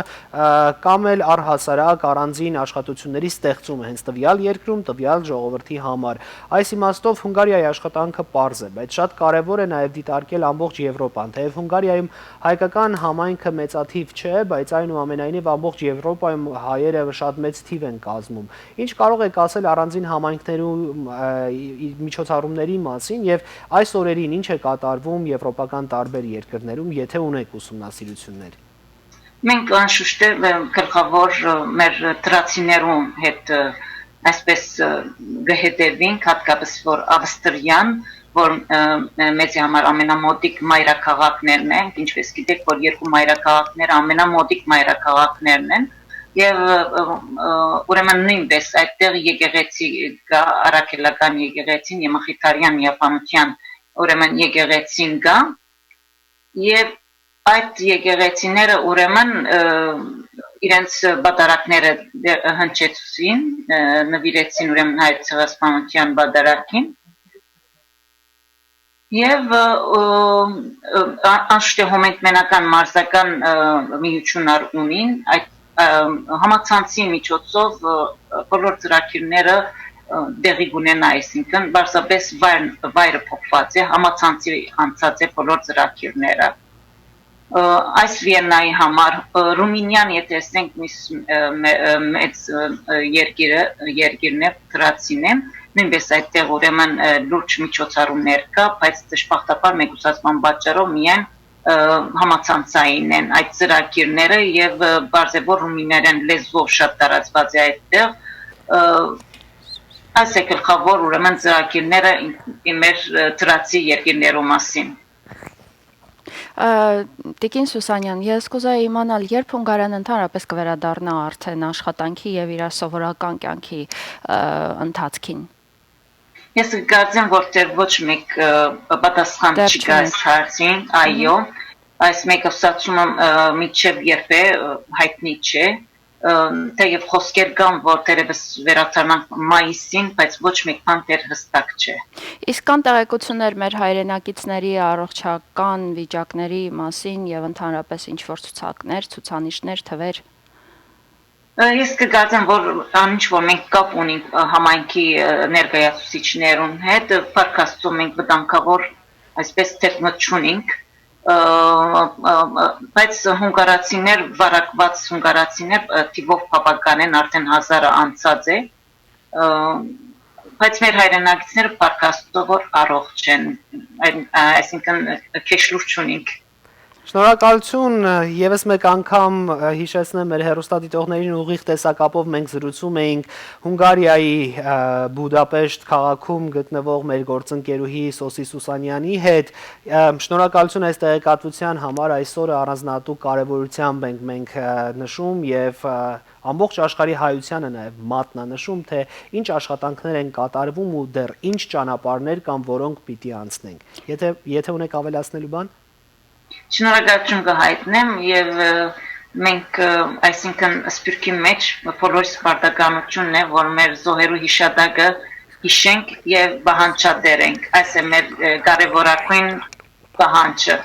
կամ էլ առհասարակ առանձին աշխատութիւնների ստեղծումը հենց տուեալ երկրում, տուեալ ժողովրդի համար։ Այս իմաստով Հունգարիայի աշխատանքը պարզ է, բայց շատ կարեւոր է նաեւ դիտարկել ամբողջ Եվրոպան, թէեւ Հունգարիայում հայկական համայնքը մեծաթիւ չէ, բայց այնուամենայնիվ ամբողջ Եվրոպայում հայերը շատ մեծ թիւ են կազմում։ Ինչ կարող եք ասել առանձին համայնքներու միջոցառումների մասին եւ այս օրերին ինչ է կատարվում եվրոպական տարբեր երկրներում, եթե ունեք ուսումնասիրություններ։ Մենք անշուշտ է գլխաւոր մեր դրացիներուն հետ այսպես կը հետեւինք, հատկապես որ Ավստրիան, որ մեզի համար ամենամոտիկ մայրաքաղաքներն են, ինչպես գիտեք, որ երկու մայրաքաղաքները ամենամոտիկ մայրաքաղաքներն են, եւ ուրեմն նոյնպէս այդտեղ եկեղեցի կայ, առաքելական եկեղեցին եւ Մխիթարեան միաբանութեան ուրեմն եկեղեցին կայ, եւ այդ եկեղեցիները ուրեմն իրենց պատարագները հնչեցուցին, նուիրեցին ուրեմն հայ ցեղասպանութեան պատարագին, եւ անշուշտ է հոմենտմենական մարզական միութիւններ ունին, այդ համացանցի միջոցով բոլոր ծրագիրները տեղի կունենա, այսինքն պարզապես վայրը փոխուած է, համացանցի անցած է բոլոր ծրագիրները։ Այս Վիեննայի համար, Ռումինիան, եթե տեսնենք, միս մեծ երկիրը, երկիրն է, դրացին է, նոյնպէս այդտեղ ուրեմն լուրջ միջոցառումներ կայ, բայց դժբախտաբար մեկուսացման պատճառով միայն համացանցային են այդ ծրագիրները եւ պարզ է որ ռումիներեն լեզվով շատ տարածված է այդտեղ։ Այս է գլխաւոր ուրեմն ծրագիրները մեր դրացի երկիրներու մասին։ Տիկին Սուսանյան, ես կուզայի իմանալ, երբ Հունգարիան ընդհանրապես կվերադառնա արդեն աշխատանքի եւ իր սովորական կյանքի ընթացքին։ Ես կկարծեմ, որ դեռ ոչ մեկ պատասխան չկա այս հարցին, այո, այս մեկուսացումը մինչեւ երբ է, հայտնի չէ, թէեւ խօսքեր կան, որ թերեւս վերադառնանք մայիսին, բայց ոչ մեկ բան դեռ հստակ չէ։ Իսկ կան տեղեկություններ մեր հայրենակիցների առողջական վիճակների մասին եւ ընդհանրապես ինչ որ ցուցակներ, ցուցանիշներ, թվեր։ Ես կկարծեմ, որ անինչ որ մենք կապ ունենք համայնքի ներկայացուցիչներուն հետ, փառք Աստծո մենք վտանգավոր այսպես թերմոտ չունենք, բայց հունգարացիներ, վարակված հունգարացիներ թիվով բավական են, արդեն հազարը անցած է, բայց մեր հայրենակիցները փառք Աստծո որ առողջ են, այսինքն քեշլուր չունենք։ Շնորհակալություն, ը, ևս մեկ անգամ, ը, յիշեցնեմ մեր հեռուստադիտողներին, ուղիղ տեսակապով մենք զրուցում էինք Հունգարիայի, ը, Բուդապեշտ քաղաքում գտնվող մեր գործընկերուհի Սոսի Սուսանյանի հետ։ Ը, շնորհակալություն այս տեղեկատվության համար, այսօրը առանձնատուկ կարևորությամբ ենք մենք, ը, նշում և, ը, ամբողջ աշխարհի հայությանը նաև մատնանշում, թե ինչ աշխատանքներ են կատարվում ու դեռ ինչ ճանապարհներ կան, որոնք պիտի անցնենք։ Եթե, եթե ունեք ավելացնելու բան։ Շնորհակալություն կը հայտնեմ և, ը, մենք, ը, այսինքն սփիւռքի մէջ բոլորիս պարտականութիւնն է, որ մեր զոհերու յիշատակը յիշենք և պահանջատեր ենք։ Այս է մեր, ը, կարևորագույն պահանջը։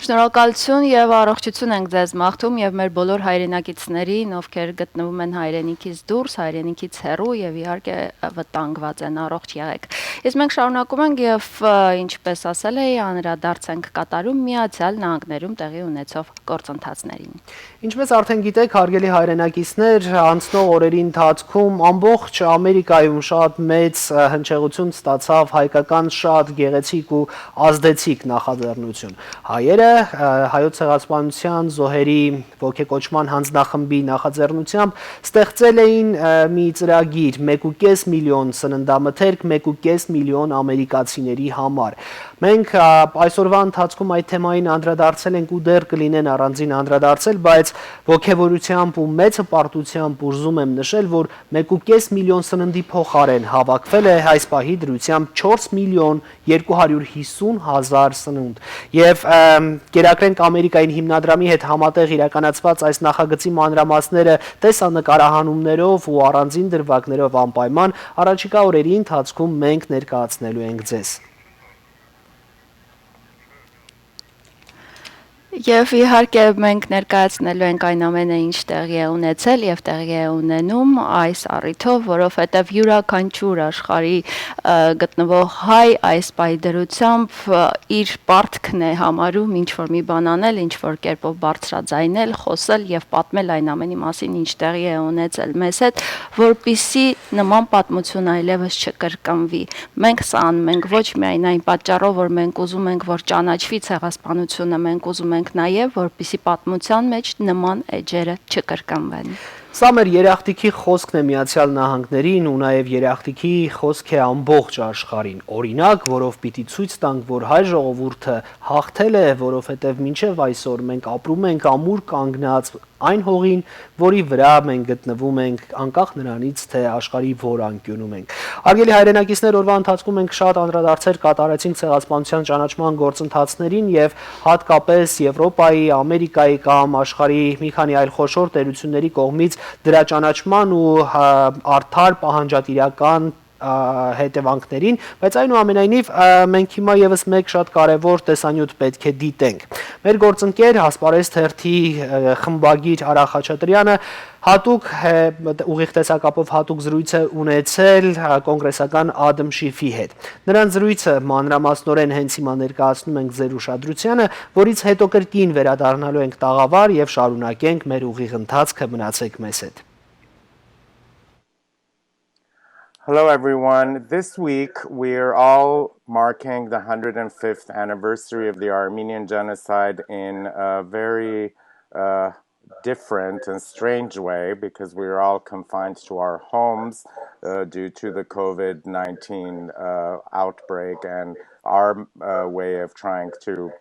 Շնորհակալություն և առողջություն ենք ձեզ մաղթում և մեր բոլոր հայրենակիցներին, ովքեր գտնվում են հայրենիքից դուրս, հայրենիքից հեռու և իհարկե վտանգված են, առողջ եղեք։ Իսկ մենք շարունակում ենք և, ը, ինչպես ասել էի, անդրադարձ ենք կատարում Միացյալ Նահանգներում տեղի ունեցող գործընթացներին։ Ինչպես արդեն գիտեք, հարգելի հայրենակիցներ, անցնող օրերի ընթացքում ամբողջ Ամերիկայում շատ մեծ, ը, հնչեղություն ստացավ հայկական շատ գեղեցիկ ու ազդեցիկ նախաձեռնություն։ Հայերը, ը, հայոց ցեղասպանության զոհերի ոգեկոչման հանձնախմբի նախաձեռնությամբ ստեղծել էին, ը, մի ծրագիր՝ մէկ ու կես միլիոն սննդամթերք մէկ ու կես միլիոն ամերիկացիների համար։ Մենք, ա, այսօրվա ընթացքում այդ թեմային անդրադարձել ենք ու դեռ կլինեն առանձին անդրադարձել, բայց ոգևորությամբ ու մեծ հպարտությամբ ուզում եմ նշել, որ մէկ ու կես միլիոն սննդի փոխարէն հավաքվել է այս պահի դրությամբ չորս միլիոն երկու հարյուր հիսուն հազար սնունդ։ Եվ, ըմ, կերակրենք Ամերիկային հիմնադրամի հետ համատեղ իրականացված այս նախագծի մանրամասները տեսանկարահանումներով ու առանձին դրուագներով անպայման առաջիկայ օրերի ընթացքում մենք ներկայացնելու ենք ձեզ։ Եվ իհարկե մենք ներկայացնելու ենք այն ամենը, ինչ տեղի է ունեցել և տեղի է ունենում այս առիթով, որովհետև յուրաքանչյուր աշխարհի, ը, գտնվող հայ այս պայ դրությամբ, ը, իր պարտքն է համարում ինչ-որ մի բան անել, ինչ-որ կերպով բարձրաձայնել, խոսել և պատմել այն ամենի մասին, ինչ տեղի է ունեցել մեզ հետ, որպիսի նման պատմություն այլևս չկրկնվի։ Մենք սա անում ենք ոչ միայն այն պատճառով, որ մենք ուզում ենք, որ ճանաչվի ցեղասպանությունը, մենք ուզում ենք նաև, որպիսի պատմության մեջ նման էջերը չկրկնվեն։ Սա մեր երախտիքի խոսքն է Միացյալ Նահանգներին ու նաև երախտիքի խոսք է ամբողջ աշխարհին։ Օրինակ, որով պիտի ցոյց տանք, որ հայ ժողովուրդը հաղթել է, որովհետև մինչև այսօր մենք ապրում ենք ամուր կանգնած այն հողին, որի վրա մենք գտնվում ենք, անկախ նրանից, թե աշխարհի որ անկիւնում ենք։ Հարգելի հայրենակիցներ, օրվա ընթացքում մենք շատ անդրադարձեր կատարեցինք ցեղասպանության ճանաչման գործընթացներին և հատկապես Եվրոպայի, Ամերիկայի կամ աշխարհի մի քանի այլ խոշոր տերությունների կողմից դրա ճանաչման ու, հա, արդար պահանջատիրական, ա, հետևանքներին, բայց այնուամենայնիվ, ա, մենք հիմա ևս մեկ շատ կարևոր տեսանյութ պէտք է դիտենք։ Մեր գործընկեր Հասպարէս թերթի, ը, խմբագիր Արա Խաչատրեանը հատուկ, հե, ուղիղ տեսակապով հատուկ զրույց է ունեցել, ա, կոնգրեսական Ադամ Շիֆի հետ։ Նրան զրույցը մանրամասնորեն հենց հիմա ներկայացնում ենք ձեր ուշադրությանը, որից հետո կրկին վերադառնալու ենք տաղավար և շարունակենք մեր ուղիղ ընթացքը։ Մնացեք մեզ հետ։ Hello, everyone. This week, we're all marking the hundred and fifth anniversary of the Armenian genocide in a very, uh, different and strange way because we are all confined to our homes, uh, due to the COVID nineteen, uh, outbreak and our, uh, way of trying to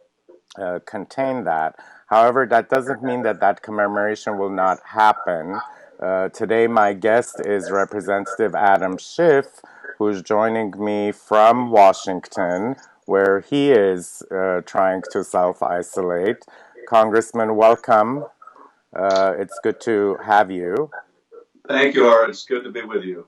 uh, contain that. However, that doesn't mean that that commemoration will not happen. Uh, today, my guest is Representative Adam Schiff, who's joining me from Washington, where he is, uh, trying to self isolate. Congressman, welcome. Uh, it's good to have you. Thank you, Ara. It's good to be with you.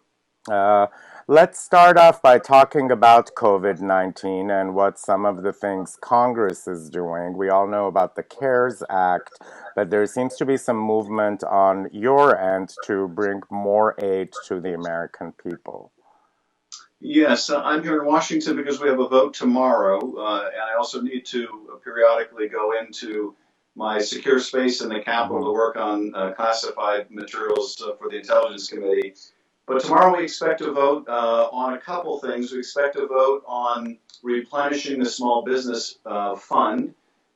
Uh, let's start off by talking about COVID nineteen and what some of the things Congress is doing. We all know about the cares Act, but there seems to be some movement on your end to bring more aid to the American people. Yes, uh, I'm here in Washington because we have a vote tomorrow, uh, and I also need to periodically go into my secure space in the Capitol to work on, uh, classified materials, uh, for the Intelligence Committee. But tomorrow we expect to vote, uh, on a couple things. We expect to vote on replenishing the small business, uh, fund,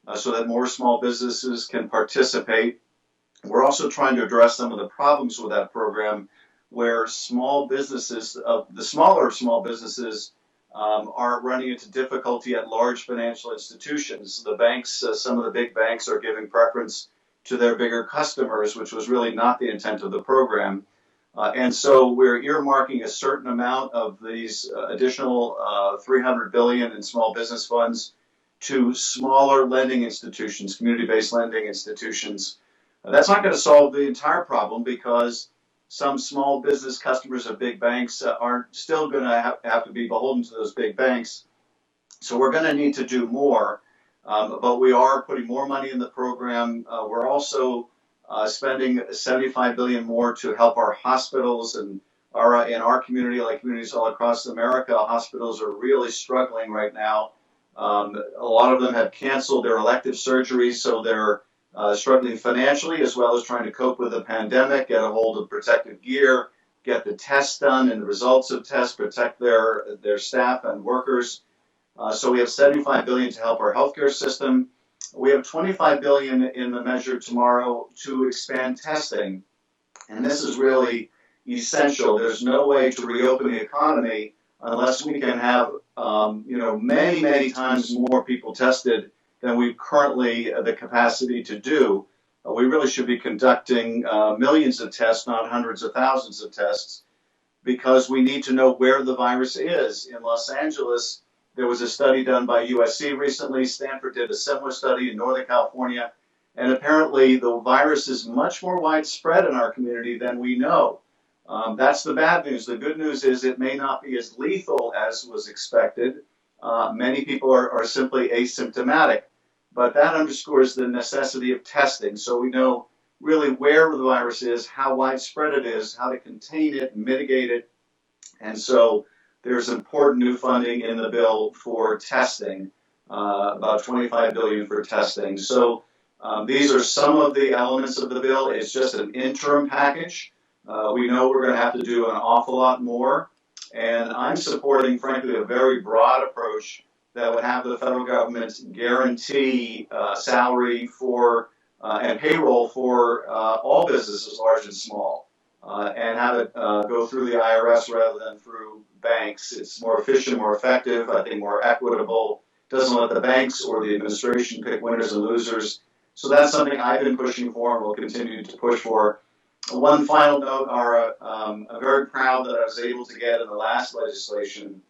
uh, so that more small businesses can participate. We're also trying to address some of the problems with that program where small businesses, uh, the smaller small businesses, um, are running into difficulty at large financial institutions. The banks, uh, some of the big banks are giving preference to their bigger customers, which was really not the intent of the program. Uh, and so we're earmarking a certain amount of these uh, additional uh, three hundred billion in small business funds to smaller lending institutions, community-based lending institutions. Uh, that's not going to solve the entire problem because some small business customers of big banks uh, aren't still going to have, have to be beholden to those big banks. So we're going to need to do more, um, but we are putting more money in the program. Uh, we're also uh, spending seventy-five billion more to help our hospitals and our in our community, like communities all across America, hospitals are really struggling right now. Um, a lot of them have canceled their elective surgeries, so they're uh, struggling financially as well as trying to cope with the pandemic, get a hold of protective gear, get the tests done and the results of tests, protect their their staff and workers. Uh, so we have seventy-five billion to help our healthcare system. We have twenty-five billion in the measure tomorrow to expand testing. And this is really essential. There's no way to reopen the economy unless we can have, um, you know, many, many times more people tested than we've currently uh, the capacity to do. Uh, we really should be conducting uh, millions of tests, not hundreds of thousands of tests, because we need to know where the virus is. In Los Angeles, there was a study done by U S C recently. Stanford did a similar study in Northern California. And apparently, the virus is much more widespread in our community than we know. Um, that's the bad news. The good news is it may not be as lethal as was expected. Uh, many people are, are simply asymptomatic. But that underscores the necessity of testing. So we know really where the virus is, how widespread it is, how to contain it, mitigate it. And so there's important new funding in the bill for testing, uh, about twenty-five billion for testing. So um, these are some of the elements of the bill. It's just an interim package. Uh, we know we're going to have to do an awful lot more. And I'm supporting, frankly, a very broad approach that would have the federal government guarantee uh, salary for uh, and payroll for uh, all businesses, large and small, uh, and have it uh, go through the I R S rather than through banks. It's more efficient, more effective, I think more equitable, doesn't let the banks or the administration pick winners and losers. So that's something I've been pushing for and will continue to push for. One final note, Ara, um, I'm very proud that I was able to get in the last legislation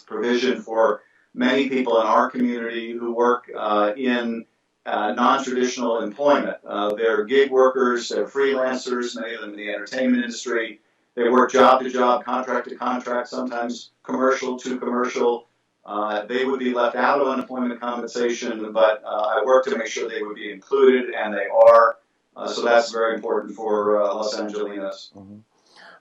provision for many people in our community who work uh, in uh, non-traditional employment. Uh, they're gig workers, they're freelancers, many of them in the entertainment industry. They work job to job, contract to contract, sometimes commercial to commercial. Uh, they would be left out of unemployment compensation, but uh, I work to make sure they would be included, and they are. Uh, so that's very important for uh, Los Angelinos.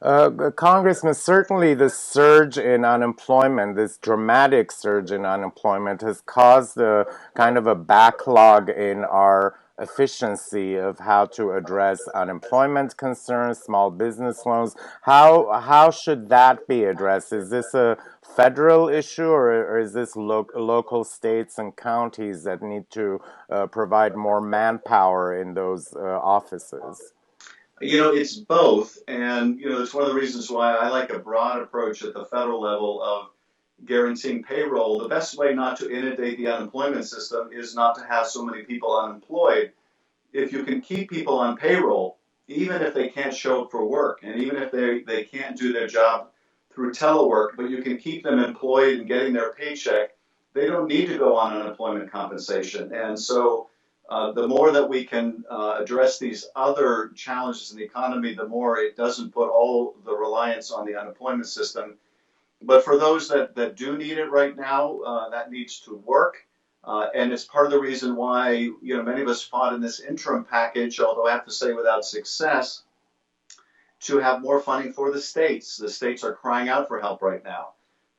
Uh, Congressman, certainly the surge in unemployment, this dramatic surge in unemployment, has caused a kind of a backlog in our efficiency of how to address unemployment concerns, small business loans. How how should that be addressed? Is this a federal issue, or, or is this lo- local states and counties that need to uh, provide more manpower in those uh, offices? You know, it's both. And, you know, it's one of the reasons why I like a broad approach at the federal level of guaranteeing payroll. The best way not to inundate the unemployment system is not to have so many people unemployed. If you can keep people on payroll, even if they can't show up for work, and even if they, they can't do their job through telework, but you can keep them employed and getting their paycheck, they don't need to go on unemployment compensation. And so uh, the more that we can uh, address these other challenges in the economy, the more it doesn't put all the reliance on the unemployment system. But for those that, that do need it right now, uh, that needs to work. Uh, and it's part of the reason why, you know, many of us fought in this interim package, although I have to say without success, to have more funding for the states. The states are crying out for help right now.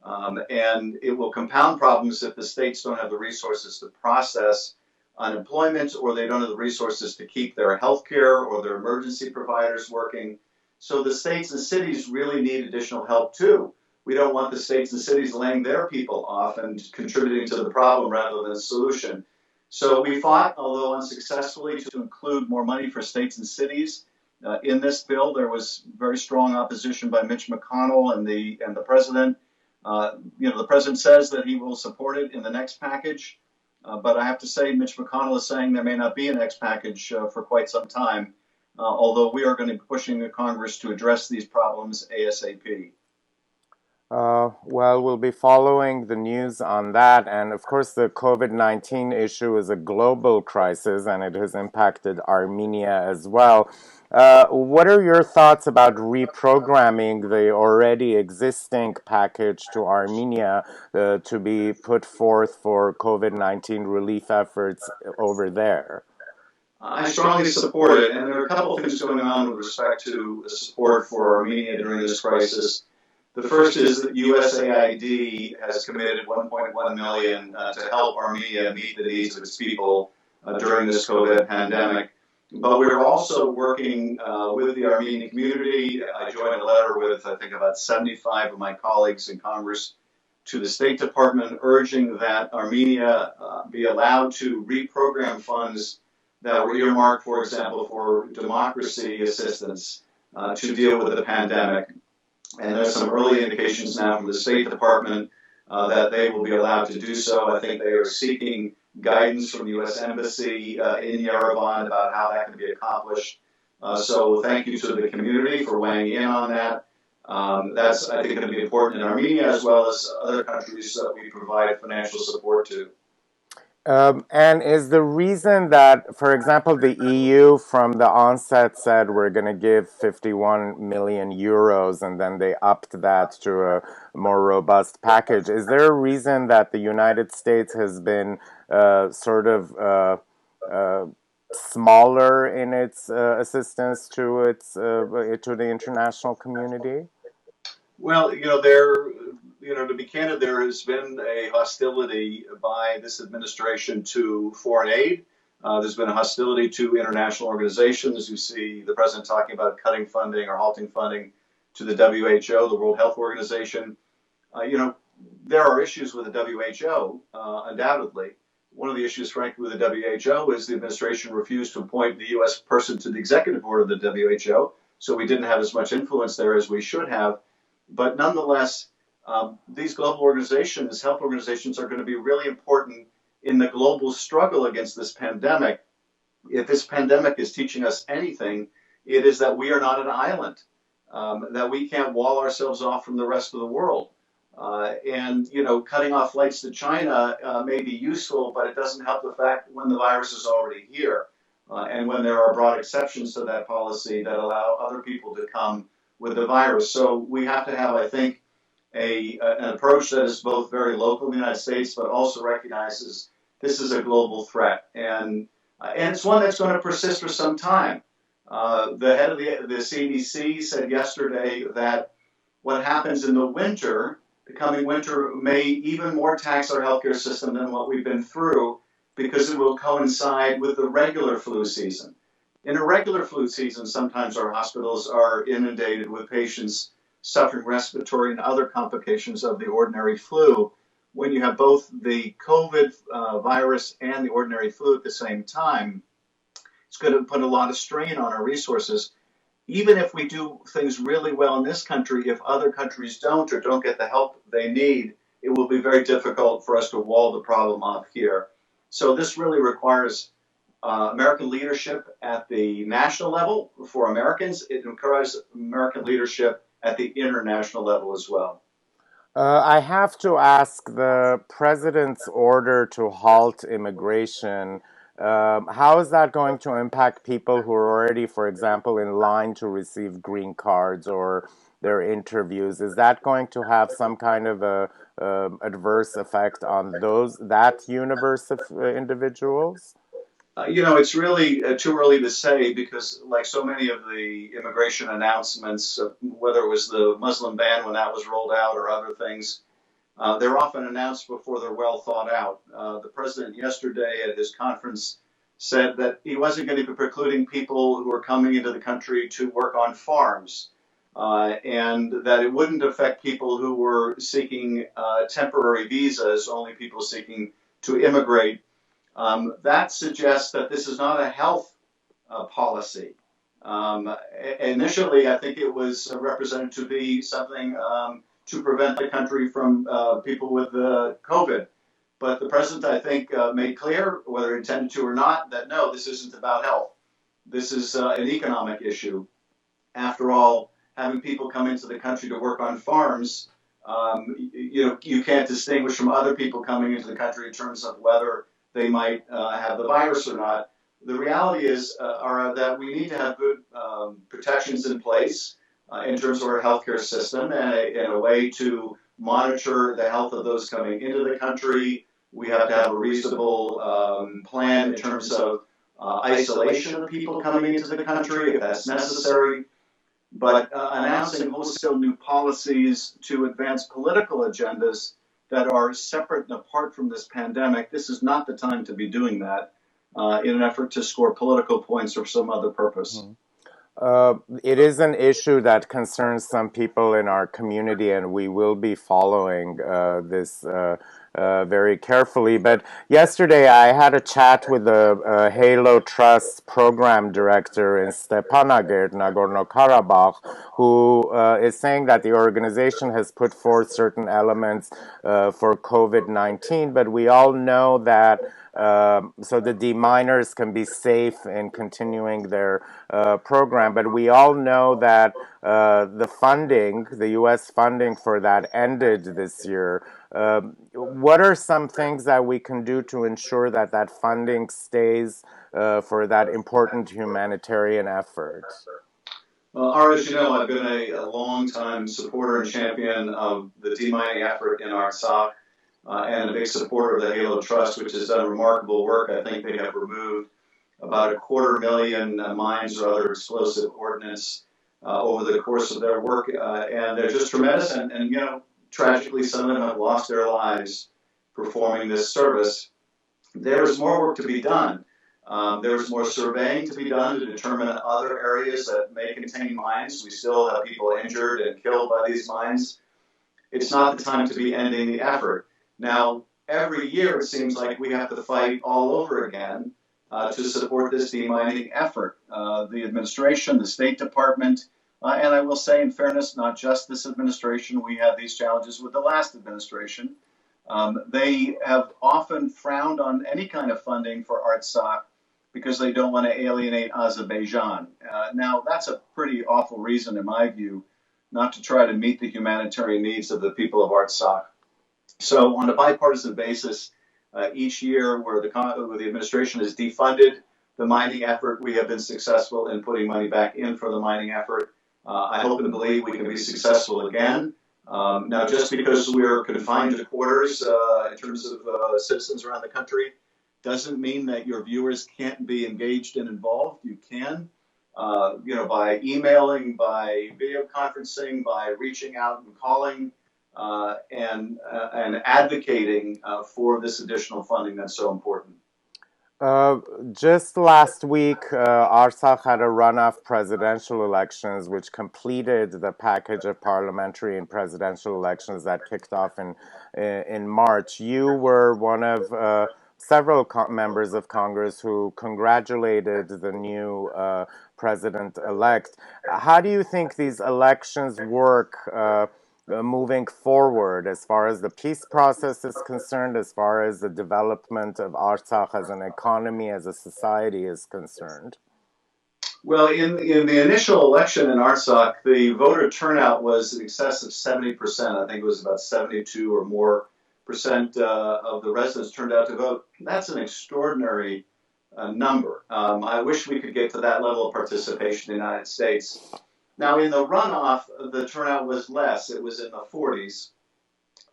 Um, and it will compound problems if the states don't have the resources to process unemployment, or they don't have the resources to keep their health care or their emergency providers working. So the states and cities really need additional help too. We don't want the states and cities laying their people off and contributing to the problem rather than the solution. So we fought, although unsuccessfully, to include more money for states and cities uh, in this bill. There was very strong opposition by Mitch McConnell and the and the president. Uh, you know, the president says that he will support it in the next package, uh, but I have to say, Mitch McConnell is saying there may not be a next package uh, for quite some time. Uh, although we are going to be pushing the Congress to address these problems ASAP. Uh, well, we'll be following the news on that. And of course, the COVID nineteen issue is a global crisis and it has impacted Armenia as well. Uh, what are your thoughts about reprogramming the already existing package to Armenia uh, to be put forth for COVID nineteen relief efforts over there? I strongly support it, and there are a couple of things going on with respect to support for Armenia during this crisis. The first is that U S A I D has committed one point one million uh, to help Armenia meet the needs of its people uh, during this COVID pandemic. But we're also working uh, with the Armenian community. I joined a letter with, I think, about seventy-five of my colleagues in Congress to the State Department urging that Armenia uh, be allowed to reprogram funds that were earmarked, for example, for democracy assistance uh, to deal with the pandemic. And there's some early indications now from the State Department uh, that they will be allowed to do so. I think they are seeking guidance from the U S Embassy uh, in Yerevan about how that can be accomplished. Uh, so thank you to the community for weighing in on that. Um, that's, I think, going to be important in Armenia as well as other countries that we provide financial support to. Um, and is the reason that, for example, the E U from the onset said we're going to give fifty-one million euros and then they upped that to a more robust package. Is there a reason that the United States has been uh, sort of uh, uh, smaller in its uh, assistance to its uh, to the international community? Well, you know, there, you know, to be candid, there has been a hostility by this administration to foreign aid. Uh, there's been a hostility to international organizations. You see the president talking about cutting funding or halting funding to the W H O, the World Health Organization. Uh, you know, there are issues with the W H O, uh, undoubtedly. One of the issues, frankly, with the W H O is the administration refused to appoint the U S person to the executive board of the W H O, so we didn't have as much influence there as we should have. But nonetheless, um, these global organizations, health organizations, are going to be really important in the global struggle against this pandemic. If this pandemic is teaching us anything, it is that we are not an island, um, that we can't wall ourselves off from the rest of the world. Uh, and, you know, cutting off flights to China uh, may be useful, but it doesn't help the fact when the virus is already here uh, and when there are broad exceptions to that policy that allow other people to come with the virus. So we have to have, I think, a, an approach that is both very local in the United States, but also recognizes this is a global threat. And, uh, and it's one that's going to persist for some time. Uh, the head of the, the C D C said yesterday that what happens in the winter, the coming winter, may even more tax our healthcare system than what we've been through because it will coincide with the regular flu season. In a regular flu season, sometimes our hospitals are inundated with patients suffering respiratory and other complications of the ordinary flu. When you have both the COVID uh, virus and the ordinary flu at the same time, it's going to put a lot of strain on our resources. Even if we do things really well in this country, if other countries don't or don't get the help they need, it will be very difficult for us to wall the problem off here. So this really requires uh, American leadership at the national level for Americans. It requires American leadership at the international level as well. Uh, I have to ask, the president's order to halt immigration. Uh, how is that going to impact people who are already, for example, in line to receive green cards or their interviews? Is that going to have some kind of a, uh, adverse effect on those that universe of uh, individuals? Uh, you know, it's really uh, too early to say because, like so many of the immigration announcements, uh, whether it was the Muslim ban when that was rolled out or other things, uh, they're often announced before they're well thought out. Uh, the president yesterday at his conference said that he wasn't going to be precluding people who are coming into the country to work on farms, uh, and that it wouldn't affect people who were seeking uh, temporary visas, only people seeking to immigrate. Um, that suggests that this is not a health uh, policy. Um, initially, I think it was represented to be something um, to prevent the country from uh, people with uh, COVID. But the president, I think, uh, made clear, whether intended to or not, that no, this isn't about health. This is uh, an economic issue. After all, having people come into the country to work on farms, um, you know, you can't distinguish from other people coming into the country in terms of whether they might uh, have the virus or not. The reality is uh, are that we need to have good um, protections in place uh, in terms of our healthcare system and a, and a way to monitor the health of those coming into the country. We have to have a reasonable um, plan in terms of uh, isolation of people coming into the country if that's necessary. But uh, announcing wholesale new policies to advance political agendas that are separate and apart from this pandemic, this is not the time to be doing that uh, in an effort to score political points or some other purpose. Uh, it is an issue that concerns some people in our community, and we will be following uh, this uh, uh, very carefully. But yesterday, I had a chat with the uh, Halo Trust program director in Stepanakert, Nagorno Karabakh, who uh, is saying that the organization has put forth certain elements uh, for COVID nineteen, but we all know that um, so the deminers can be safe in continuing their uh, program. But we all know that uh, the funding, the U S funding for that ended this year. Um, what are some things that we can do to ensure that that funding stays uh, for that important humanitarian effort? Well, Ari, as you know, I've been a, a long time supporter and champion of the demining effort in Artsakh uh, and a big supporter of the Halo Trust, which has done remarkable work. I think they have removed about a quarter million uh, mines or other explosive ordnance uh, over the course of their work, uh, and they're just tremendous. And, and you know, tragically, some of them have lost their lives performing this service. There is more work to be done. Um, there is more surveying to be done to determine other areas that may contain mines. We still have people injured and killed by these mines. It's not the time to be ending the effort. Now, every year it seems like we have to fight all over again uh, to support this demining effort. Uh, the administration, the State Department, uh, and I will say, in fairness, not just this administration, we have these challenges with the last administration. Um, they have often frowned on any kind of funding for Artsakh because they don't want to alienate Azerbaijan. Uh, now, that's a pretty awful reason, in my view, not to try to meet the humanitarian needs of the people of Artsakh. So, on a bipartisan basis, uh, each year where the, where the administration is defunded the mining effort, we have been successful in putting money back in for the mining effort. Uh, I hope and believe we can be successful again. Um, now, just because we're confined to quarters uh, in terms of uh, citizens around the country doesn't mean that your viewers can't be engaged and involved. You can, uh, you know, by emailing, by video conferencing, by reaching out and calling, uh, and uh, and advocating uh, for this additional funding that's so important. Uh, just last week, uh, Artsakh had a runoff presidential elections, which completed the package of parliamentary and presidential elections that kicked off in in March. You were one of uh, several co- members of Congress who congratulated the new uh, president-elect. How do you think these elections work? Uh, uh, moving forward as far as the peace process is concerned, as far as the development of Artsakh as an economy, as a society is concerned? Well, in, in the initial election in Artsakh, the voter turnout was in excess of seventy percent. I think it was about seventy-two or more percent uh, of the residents turned out to vote. That's an extraordinary uh, number. Um, I wish we could get to that level of participation in the United States. Now, in the runoff, the turnout was less. It was in the forties.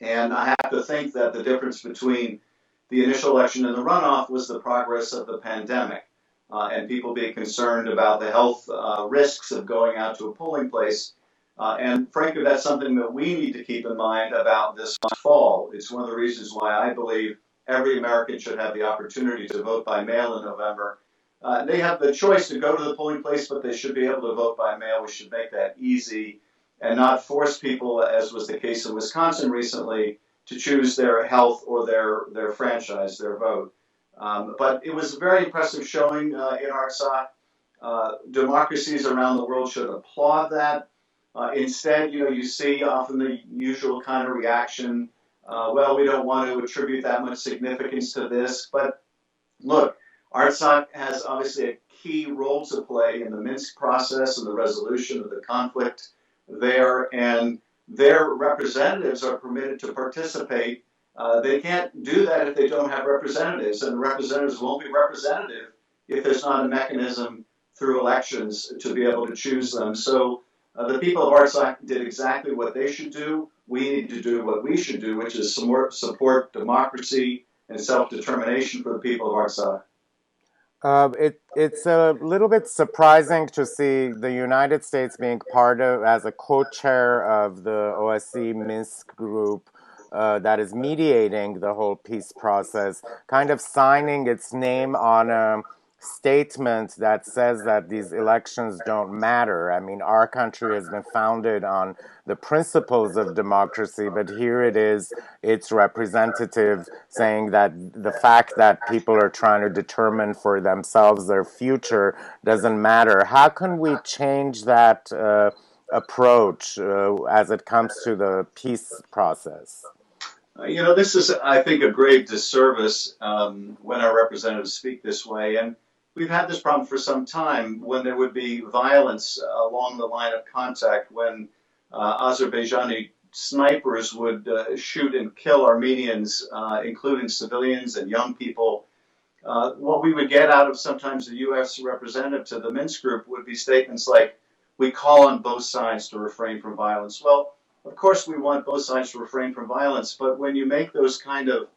And I have to think that the difference between the initial election and the runoff was the progress of the pandemic uh, and people being concerned about the health uh, risks of going out to a polling place. Uh, and frankly, that's something that we need to keep in mind about this fall. It's one of the reasons why I believe every American should have the opportunity to vote by mail in November. Uh, they have the choice to go to the polling place, but they should be able to vote by mail. We should make that easy and not force people, as was the case in Wisconsin recently, to choose their health or their, their franchise, their vote. Um, but it was a very impressive showing uh, in Artsakh. Uh, democracies around the world should applaud that. Uh, instead, you know, you see often the usual kind of reaction. Uh, well, we don't want to attribute that much significance to this, but look, Artsakh has obviously a key role to play in the Minsk process and the resolution of the conflict there, and their representatives are permitted to participate. Uh, they can't do that if they don't have representatives, and the representatives won't be representative if there's not a mechanism through elections to be able to choose them. So uh, the people of Artsakh did exactly what they should do. We need to do what we should do, which is support, support democracy and self-determination for the people of Artsakh. Uh, it, it's a little bit surprising to see the United States being part of, as a co-chair of the O S C E Minsk group uh, that is mediating the whole peace process, kind of signing its name on a statement that says that these elections don't matter. I mean, our country has been founded on the principles of democracy, but here it is, its representative saying that the fact that people are trying to determine for themselves their future doesn't matter. How can we change that uh, approach uh, as it comes to the peace process? Uh, you know, this is, I think, a grave disservice um, when our representatives speak this way. And we've had this problem for some time when there would be violence along the line of contact, when uh, Azerbaijani snipers would uh, shoot and kill Armenians, uh, including civilians and young people. Uh, what we would get out of sometimes the U S representative to the Minsk group would be statements like, "We call on both sides to refrain from violence." Well, of course, we want both sides to refrain from violence, but when you make those kind of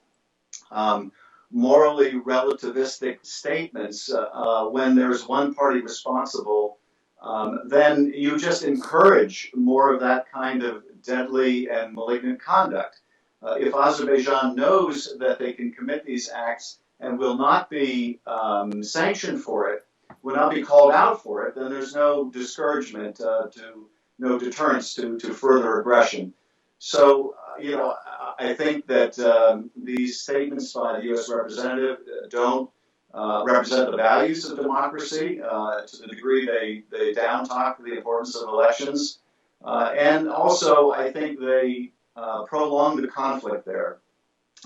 um, morally relativistic statements, uh, uh, when there's one party responsible, um, then you just encourage more of that kind of deadly and malignant conduct. Uh, if Azerbaijan knows that they can commit these acts and will not be um, sanctioned for it, will not be called out for it, then there's no discouragement uh, to, no deterrence to, to further aggression. So, uh, you know, I think that um, these statements by the U S representative uh, don't uh, represent the values of democracy uh, to the degree they, they down talk the importance of elections. Uh, and also, I think they uh, prolong the conflict there.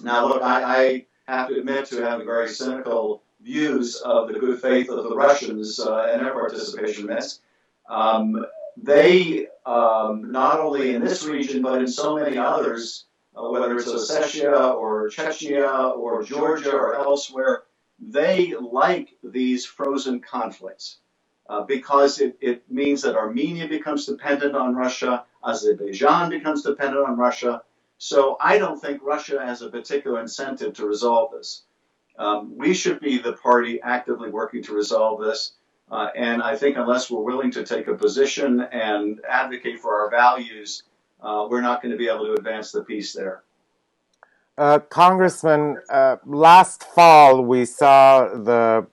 Now, look, I, I have to admit to having very cynical views of the good faith of the Russians uh, and their participation in this. Um, they, um, not only in this region, but in so many others, uh, whether it's Ossetia or Chechnya or Georgia or elsewhere, they like these frozen conflicts uh, because it, it means that Armenia becomes dependent on Russia, Azerbaijan becomes dependent on Russia. So I don't think Russia has a particular incentive to resolve this. Um, we should be the party actively working to resolve this. Uh, and I think unless we're willing to take a position and advocate for our values, uh, we're not going to be able to advance the peace there. Uh, Congressman, uh, last fall we saw the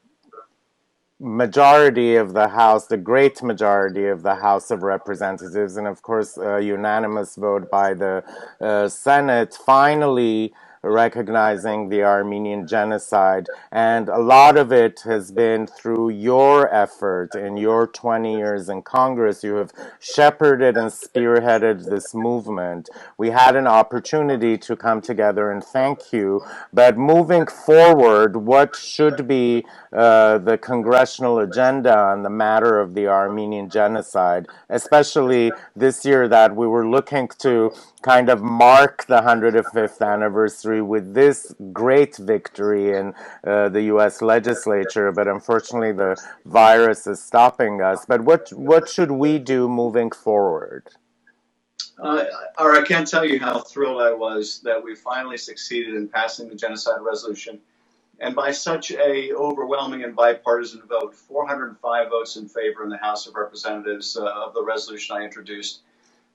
majority of the House, the great majority of the House of Representatives, and of course, a unanimous vote by the uh, Senate, finally recognizing the Armenian genocide. And a lot of it has been through your effort in your twenty years in Congress. You have shepherded and spearheaded this movement. We had an opportunity to come together and thank you. But moving forward, what should be uh, the congressional agenda on the matter of the Armenian genocide, especially this year that we were looking to kind of mark the hundred fifth anniversary with this great victory in uh, the U S legislature, but unfortunately the virus is stopping us. But what, what should we do moving forward? Uh, or I can't tell you how thrilled I was that we finally succeeded in passing the genocide resolution. And by such a overwhelming and bipartisan vote, four hundred five votes in favor in the House of Representatives uh, of the resolution I introduced.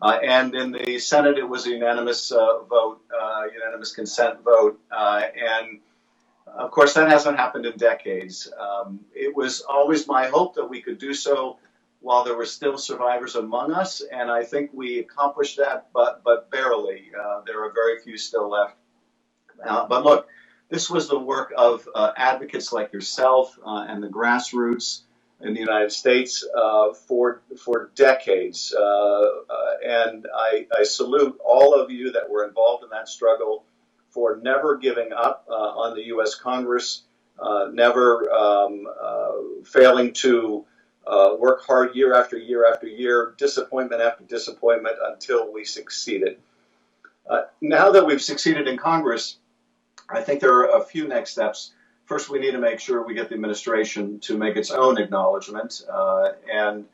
Uh, and in the Senate, it was a unanimous uh, vote, uh, unanimous consent vote. Uh, and of course, that hasn't happened in decades. Um, it was always my hope that we could do so while there were still survivors among us, and I think we accomplished that, but, but barely. Uh, there are very few still left. Uh, but look, This was the work of uh, advocates like yourself uh, and the grassroots in the United States uh, for for decades. Uh, uh, and I, I salute all of you that were involved in that struggle for never giving up uh, on the U S Congress, uh, never um, uh, failing to uh, work hard year after year after year, disappointment after disappointment, until we succeeded. Uh, now that we've succeeded in Congress, I think there are a few next steps. First, we need to make sure we get the administration to make its own acknowledgement. Uh, and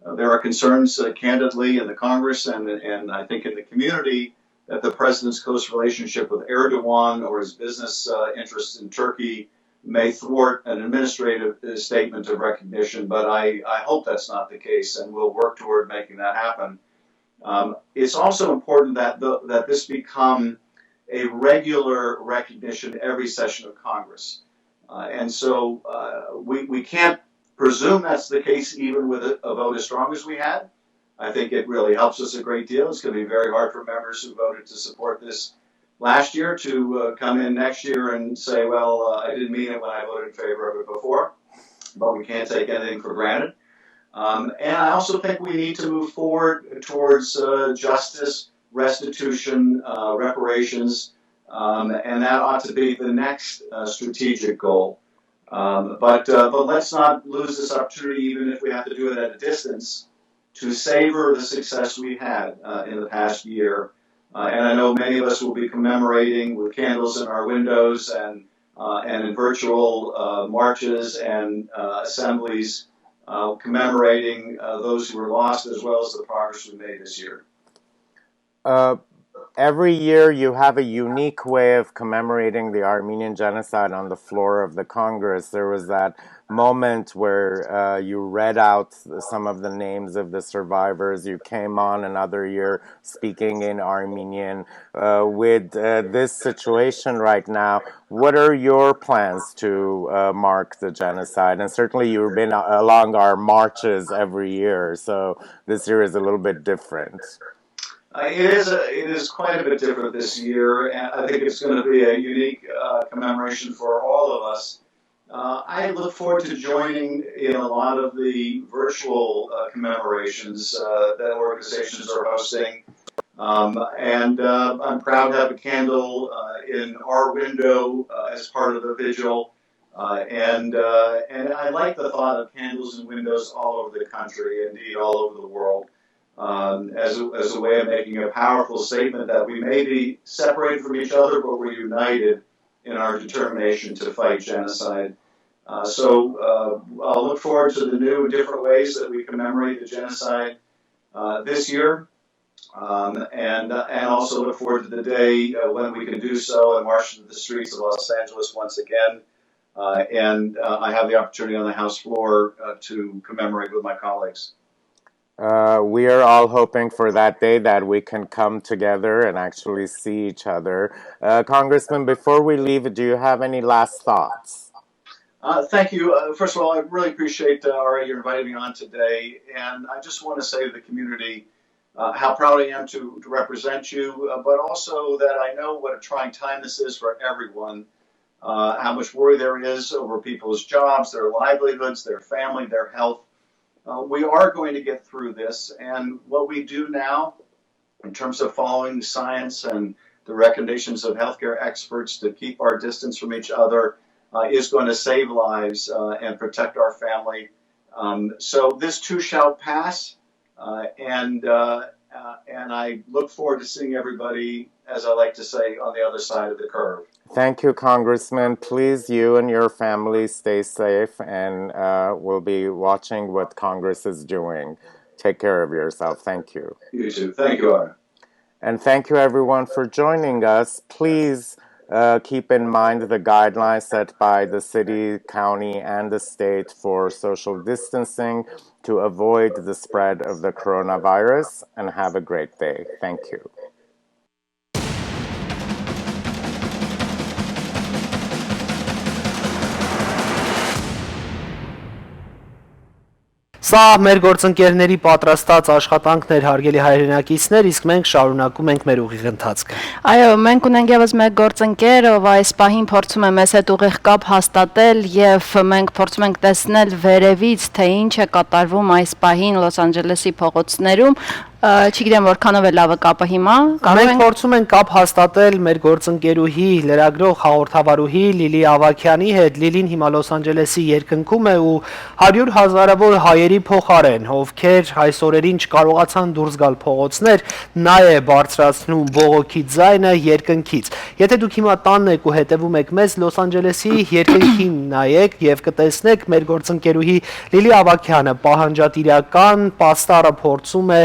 uh, there are concerns, uh, candidly, in the Congress and, and I think in the community that the president's close relationship with Erdogan or his business uh, interests in Turkey may thwart an administrative uh, statement of recognition. But I, I hope that's not the case, and we'll work toward making that happen. Um, it's also important that the, that this become a regular recognition every session of Congress. Uh, and so uh, we, we can't presume that's the case even with a, a vote as strong as we had. I think it really helps us a great deal. It's going to be very hard for members who voted to support this last year to uh, come in next year and say, well, uh, I didn't mean it when I voted in favor of it before. But we can't take anything for granted. Um, and I also think we need to move forward towards uh, justice, restitution, uh, reparations, um, and that ought to be the next uh, strategic goal. Um, but uh, but let's not lose this opportunity, even if we have to do it at a distance, to savor the success we had uh, in the past year. Uh, and I know many of us will be commemorating with candles in our windows and uh, and in virtual uh, marches and uh, assemblies, uh, commemorating uh, those who were lost, as well as the progress we made this year. Uh, every year you have a unique way of commemorating the Armenian genocide on the floor of the Congress. There was that moment where uh, you read out some of the names of the survivors. You came on another year speaking in Armenian. Uh, with uh, this situation right now, what are your plans to uh, mark the genocide? And certainly you've been uh, along our marches every year, so this year is a little bit different. Uh, it is a, it is quite a bit different this year, and I think it's going to be a unique uh, commemoration for all of us. Uh, I look forward to joining in a lot of the virtual uh, commemorations uh, that organizations are hosting. Um, and uh, I'm proud to have a candle uh, in our window uh, as part of the vigil. Uh, and uh, and I like the thought of candles in windows all over the country, indeed all over the world, um, as a, as a way of making a powerful statement that we may be separated from each other, but we're united in our determination to fight genocide. Uh, so uh, I'll look forward to the new, different ways that we commemorate the genocide uh, this year, um, and uh, and also look forward to the day uh, when we can do so and march into the streets of Los Angeles once again. Uh, and uh, I have the opportunity on the House floor uh, to commemorate with my colleagues. Uh, we are all hoping for that day that we can come together and actually see each other. Uh, Congressman, before we leave, do you have any last thoughts? Uh, thank you. Uh, first of all, I really appreciate uh, Ari, you inviting me on today, and I just want to say to the community uh, how proud I am to, to represent you, uh, but also that I know what a trying time this is for everyone. Uh, how much worry there is over people's jobs, their livelihoods, their family, their health. Uh, we are going to get through this, and what we do now in terms of following the science and the recommendations of healthcare experts to keep our distance from each other uh, is going to save lives uh, and protect our family. Um, so this too shall pass, uh, and uh, uh, and I look forward to seeing everybody, as I like to say, on the other side of the curve. Thank you, Congressman. Please, you and your family stay safe, and uh, we'll be watching what Congress is doing. Take care of yourself. Thank you. You too. Thank you, Ari. And thank you, everyone, for joining us. Please uh, keep in mind the guidelines set by the city, county, and the state for social distancing to avoid the spread of the coronavirus. And have a great day. Thank you. Սա մեր գործընկերների պատրաստած աշխատանքն էր, հարգելի հայրենակիցներ, իսկ մենք շարունակում ենք մեր ուղիղ ընթացքը։ Այո, մենք ունենք եւս մեկ գործընկեր, ով այս պահին փորձում է մեզ հետ ուղիղ կապ հաստատել, եւ մենք փորձում ենք տեսնել վերևից, թե ինչ է կատարվում այս պահին Լոս Անջելեսի փողոցներում։ Ը, չգիտեմ, որքանով է լաւը կապը հիմա։ Կարող Մենք ենք փորձում ենք կապ հաստատել մեր գործընկերուհի, լրագրող, հաղորդավարուհի Լիլի Ավագյանի հետ։ Լիլին հիմա Լոս Անջելեսի երկնքում է ու հարյուր հազարավոր հայերի փոխարեն, ովքեր այս օրերին չկարողացան դուրս գալ փողոցներ, նա է բարձրացնում բողոքի ձայնը երկնքից։ Եթե դուք հիմա տանն եք ու հետեւում եք մեզ, Լոս Անջելեսի երկնքին նայեք եւ կտեսնեք մեր գործընկերուհի Լիլի Ավագյանը պահանջատիրական պաստառը փորձում է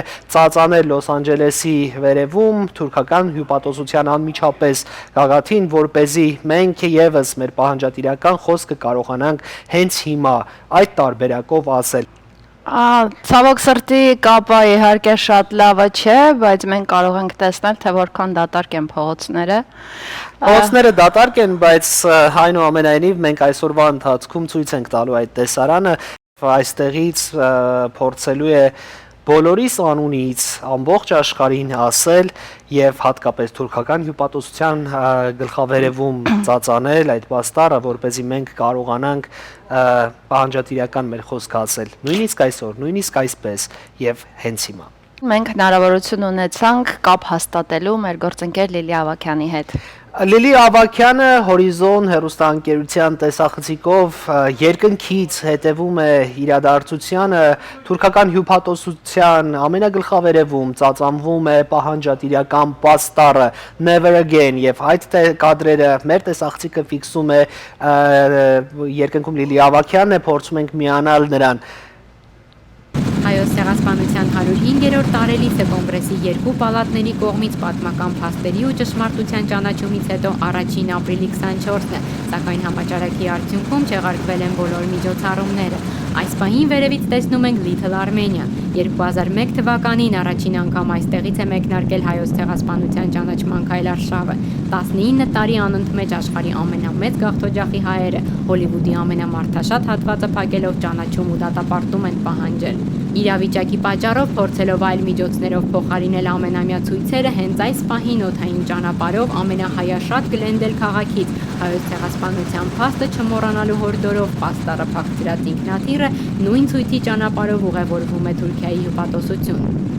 ծածանել Լոս Անջելեսի վերեւում թուրքական հիւպատոսության անմիջապէս գագաթին, որպեսզի մենք եւս մեր պահանջատիրական խօսքը կարողանանք հենց հիմա այդ տարբերակով ասել։ Ա, ցավոք սրտի կապը իհարկե շատ լավը չէ, բայց մենք կարող ենք տեսնել, թե որքան դատարկ են փողոցները։ Ա, Փողոցները դատարկ են, բայց, ը, այնուամենայնիվ մենք այսօրվա ընթացքում ցոյց ենք տալու այդ տեսարանը։ Այստեղից, ը, փորձելու է բոլորիս անունից ամբողջ աշխարհին ասել եւ հատկապես թուրքական հիւպատոսության, ը, գլխավերեւում ծածանել այդ պաստառը, որպեսզի մենք կարողանանք, ը, պահանջատիրական մեր խօսքը ասել, նոյնիսկ այսօր, նոյնիսկ այսպես եւ հենց հիմա։ Մենք հնարավորություն ունեցանք կապ հաստատելու մեր գործընկեր Լիլի Ավագյանի հետ։ Լիլի Ավագյանը Հորիզոն հեռուստաընկերության տեսախցիկով, ը, երկնքից հետեւում է իրադարձությանը, թուրքական հիւպատոսության ամենագլխավերեւում ծածանվում է պահանջատիրական պաստառը Never Again, եւ այդ թէ-, կադրերը մեր տեսախցիկը ֆիքսում է, ը, երկնքում Լիլի Ավագյանն է, փորձում ենք միանալ նրան։ Հայոց ցեղասպանության հարիւր հինգերորդ տարելիցը Կոնգրեսի երկու պալատների կողմից պատմական փաստերի ու ճշմարտության ճանաչումից հետո առաջին ապրիլի քսանչորսն է, սակայն համաճարակի արդիւնքում չեղարկվել են բոլոր միջոցառումները։ Այս պահին վերեւից տեսնում ենք Little Armenia։ Երկու հազար մեկ թուականին առաջին անգամ այստեղից է մեկնարկել հայոց ցեղասպանության ճանաչման քայլարշավը։ Տասնինը տարի անընդմեջ աշխարհի ամենամեծ գաղթօջախի հայերը Հոլիվուդի ամենամարդաշատ հատուածը փակելով ճանաչում ու դատապարտում են պահանջել։ Իրավիճակի պատճառով փորձելով այլ միջոցներով փոխարինել ամենամյա ցոյցերը, հենց այս պահին օդային ճանապարհով ամենահայաշատ Գլենդել քաղաքից հայոց ցեղասպանության փաստը չմոռանալու հորդորով պաստառը փակցրած ինքնաթիռը նոյն ցոյցի ճանապարհով ուղեւորվում է Թուրքիայի հիւպատոսություն։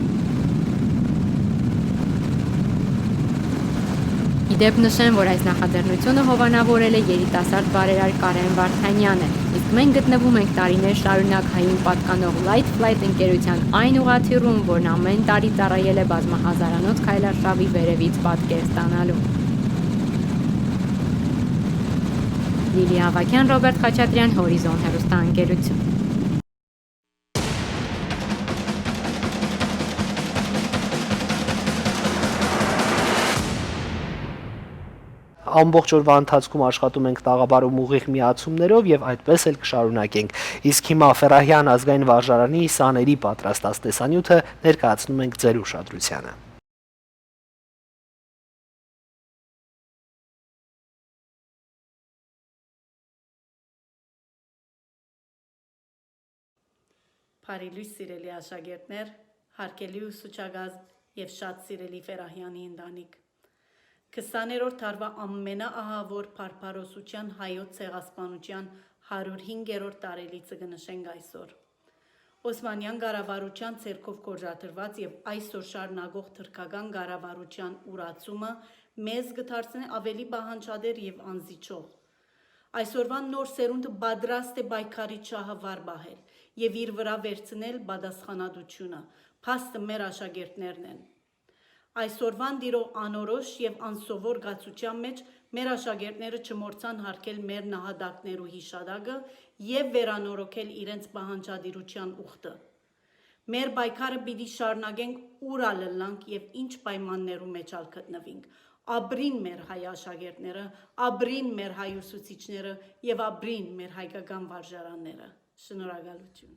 Ի դեպ նշեմ, որ այս նախաձեռնությունը հովանավորել է երիտասարդ բարերար Կարեն Վարդանյանը, իսկ մենք գտնվում ենք տարիներ շարունակ հային պատկանող Light Flight ընկերության այն ուղղաթիռում, որն ամեն տարի ծառայել է բազմահազարանոց քայլարշավի վերևից պատկեր ստանալու։ Լիլի Ավագյան, Ռոբերտ Խաչատրյան, Հորիզոն հեռուստաընկերություն։ Ամբողջ օրվա ընթացքում աշխատում ենք տաղավարում ուղիղ միացումներով եւ այդպես էլ կշարունակենք։ Իսկ հիմա Ֆերահյան ազգային վարժարանի սաների պատրաստած տեսանյութը ներկայացնում ենք ձեր ուշադրությանը։ Բարի լույս, սիրելի աշակերտներ, հարգելի ուսուցչակազմ եւ շատ սիրելի Ֆերահյանի ընտանիք։ Քսաներորդ դարուայ ամենաահաւոր փառփարոսութեան հայոց ցեղասպանութեան հարիւր հինգերորդ տարելիցը կը նշենք այսօր։ Օսմանեան կառավարութեան ձեռքով գործադրուած եւ այսօր շարունակող թրքական կառավարութեան ուրացումը մեզ կը դարձնէ աւելի պահանջատեր եւ անզիջող։ Այսօրուան նոր սերունդը պատրաստ է պայքարի ջահը վառ պահել եւ իր վրայ վերցնել պատասխանատվութիւնը։ Փաստը մեր աշակերտներն են։ Այսօրուան տիրող անորոշ եւ անսովոր կացութեան մէջ մեր աշակերտները չմոռցան յարգել մեր նահատակներու յիշատակը եւ վերանորոգել իրենց պահանջատիրութեան ուխտը։ Մեր պայքարը պիտի շարունակենք, ուր ալ ըլլանք եւ ինչ պայմաններու մէջ ալ գտնուինք։ Ապրին մեր հայ աշակերտները, ապրին մեր հայ ուսուցիչները եւ ապրին մեր հայկական վարժարանները։ Շնորհակալություն։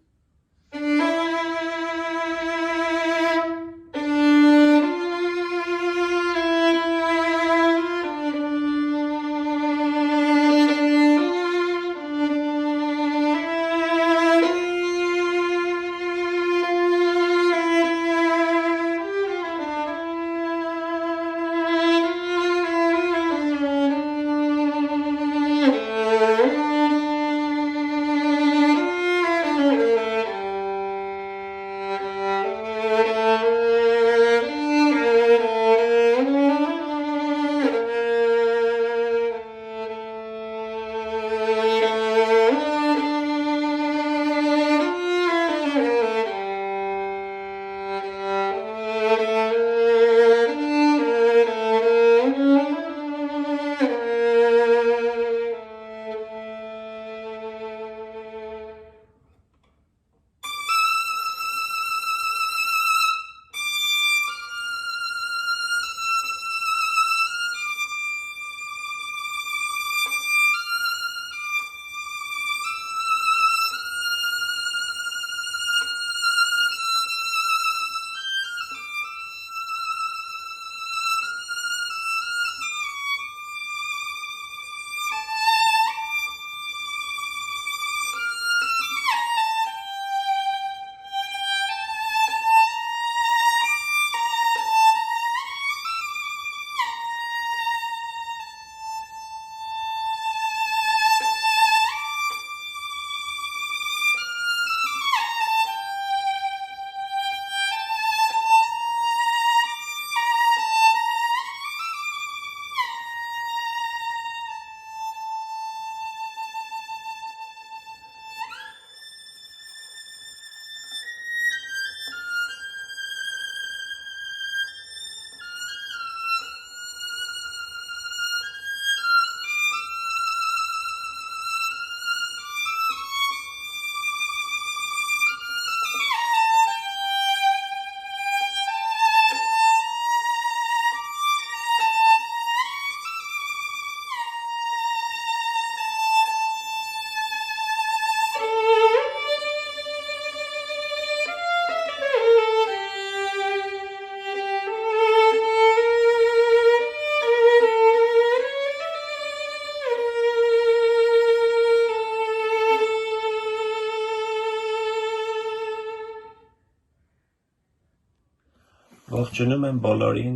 Ողջունում եմ բոլորին,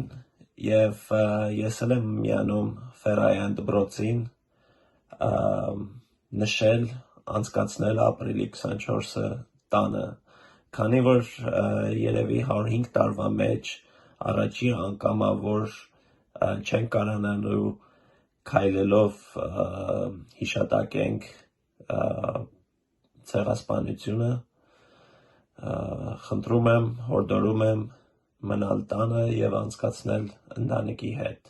եւ, ը, ես էլ եմ միանում Ֆերայան դպրոցին, ը, նշել, անցկացնել ապրիլի քսանչորսը տանը, քանի որ, ը, երեւի հարյուրհինգ տարուա մէջ առաջի անգամ ա, որ, ը, չենք կարանալու քայլելով, ը, յիշատակենք, ը, ցեղասպանությունը, ը, խնդրում եմ, հորդորում եմ մնալ տանը եւ անցկացնել ընտանիքի հետ։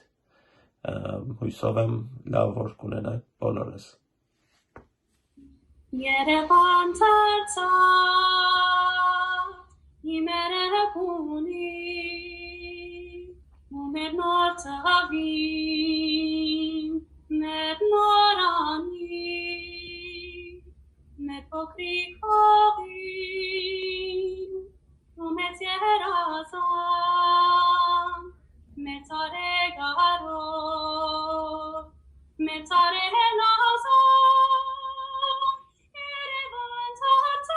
Ը, հույսով եմ լաւ օր կունենանք բոլորս։ Երեւան դարձած, իմերը պունի, ու մեր նոր ծավին, մեր նոր անի, մեր փոքրիկ հողին, ու մեծ երազան, մեր ծառեգարով, մեր ծառերազան, Երեւան դարձած,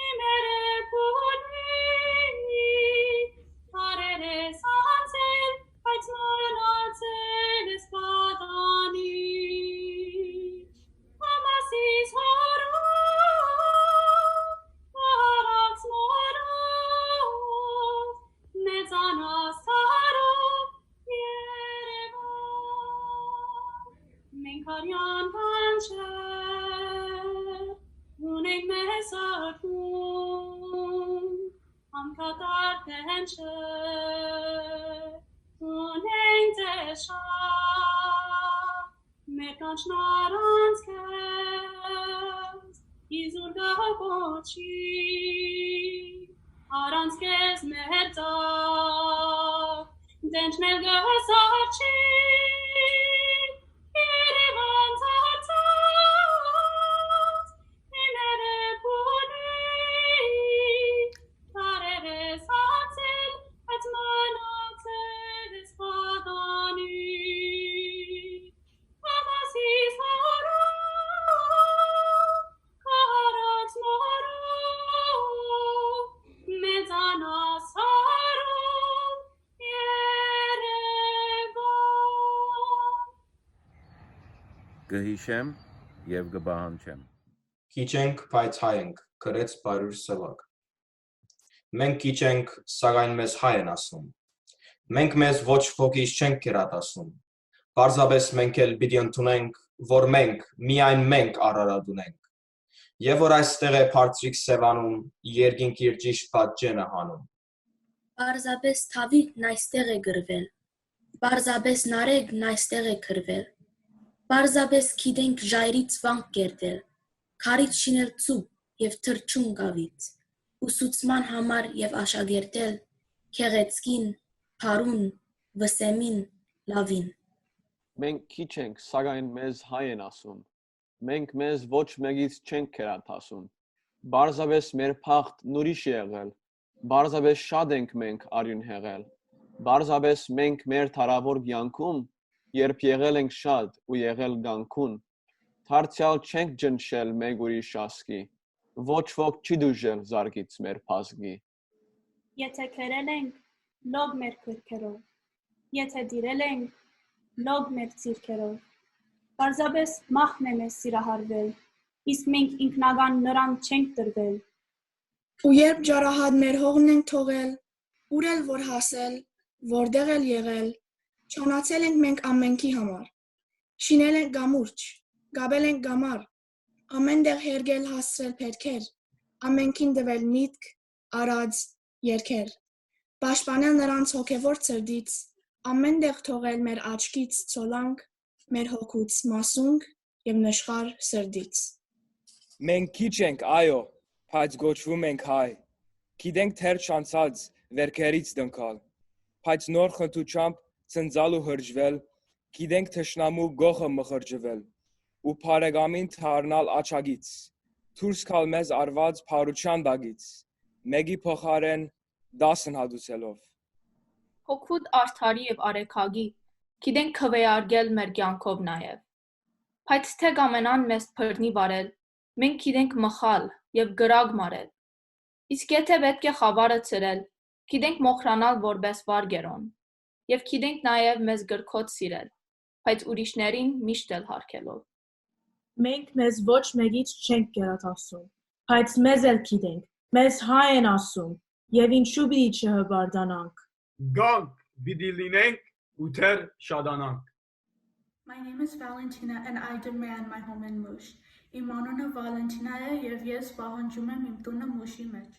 իմերը պունի, դարեր ես անցել, բայց մնացել ես պատանի։ Ամասիս հորով, արած մորով, մեծանաս սարով, Երեւան, մենք արեան կանչեր, ունենք մեր սրտում, անկատար տենչեր, ունենք ձեր շարք, մեր կանչն առանց քեզ, իզուր կը կոչի, առանց քեզ մեր ձախ, դենչն էլ կը սառչի, Երեւան դարձած, իմերը պունի, դարեր ես անցել, բայց մնացել ես պատանի։ Ամասիս հորով, քարոց մորով, մեծանաս հորով, Երեւան։ Կը յիշեմ եւ կը պահանջեմ։ Քիչ ենք, բայց հայ ենք, գրեց Պարուր Սեւակ։ Մենք քիչ ենք, սակայն մեզ հայ են ասում։ Մենք մեզ ոչ ոքիս չենք կերատասում։ Պարզապէս մենք էլ պիտի ընդունենք, որ մենք, միայն մենք Արարատ ունենք։ Եւ որ այստեղ է բարձրիկ սեւանում, երկինք իր ճիշդ պատճենը հանում։ Պարզապէս Դաւիթն այստեղ է կռուել։ Պարզապէս Նարեկն այստեղ է կռուել։ Պարզապէս գիտենք ժայռից վանք կերտել, քարից շինել ծուփ եւ թռչուն կաւից, ուսուցման համար եւ աշակերտել գեղեցկին, բարուն, վսեմին, լաւին։ Մենք քիչ ենք, սակայն մեզ հայ են ասում։ Մենք մեզ ոչ մեկից չենք կերատասում։ Պարզապէս մեր բախտն ուրիշ է եղել։ Պարզապէս շատ ենք մենք արիւն եղել։ Պարզապէս մենք մեր դարաւոր կեանքում, երբ եղել ենք շատ ու եղել կանգուն, դարձեալ չենք ճնշել մէկ ուրիշ ազգի, ոչ ոք չի դուժել զարկից մեր բազկի։ Եթէ կերել ենք, լոկ մեր գրքերով, եթէ տիրել ենք, լոկ մեր ձիրքերով, պարզապէս մահն է մեզ սիրահարվել, իսկ մենք ինքնական նրան չենք տրվել։ Ու երբ ճարահատ մեր հողն ենք թողել, ուր էլ որ հասել, որտեղ էլ եղել, չանացել ենք մենք ամենքի համար։ Շինել ենք կամուրջ, կապել ենք կամար, ամեն տեղ հերկել հասցրել փերքեր, ամենքին տվել միտք, արած, երկեր, պաշտպանել նրանց հոգեվոր ցրտից, ամեն տեղ թողել մեր աչքից ցոլանք, մեր հոգուց մասունք եւ նշխար սրտից։ Մենք քիչ ենք, այո, բայց կոչվում ենք հայ։ Գիտենք թեր չանցած, վերքերից տնկալ, բայց նոր խնդուչամբ ծնծալ ու հրճվել, գիտենք թշնամու գողը մխրճվել ու բարեկամին դառնալ աջակից, դուրս գալ մեզ արված բարության տակից, մէկի փոխարէն տասն հատուցելով։ Հոգուտ արդարի եւ արեգակի, գիտենք քուէարկել մեր կեանքով նաեւ։ Բայց թէ կամենան մեզ բռնի վարել, մենք գիտենք մխալ եւ կրակ մարել։ Իսկ եթէ պէտք է խաւարը ցրել, գիտենք մոխրանալ որպէս վարկերուն, եւ գիտենք նաեւ մեզ կրքոտ սիրել, բայց ուրիշներին միշտ էլ հարգելով։ Մենք մեզ ոչ մեկից չենք կերատասում, բայց մեզ էլ գիտենք, մեզ հայ են ասում, եւ ինչու պիտի չհպարտանանք։ Գանք պիտի լինենք ու դեռ շատանանք։ My name is Valentina and I demand my home in Mush. Իմ անունը Վալենտինա է եւ ես պահանջում եմ իմ տունը Մուշի մեջ։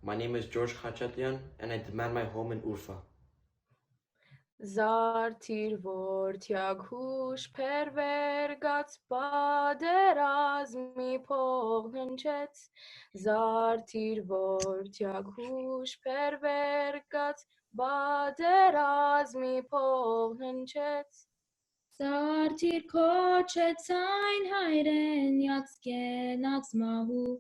My name is George Khachatyan, and I demand my home in Urfa. Զարդիր որդեակ հուշ փերվեր գաց պատերազմի փող հնչեց, զարդիր որդեակ հուշ փերվեր գաց պատերազմի փող հնչեց։ Զարդիր քոչեց այն հայրենյաց կենաց մահու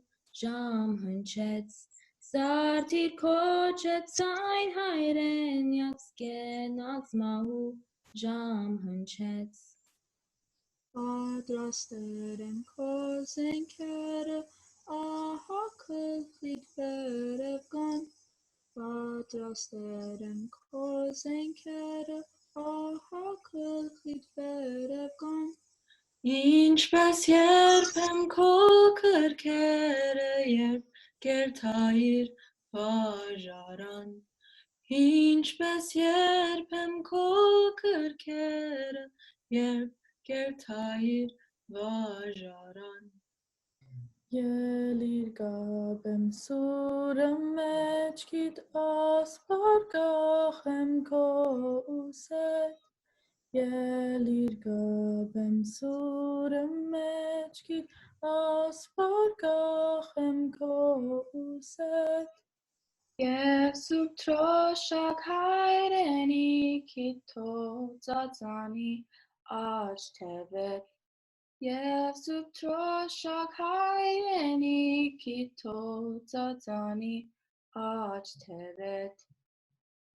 ժամ հնչեց, զարդիր քոչեց այն հայրենյաց կենաց մահու ժամ հնչեց։ Պատրաստեր եմ քո զենքերը, ահա գլխիդ վերև կան։ Պատրաստեր եմ քո զենքերը, ահա գլխիդ վերև կան։ Ինչպես երբեմ քո քրքերը, երբ կերթայիր վարժարան։ Ինչպես երբեմ քո քրքերը, երբ կերթայիր վարժարան։ Ելիր կապեմ սուրը մեջքիդ, ասպար կախեմ քո ուսեդ։ Ելիր կապեմ սուրը մեջքիդ, ասպար կախեմ քո ուսեդ։ Եւ Սուրբ Դրոշակ հայրենիքի թող ծածանի աջ թեւետ։ Եւ Սուրբ Դրոշակ հայրենիքի թող ծածանի աջ թեւետ։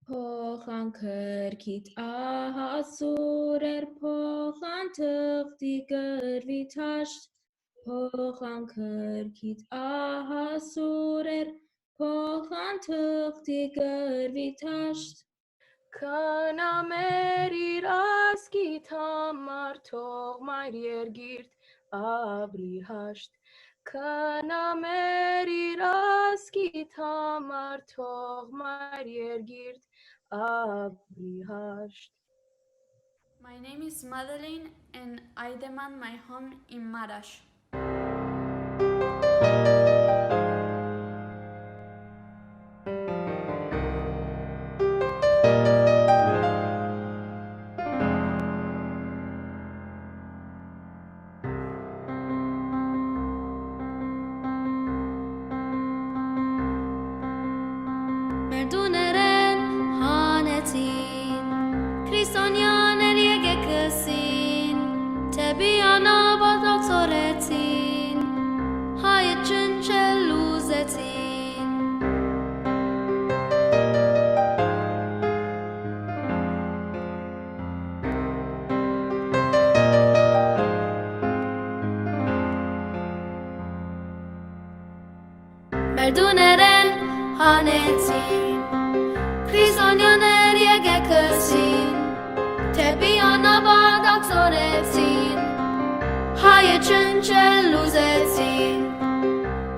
Փոխան քրքիդ ահա սուրեր, փոխան թղթի կռվի դաշտ, փոխան քրքիդ ահա սուրեր, փոխան թղթի կռվի դաշտ։ Քնա մեր իր ազգիդ համար, թող մայր երկիրդ ապրի հաշտ։ Քնա մեր իր ազգիդ համար, թող մայր երկիրդ ապրի հաշտ։ My name is Madeline and I demand my home in Marash. Մեր տուներէն հանեցին, քրիստոնյաներ եկեղեցին, դէպի անապատակ ծորեցին, հայը ջնջել ուզեցին։ Մեր տուներէն հանեցին, քրիստոնյաներ եկեղեցին, դէպի անապատակ ծորեցին, հայը ջնջել ուզեցին,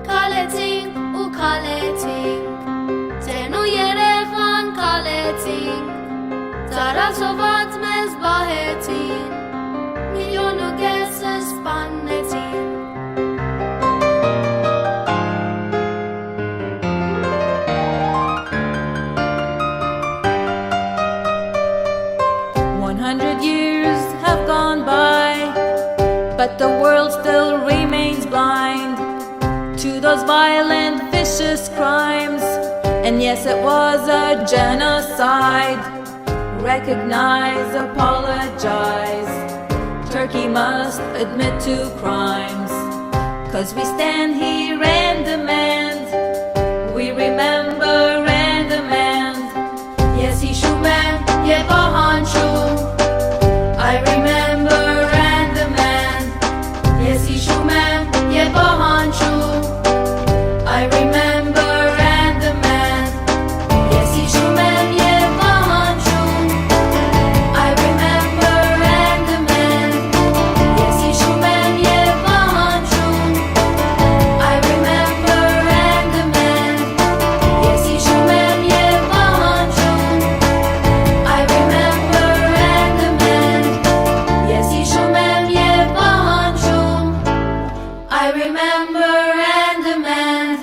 քալեցինք ու քալեցինք, ծերն ու երեխան քալեցինք, ծառացոված մեզ պահեցին, միլիոն ու կեսը սպաննեցին։ One hundred years have gone by, but the world still remains blind to those violent, vicious crimes. And yes, it was a genocide. Recognize, apologize. Turkey must admit to crimes. 'Cause we stand here and demand. We remember and demand. Ես հիշում եմ եւ պահանջում. I remember and demand. Ես հիշում եմ եւ պահանջում. I remember and demand. Ես հիշում եմ եւ պահանջում. I remember and demand. Ես հիշում եմ եւ պահանջում. I remember and demand. Ես հիշում եմ եւ պահանջում. I remember and demand. Ես հիշում եմ եւ պահանջում. I remember and demand.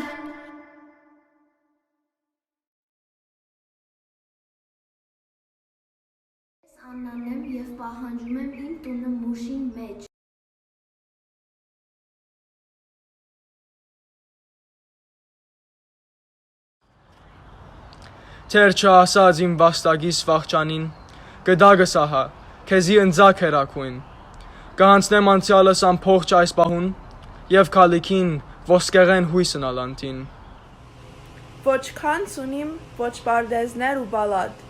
Ես Աննան եմ և պահանջում եմ իմ տունը Մուշին մեջ։ Դեռ չհասած իմ վաստակիս վախճանին, կտակս ահա, քեզի ընծայ գերագույն։ Կհանձնեմ անցեալս ամբողջ այս պահուն և գալիքին ոսկեղէն յոյս ընալ անդին։ Ոչ գանձ ունիմ, ոչ պարտեզներ ու պալատ,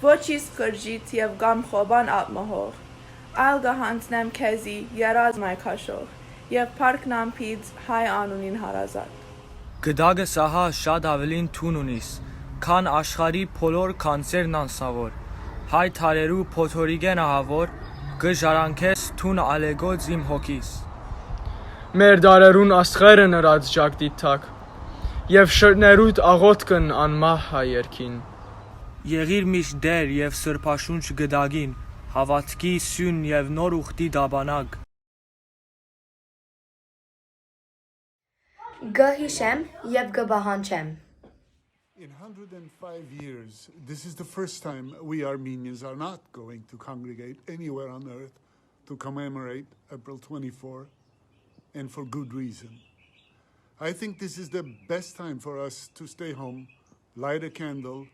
ոչ իսկ կրճիտ և կամ խոպան ատմահող, Ալ կը յանձնեմ քեզի երազ մայր քաշող եւ փառքն ամբից հայ անունին հարազատ։ Կտակս ահա շատ աւելին դուն ունիս, քան աշխարհի բոլոր գանձերն անսաւոր։ Հայ դարերու փոթորիկէն ահաւոր կը ժառանգես դուն ալեկոծ իմ հոգիս։ Մեր դարերուն աստղերը նրած ճակտիդ տակ, եւ շրթներուդ աղօթքն անմահ հայ երկին։ Եղիր միշտ Տէր եւ Սրբաշունչ կտակին, հաւատքի սիւն եւ նոր ուխտի տապանակ։ Կը յիշեմ եւ կը պահանջեմ։ In hundred and five years, this is the first time we Armenians are not going to congregate anywhere on earth to commemorate April twenty-four, and for good reason. I think this is the best time for us to stay home, light a candle,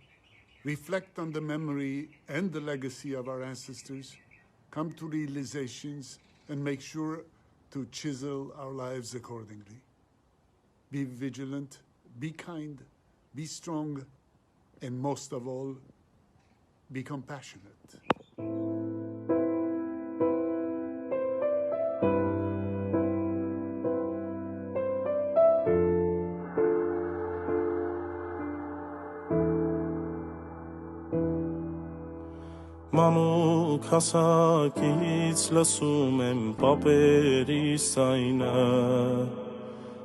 reflect on the memory and the legacy of our ancestors, come to realizations, and make sure to chisel our lives accordingly. Be vigilant, be kind, be strong, and most of all, be compassionate. Մանուկ հասակից լսում եմ պապերիս ձայնը,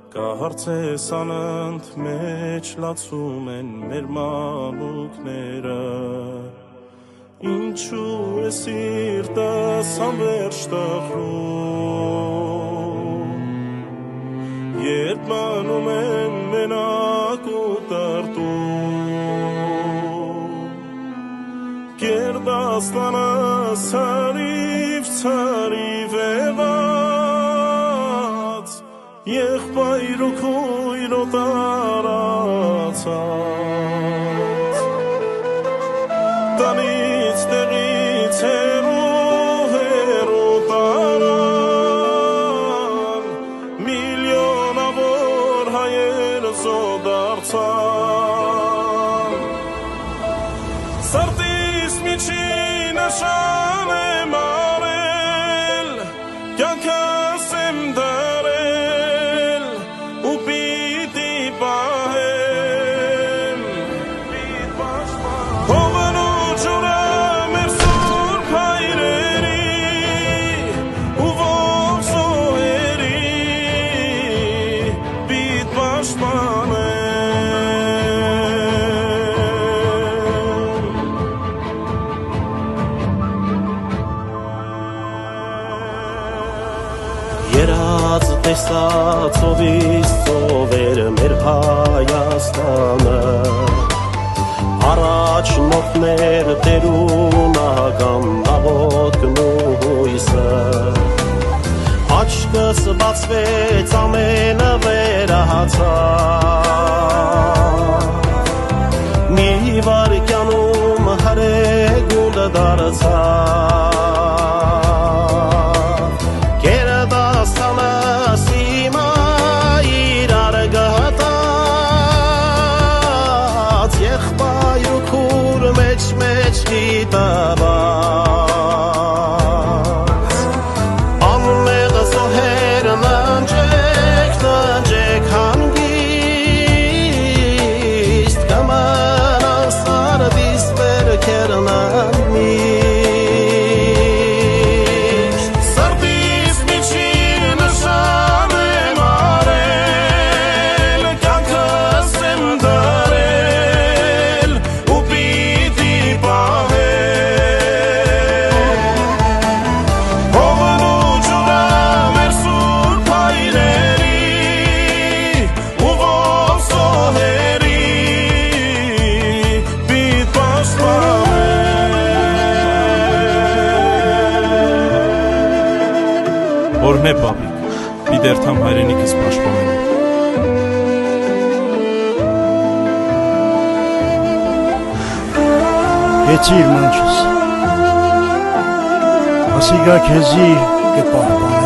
կը հարցես անընդմէջ լացում են մեր մանուկները։ Ինչու է սիրտս անվերջ տխրում, երբ մնում եմ մենակ ու տրտում։ Գերդաստանս ցրիվ, ցրիվ եղած, եղբայր ու քոյր օտարացած, տնից, տեղից հեռու, հեռու տարան, միլիոնաւոր հայեր զոհ դարձան։ Սրտիս միջին նշան եմ առել, կյանքս եմ դարել ու պիտի պահեմ։ Հովն ու ջուրը մեր սուրբ հայրերի ու ողջ զոհերի պիտ պաշտպանեմ։ Երաց տեսածովից ծովեր մեր Հայաստանը, առաջնորդներ, տերունական աղոթքն ու հույսը։ Աչքս բացվեց, ամենը վերացավ, մի վայրկեանում հրեգուլ դարձավ։ Գերդաստանս հիմա իրար գտած, եղբայր ու քուր մեջ, մեջ գիտաբաց։ Անմեղ զոհեր, ննջեք, ննջեք հանգիստ, կը մնաս Սարդիս բերքերն անմիշտ։ Սրտիս միջին նշան եմ առել, կյանքս եմ դարել ու պիտի պահեմ։ Հովն ու ջուրը մեր սուրբ հայրերի ու ողջ զոհերի պիտ պաշտպանեմ։ Օրհնէ, պապիկ, պիտի երթամ հայրենիքս պաշտպանելու։ Գեցիր, մանչս, ասիկա քեզի կը պահպանէ։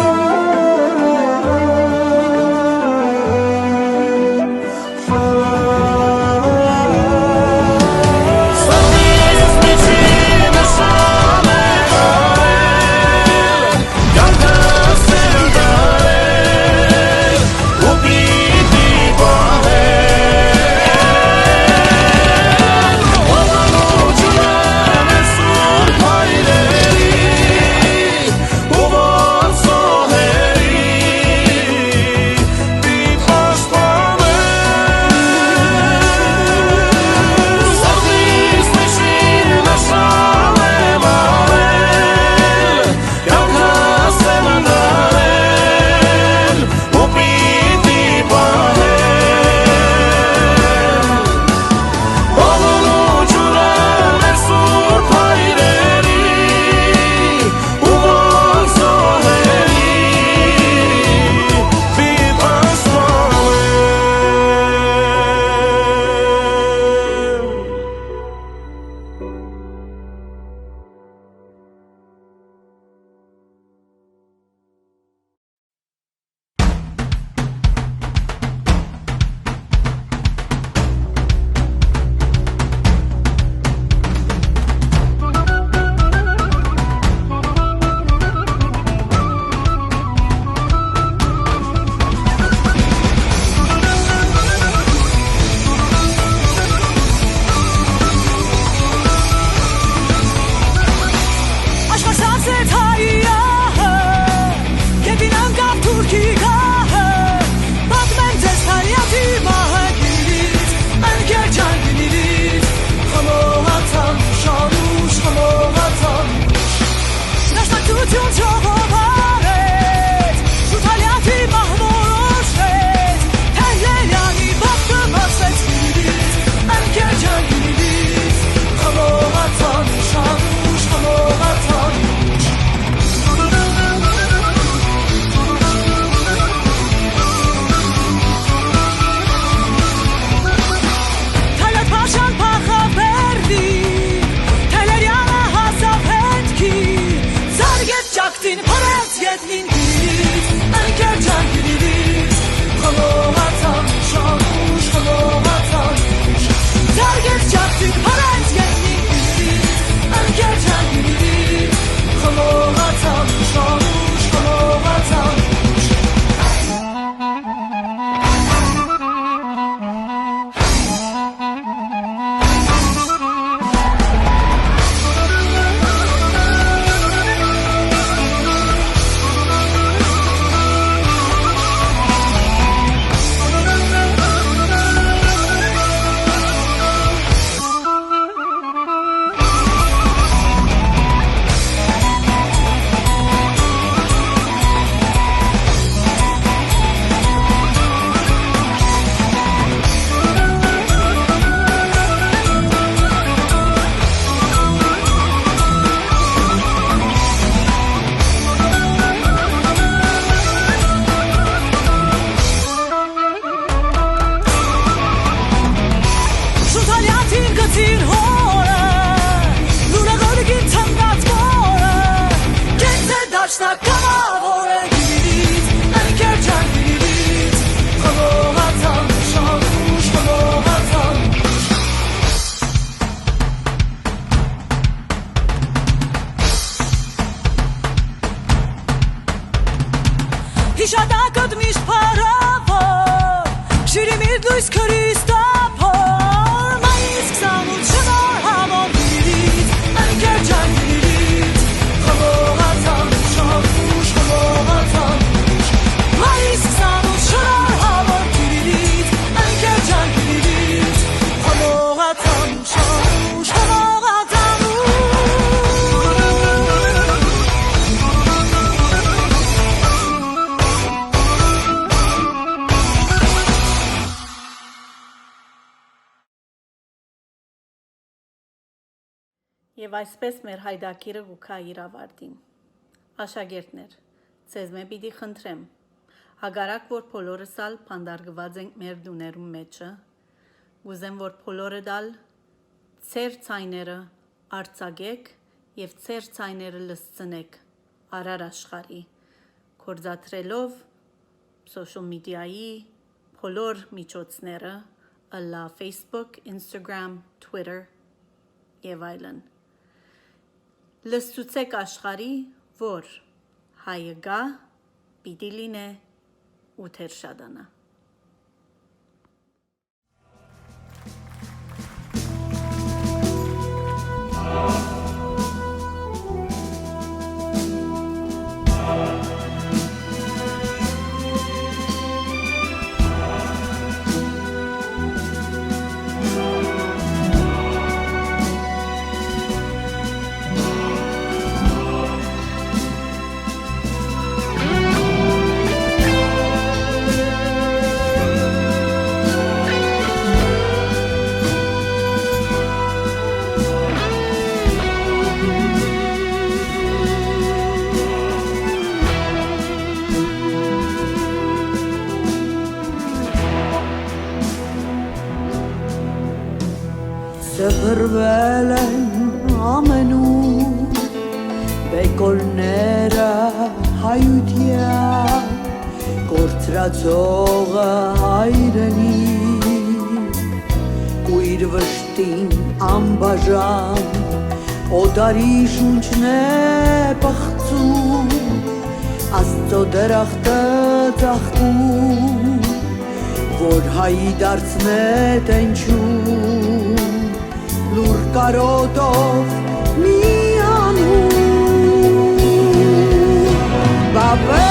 Եւ այսպէս մեր յայտագիրը կու գայ իր աւարտին։ Աշակերտներ, ձեզմէ պիտի խնդրեմ, հակառակ որ բոլորս ալ բանտարկուած ենք մեր տուներուն մէջը, կ'ուզեմ որ բոլորդ ալ ձեր ձայները արձակէք եւ ձեր ձայները լսցնէք արար աշխարհի, գործադրելով social media-ի բոլոր միջոցները, ըլլայ Facebook, Instagram, Twitter եւ այլն։ Լսցուցէք աշխարհի, որ հայը կայ, պիտի լինէ ու դեռ շատանայ։ Սփռուել են ամենուր բեկորները հայութեան, կորցրածողը հայրենիք ու իր վշտին անբաժան օտարի շունչն է պղծում, Աստծո դրախտը ծաղկում, որ հայի դարձնէ տենչում, լուռ կարոտով մի անուն։ Բաւէ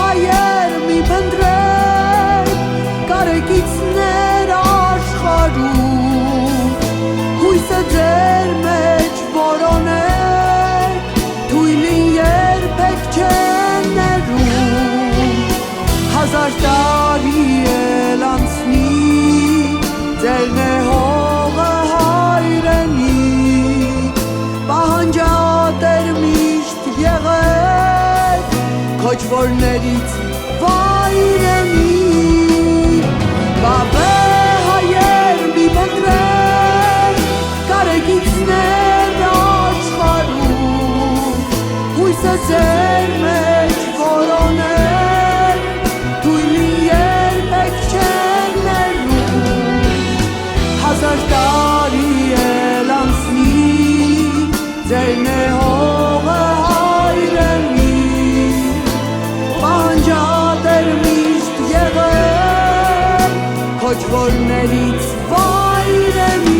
հայեր, մի փնտռէք, կարեկիցներ աշխարհում, յոյսը ձեր մէջ որոնէք, թոյլին երբեք չեն ներում։ Հազար տարի էլ անցնի, ձեր նեհողը հայրենիք, պահանջատեր միշտ եղեք, քոչվորներից վայրենի։ Բաւէ հայեր, մի փնտռէք, կարեկիցներ աշխարհում, յոյսը ձեր մէջ որոնէք, թոյլին երբեք չեն ներում։ Հազար տարի էլ անցնի, ձեր նեհողը հայրենիք, պահանջատեր միշտ եղեք, քոչվորներից վայրենի։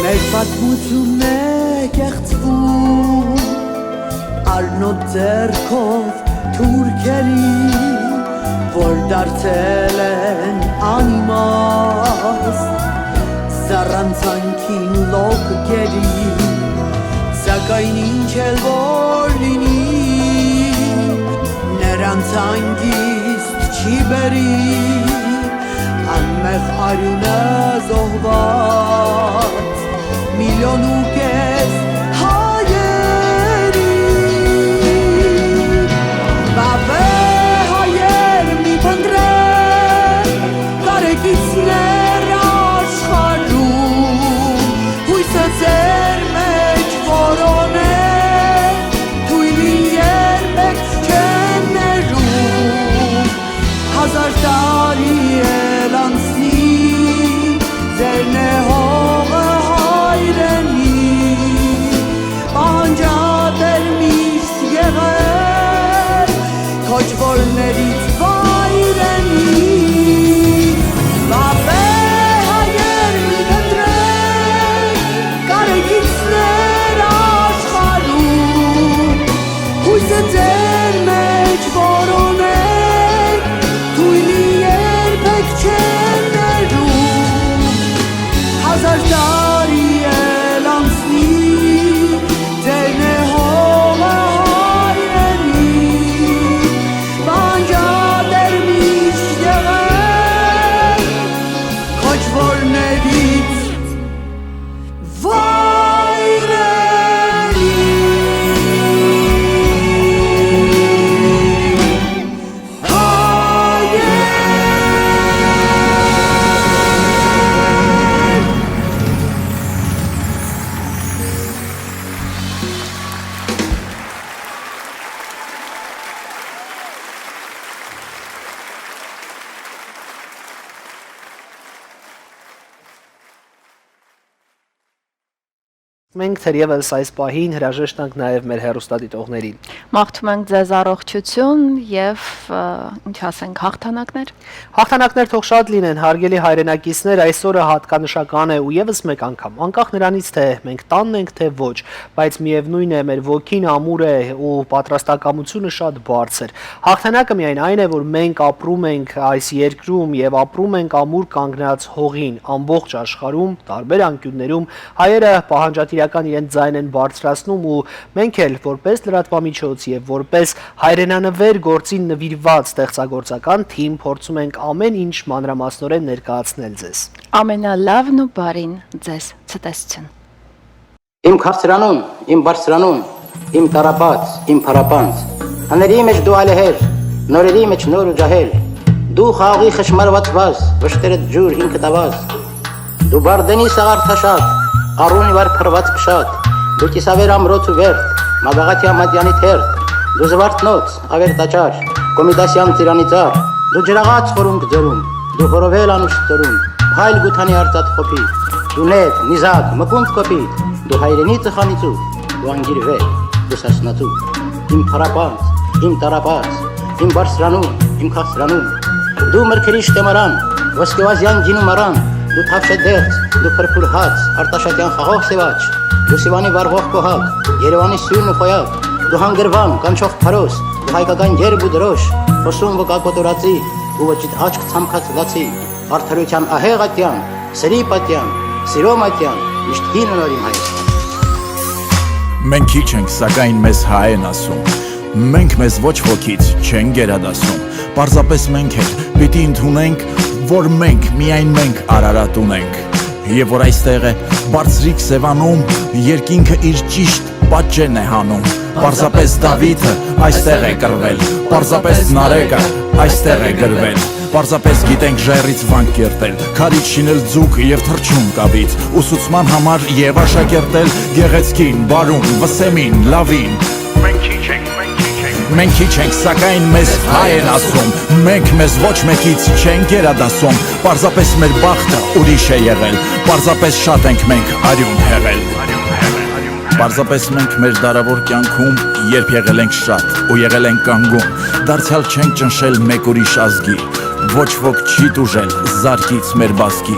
Մեր պատմությունն է կեղծվում, արնոտ ձեռքով թուրքերի, որ դարձել են անիմաստ, զառանցանքին լոկ գերի, սակայն ինչ էլ որ լինի, նրանց հանգիստ չի բերի, անմեղ արիւնը զոհուած միլիոն ու կէս հայերի։ Բաւէ հայեր, մի փնտռէք, կարեկիցներ աշխարհում, յոյսը ձեր մէջ որոնէ, թոյլին երբեք չեն ներում։ Հազար տարի էլ անցնի, ձեր նեհողը հայրենի, Մենք թերեւս այս պահին հրաժեշտ տանք նաեւ մեր հեռուստադիտողներին։ Մաղթում ենք ձեզ առողջություն եւ, ը, ինչ ասենք, հաղթանակներ։ Հաղթանակներ թող շատ լինեն, հարգելի հայրենակիցներ, այսօրը հատկանշական է ու եւս մեկ անգամ, անկախ նրանից, թե մենք տանն ենք, թե ոչ, բայց միեւնույն է, մեր ոգին ամուր է ու պատրաստակամությունը շատ բարձր։ Հաղթանակը միայն այն է, որ մենք ապրում ենք այս երկրում եւ ապրում ենք ամուր կանգնած հողին, ամբողջ աշխարհում, տարբեր անկիւններում, հայերը պահանջատիրական իրենց ձայնն են բարձրացնում ու մենք էլ, որպես լրատվամիջոց եւ որպես հայրենանվեր գործին նուիրուած ստեղծագործական թիմ, փորձում ենք ամեն ինչ մանրամասնորեն ներկայացնել ձեզ։ Ամենալավն ու բարին ձեզ, ցտեսություն։ Իմ քաղցրանուն, իմ բարձրանուն, իմ տառապած, իմ փառապանծ, հների մեջ դու ալեհեր, նորերի մեջ նոր ու ջահել, դու խաղի խշմարված վազ, վշտերդ ջուր ինքդ ավազ, դու Բարդենի սաղարթաշատ, առուն ի վար փռված փշատ, դու կիսավեր ամրոց ու վերդ, մագաղաթեան մատեանի թերթ, դու զվարթնոց, ավերտաճար, Կոմիտասեան ծիրանի ծառ, դու ջրաղաց խորունկ ձորում, դու հորովել անուշ ծորում, փայլ գութանի արծաթ խոփի, դու ներ, նիզակ, մկունդ կոպիտ, դու հայրենի ծխանիցու, դու անգիր վեր, դու սասնացու, իմ փառապանծ, իմ տառապած, իմ բարձրանուն, իմ քաղցրանուն, դու մրգերիչ թեմարան, ոսկեվազեան գինու մարան, դու թավշե դեղց, դու փրփուր հաց, արտաշատեան խաղող սեւաչ, դու Սիւանի վառվող կոհակ, Երեւանի սիւն ու խոյակ, դու հանգրուան, կանչող փարոս, դու հայկական երբ ու դրոշ, խօսուն վկայ կոտորածի, ու ոճիդ աչք ցամքած լացի, արդարութեան ահեղ ատեան, սրի պատեան, սիրո մատեան, միշտ հին ու նոր իմ Հայաստան։ Մենք քիչ ենք, սակայն մեզ հայ են ասում։ Մենք մեզ ոչ ոքից չեն գերադասում։ Պարզապես մենք էլ պիտի ընդունենք, որ մենք, միայն մենք Արարատ ունենք։ Եվ որ այստեղ է բարձրիկ սևանում, երկինքը իր ճիշտ պատճենն է հանում։ Պարզապես Դավիթը այստեղ է կռվել, պարզապես Նարեկը այստեղ է գրվել։ Պարզապես գիտենք ժայռից վանք կերտել, քարից շինել ձուկ եւ թռչուն կավից, ուսուցման համար եւ աշակերտել գեղեցկին, բարուն, վսեմին, լավին։ Մենք քիչ ենք, մենք քիչ ենք։ Մենք քիչ ենք, սակայն մեզ հայ են ասում։ Մենք մեզ ոչ մեկից չենք գերադասում։ Պարզապես մեր բախտը ուրիշ է եղել։ Պարզապես շատ ենք մենք արիուն հեղել։ Պարզապես մենք մեր դարաւոր կեանքում, երբ եղել ենք շատ ու եղել ենք կանգուն, դարձեալ չենք ճնշել մէկ ուրիշ ազգի։ Ոչ ոք չի տուժել զարկից մեր բազկի։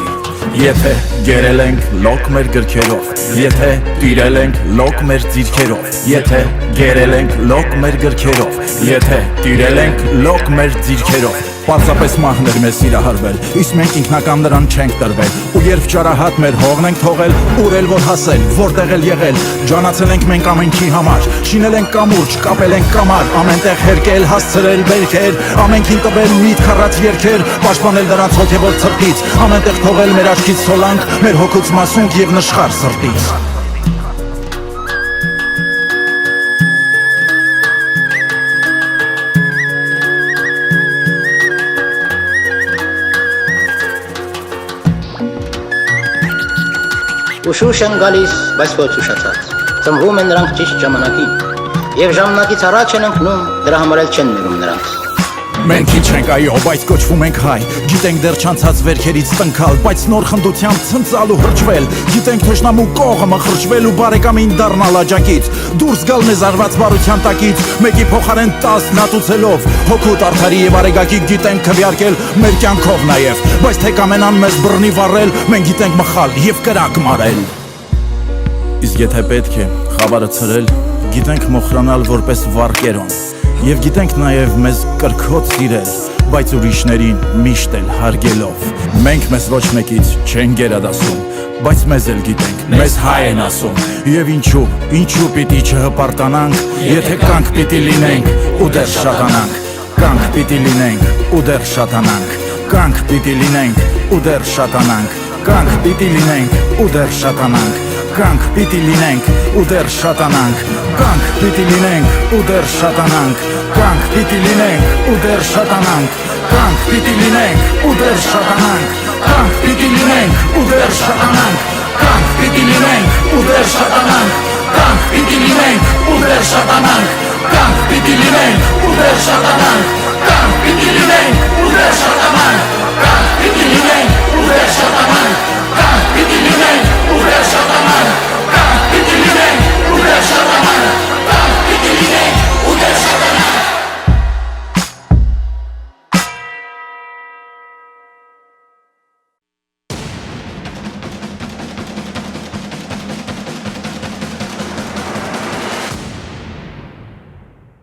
Եթե գերել ենք լոկ մեր գրքերով, եթե տիրել ենք լոկ մեր ձիրքերով, եթե գերել ենք լոկ մեր գրքերով, եթե տիրել ենք լոկ մեր ձիրքերով, պարզապես մահն էր մեզ սիրահարվել, իսկ մենք ինքնակամ նրան չենք տրվել։ Ու երբ ճարահատ մեր հողն ենք թողել, ուր էլ որ հասել, որտեղ էլ եղել, ջանացել ենք մենք ամենքի համար, շինել ենք կամուրջ, կապել ենք կամար, ամեն տեղ հերկել, հասցրել բերքեր, ամենքին տվել միտք առած երկեր, պաշտպանել նրանց հոգեվոր ցրտից, ամեն տեղ թողել մեր աչքից սոլանք, մեր հոգուց մասունք եւ նշխար սրտից։ Ու շուշ են գալիս, բայց ոչ ուշացած։ Ծնվում են նրանք ճիշտ ժամանակին։ Եվ ժամանակից առաջ են ընկնում, դրա համար էլ չեն մերում նրանց։ Մենք քիչ ենք, այո, բայց կոչվում ենք հայ։ Գիտենք դեռ չանցած վերքերից տնկալ, բայց նոր խնդությամբ ցնծալ ու հրճվել։ Գիտենք թշնամու կողը մխրճվել ու բարեկամին դառնալ աջակից։ Դուրս գալ մեզ արված բարության տակից, մեկի փոխարեն տասն ատուցելով։ Հոգուտ, արդարի եւ արեգակի գիտենք քվեարկել մեր կյանքով նաեւ, բայց թե կամենան մեզ բռնի վառել, մենք գիտենք մխալ եւ կրակ մարել։ Իսկ եթե պետք է խավարը ցրել, գիտենք մոխրանալ որպես վառ կերոն, եւ գիտենք նաեւ մեզ կրքոտ սիրել, բայց ուրիշներին միշտ էլ հարգելով։ Մենք մեզ ոչ մեկից չենք գերադասում, բայց մեզ էլ գիտենք, մեզ հայ են ասում։ Եւ ինչու, ինչու պիտի չհպարտանանք, եթե կանգ պիտի լինենք ու դեռ շատանանք։ Կանգ պիտի լինենք ու դեռ շատանանք, կանգ պիտի լինենք ու դեռ շատանանք, կանգ պիտի լինենք ու դեռ շատանանք, կանգ պիտի լինենք ու դեռ շատանանք, կանգ պիտի լինենք ու դեռ շատանանք, կանգ պիտի լինենք ու դեռ շատանանք, կանգ պիտի լինենք ու դեռ շատանանք, կանգ պիտի լինենք ու դեռ շատանանք, կանգ պիտի լինենք ու դեռ շատանանք, կանգ պիտի լինենք ու դեռ շատանանք, կանգ պիտի լինենք ու դեռ շատանանք,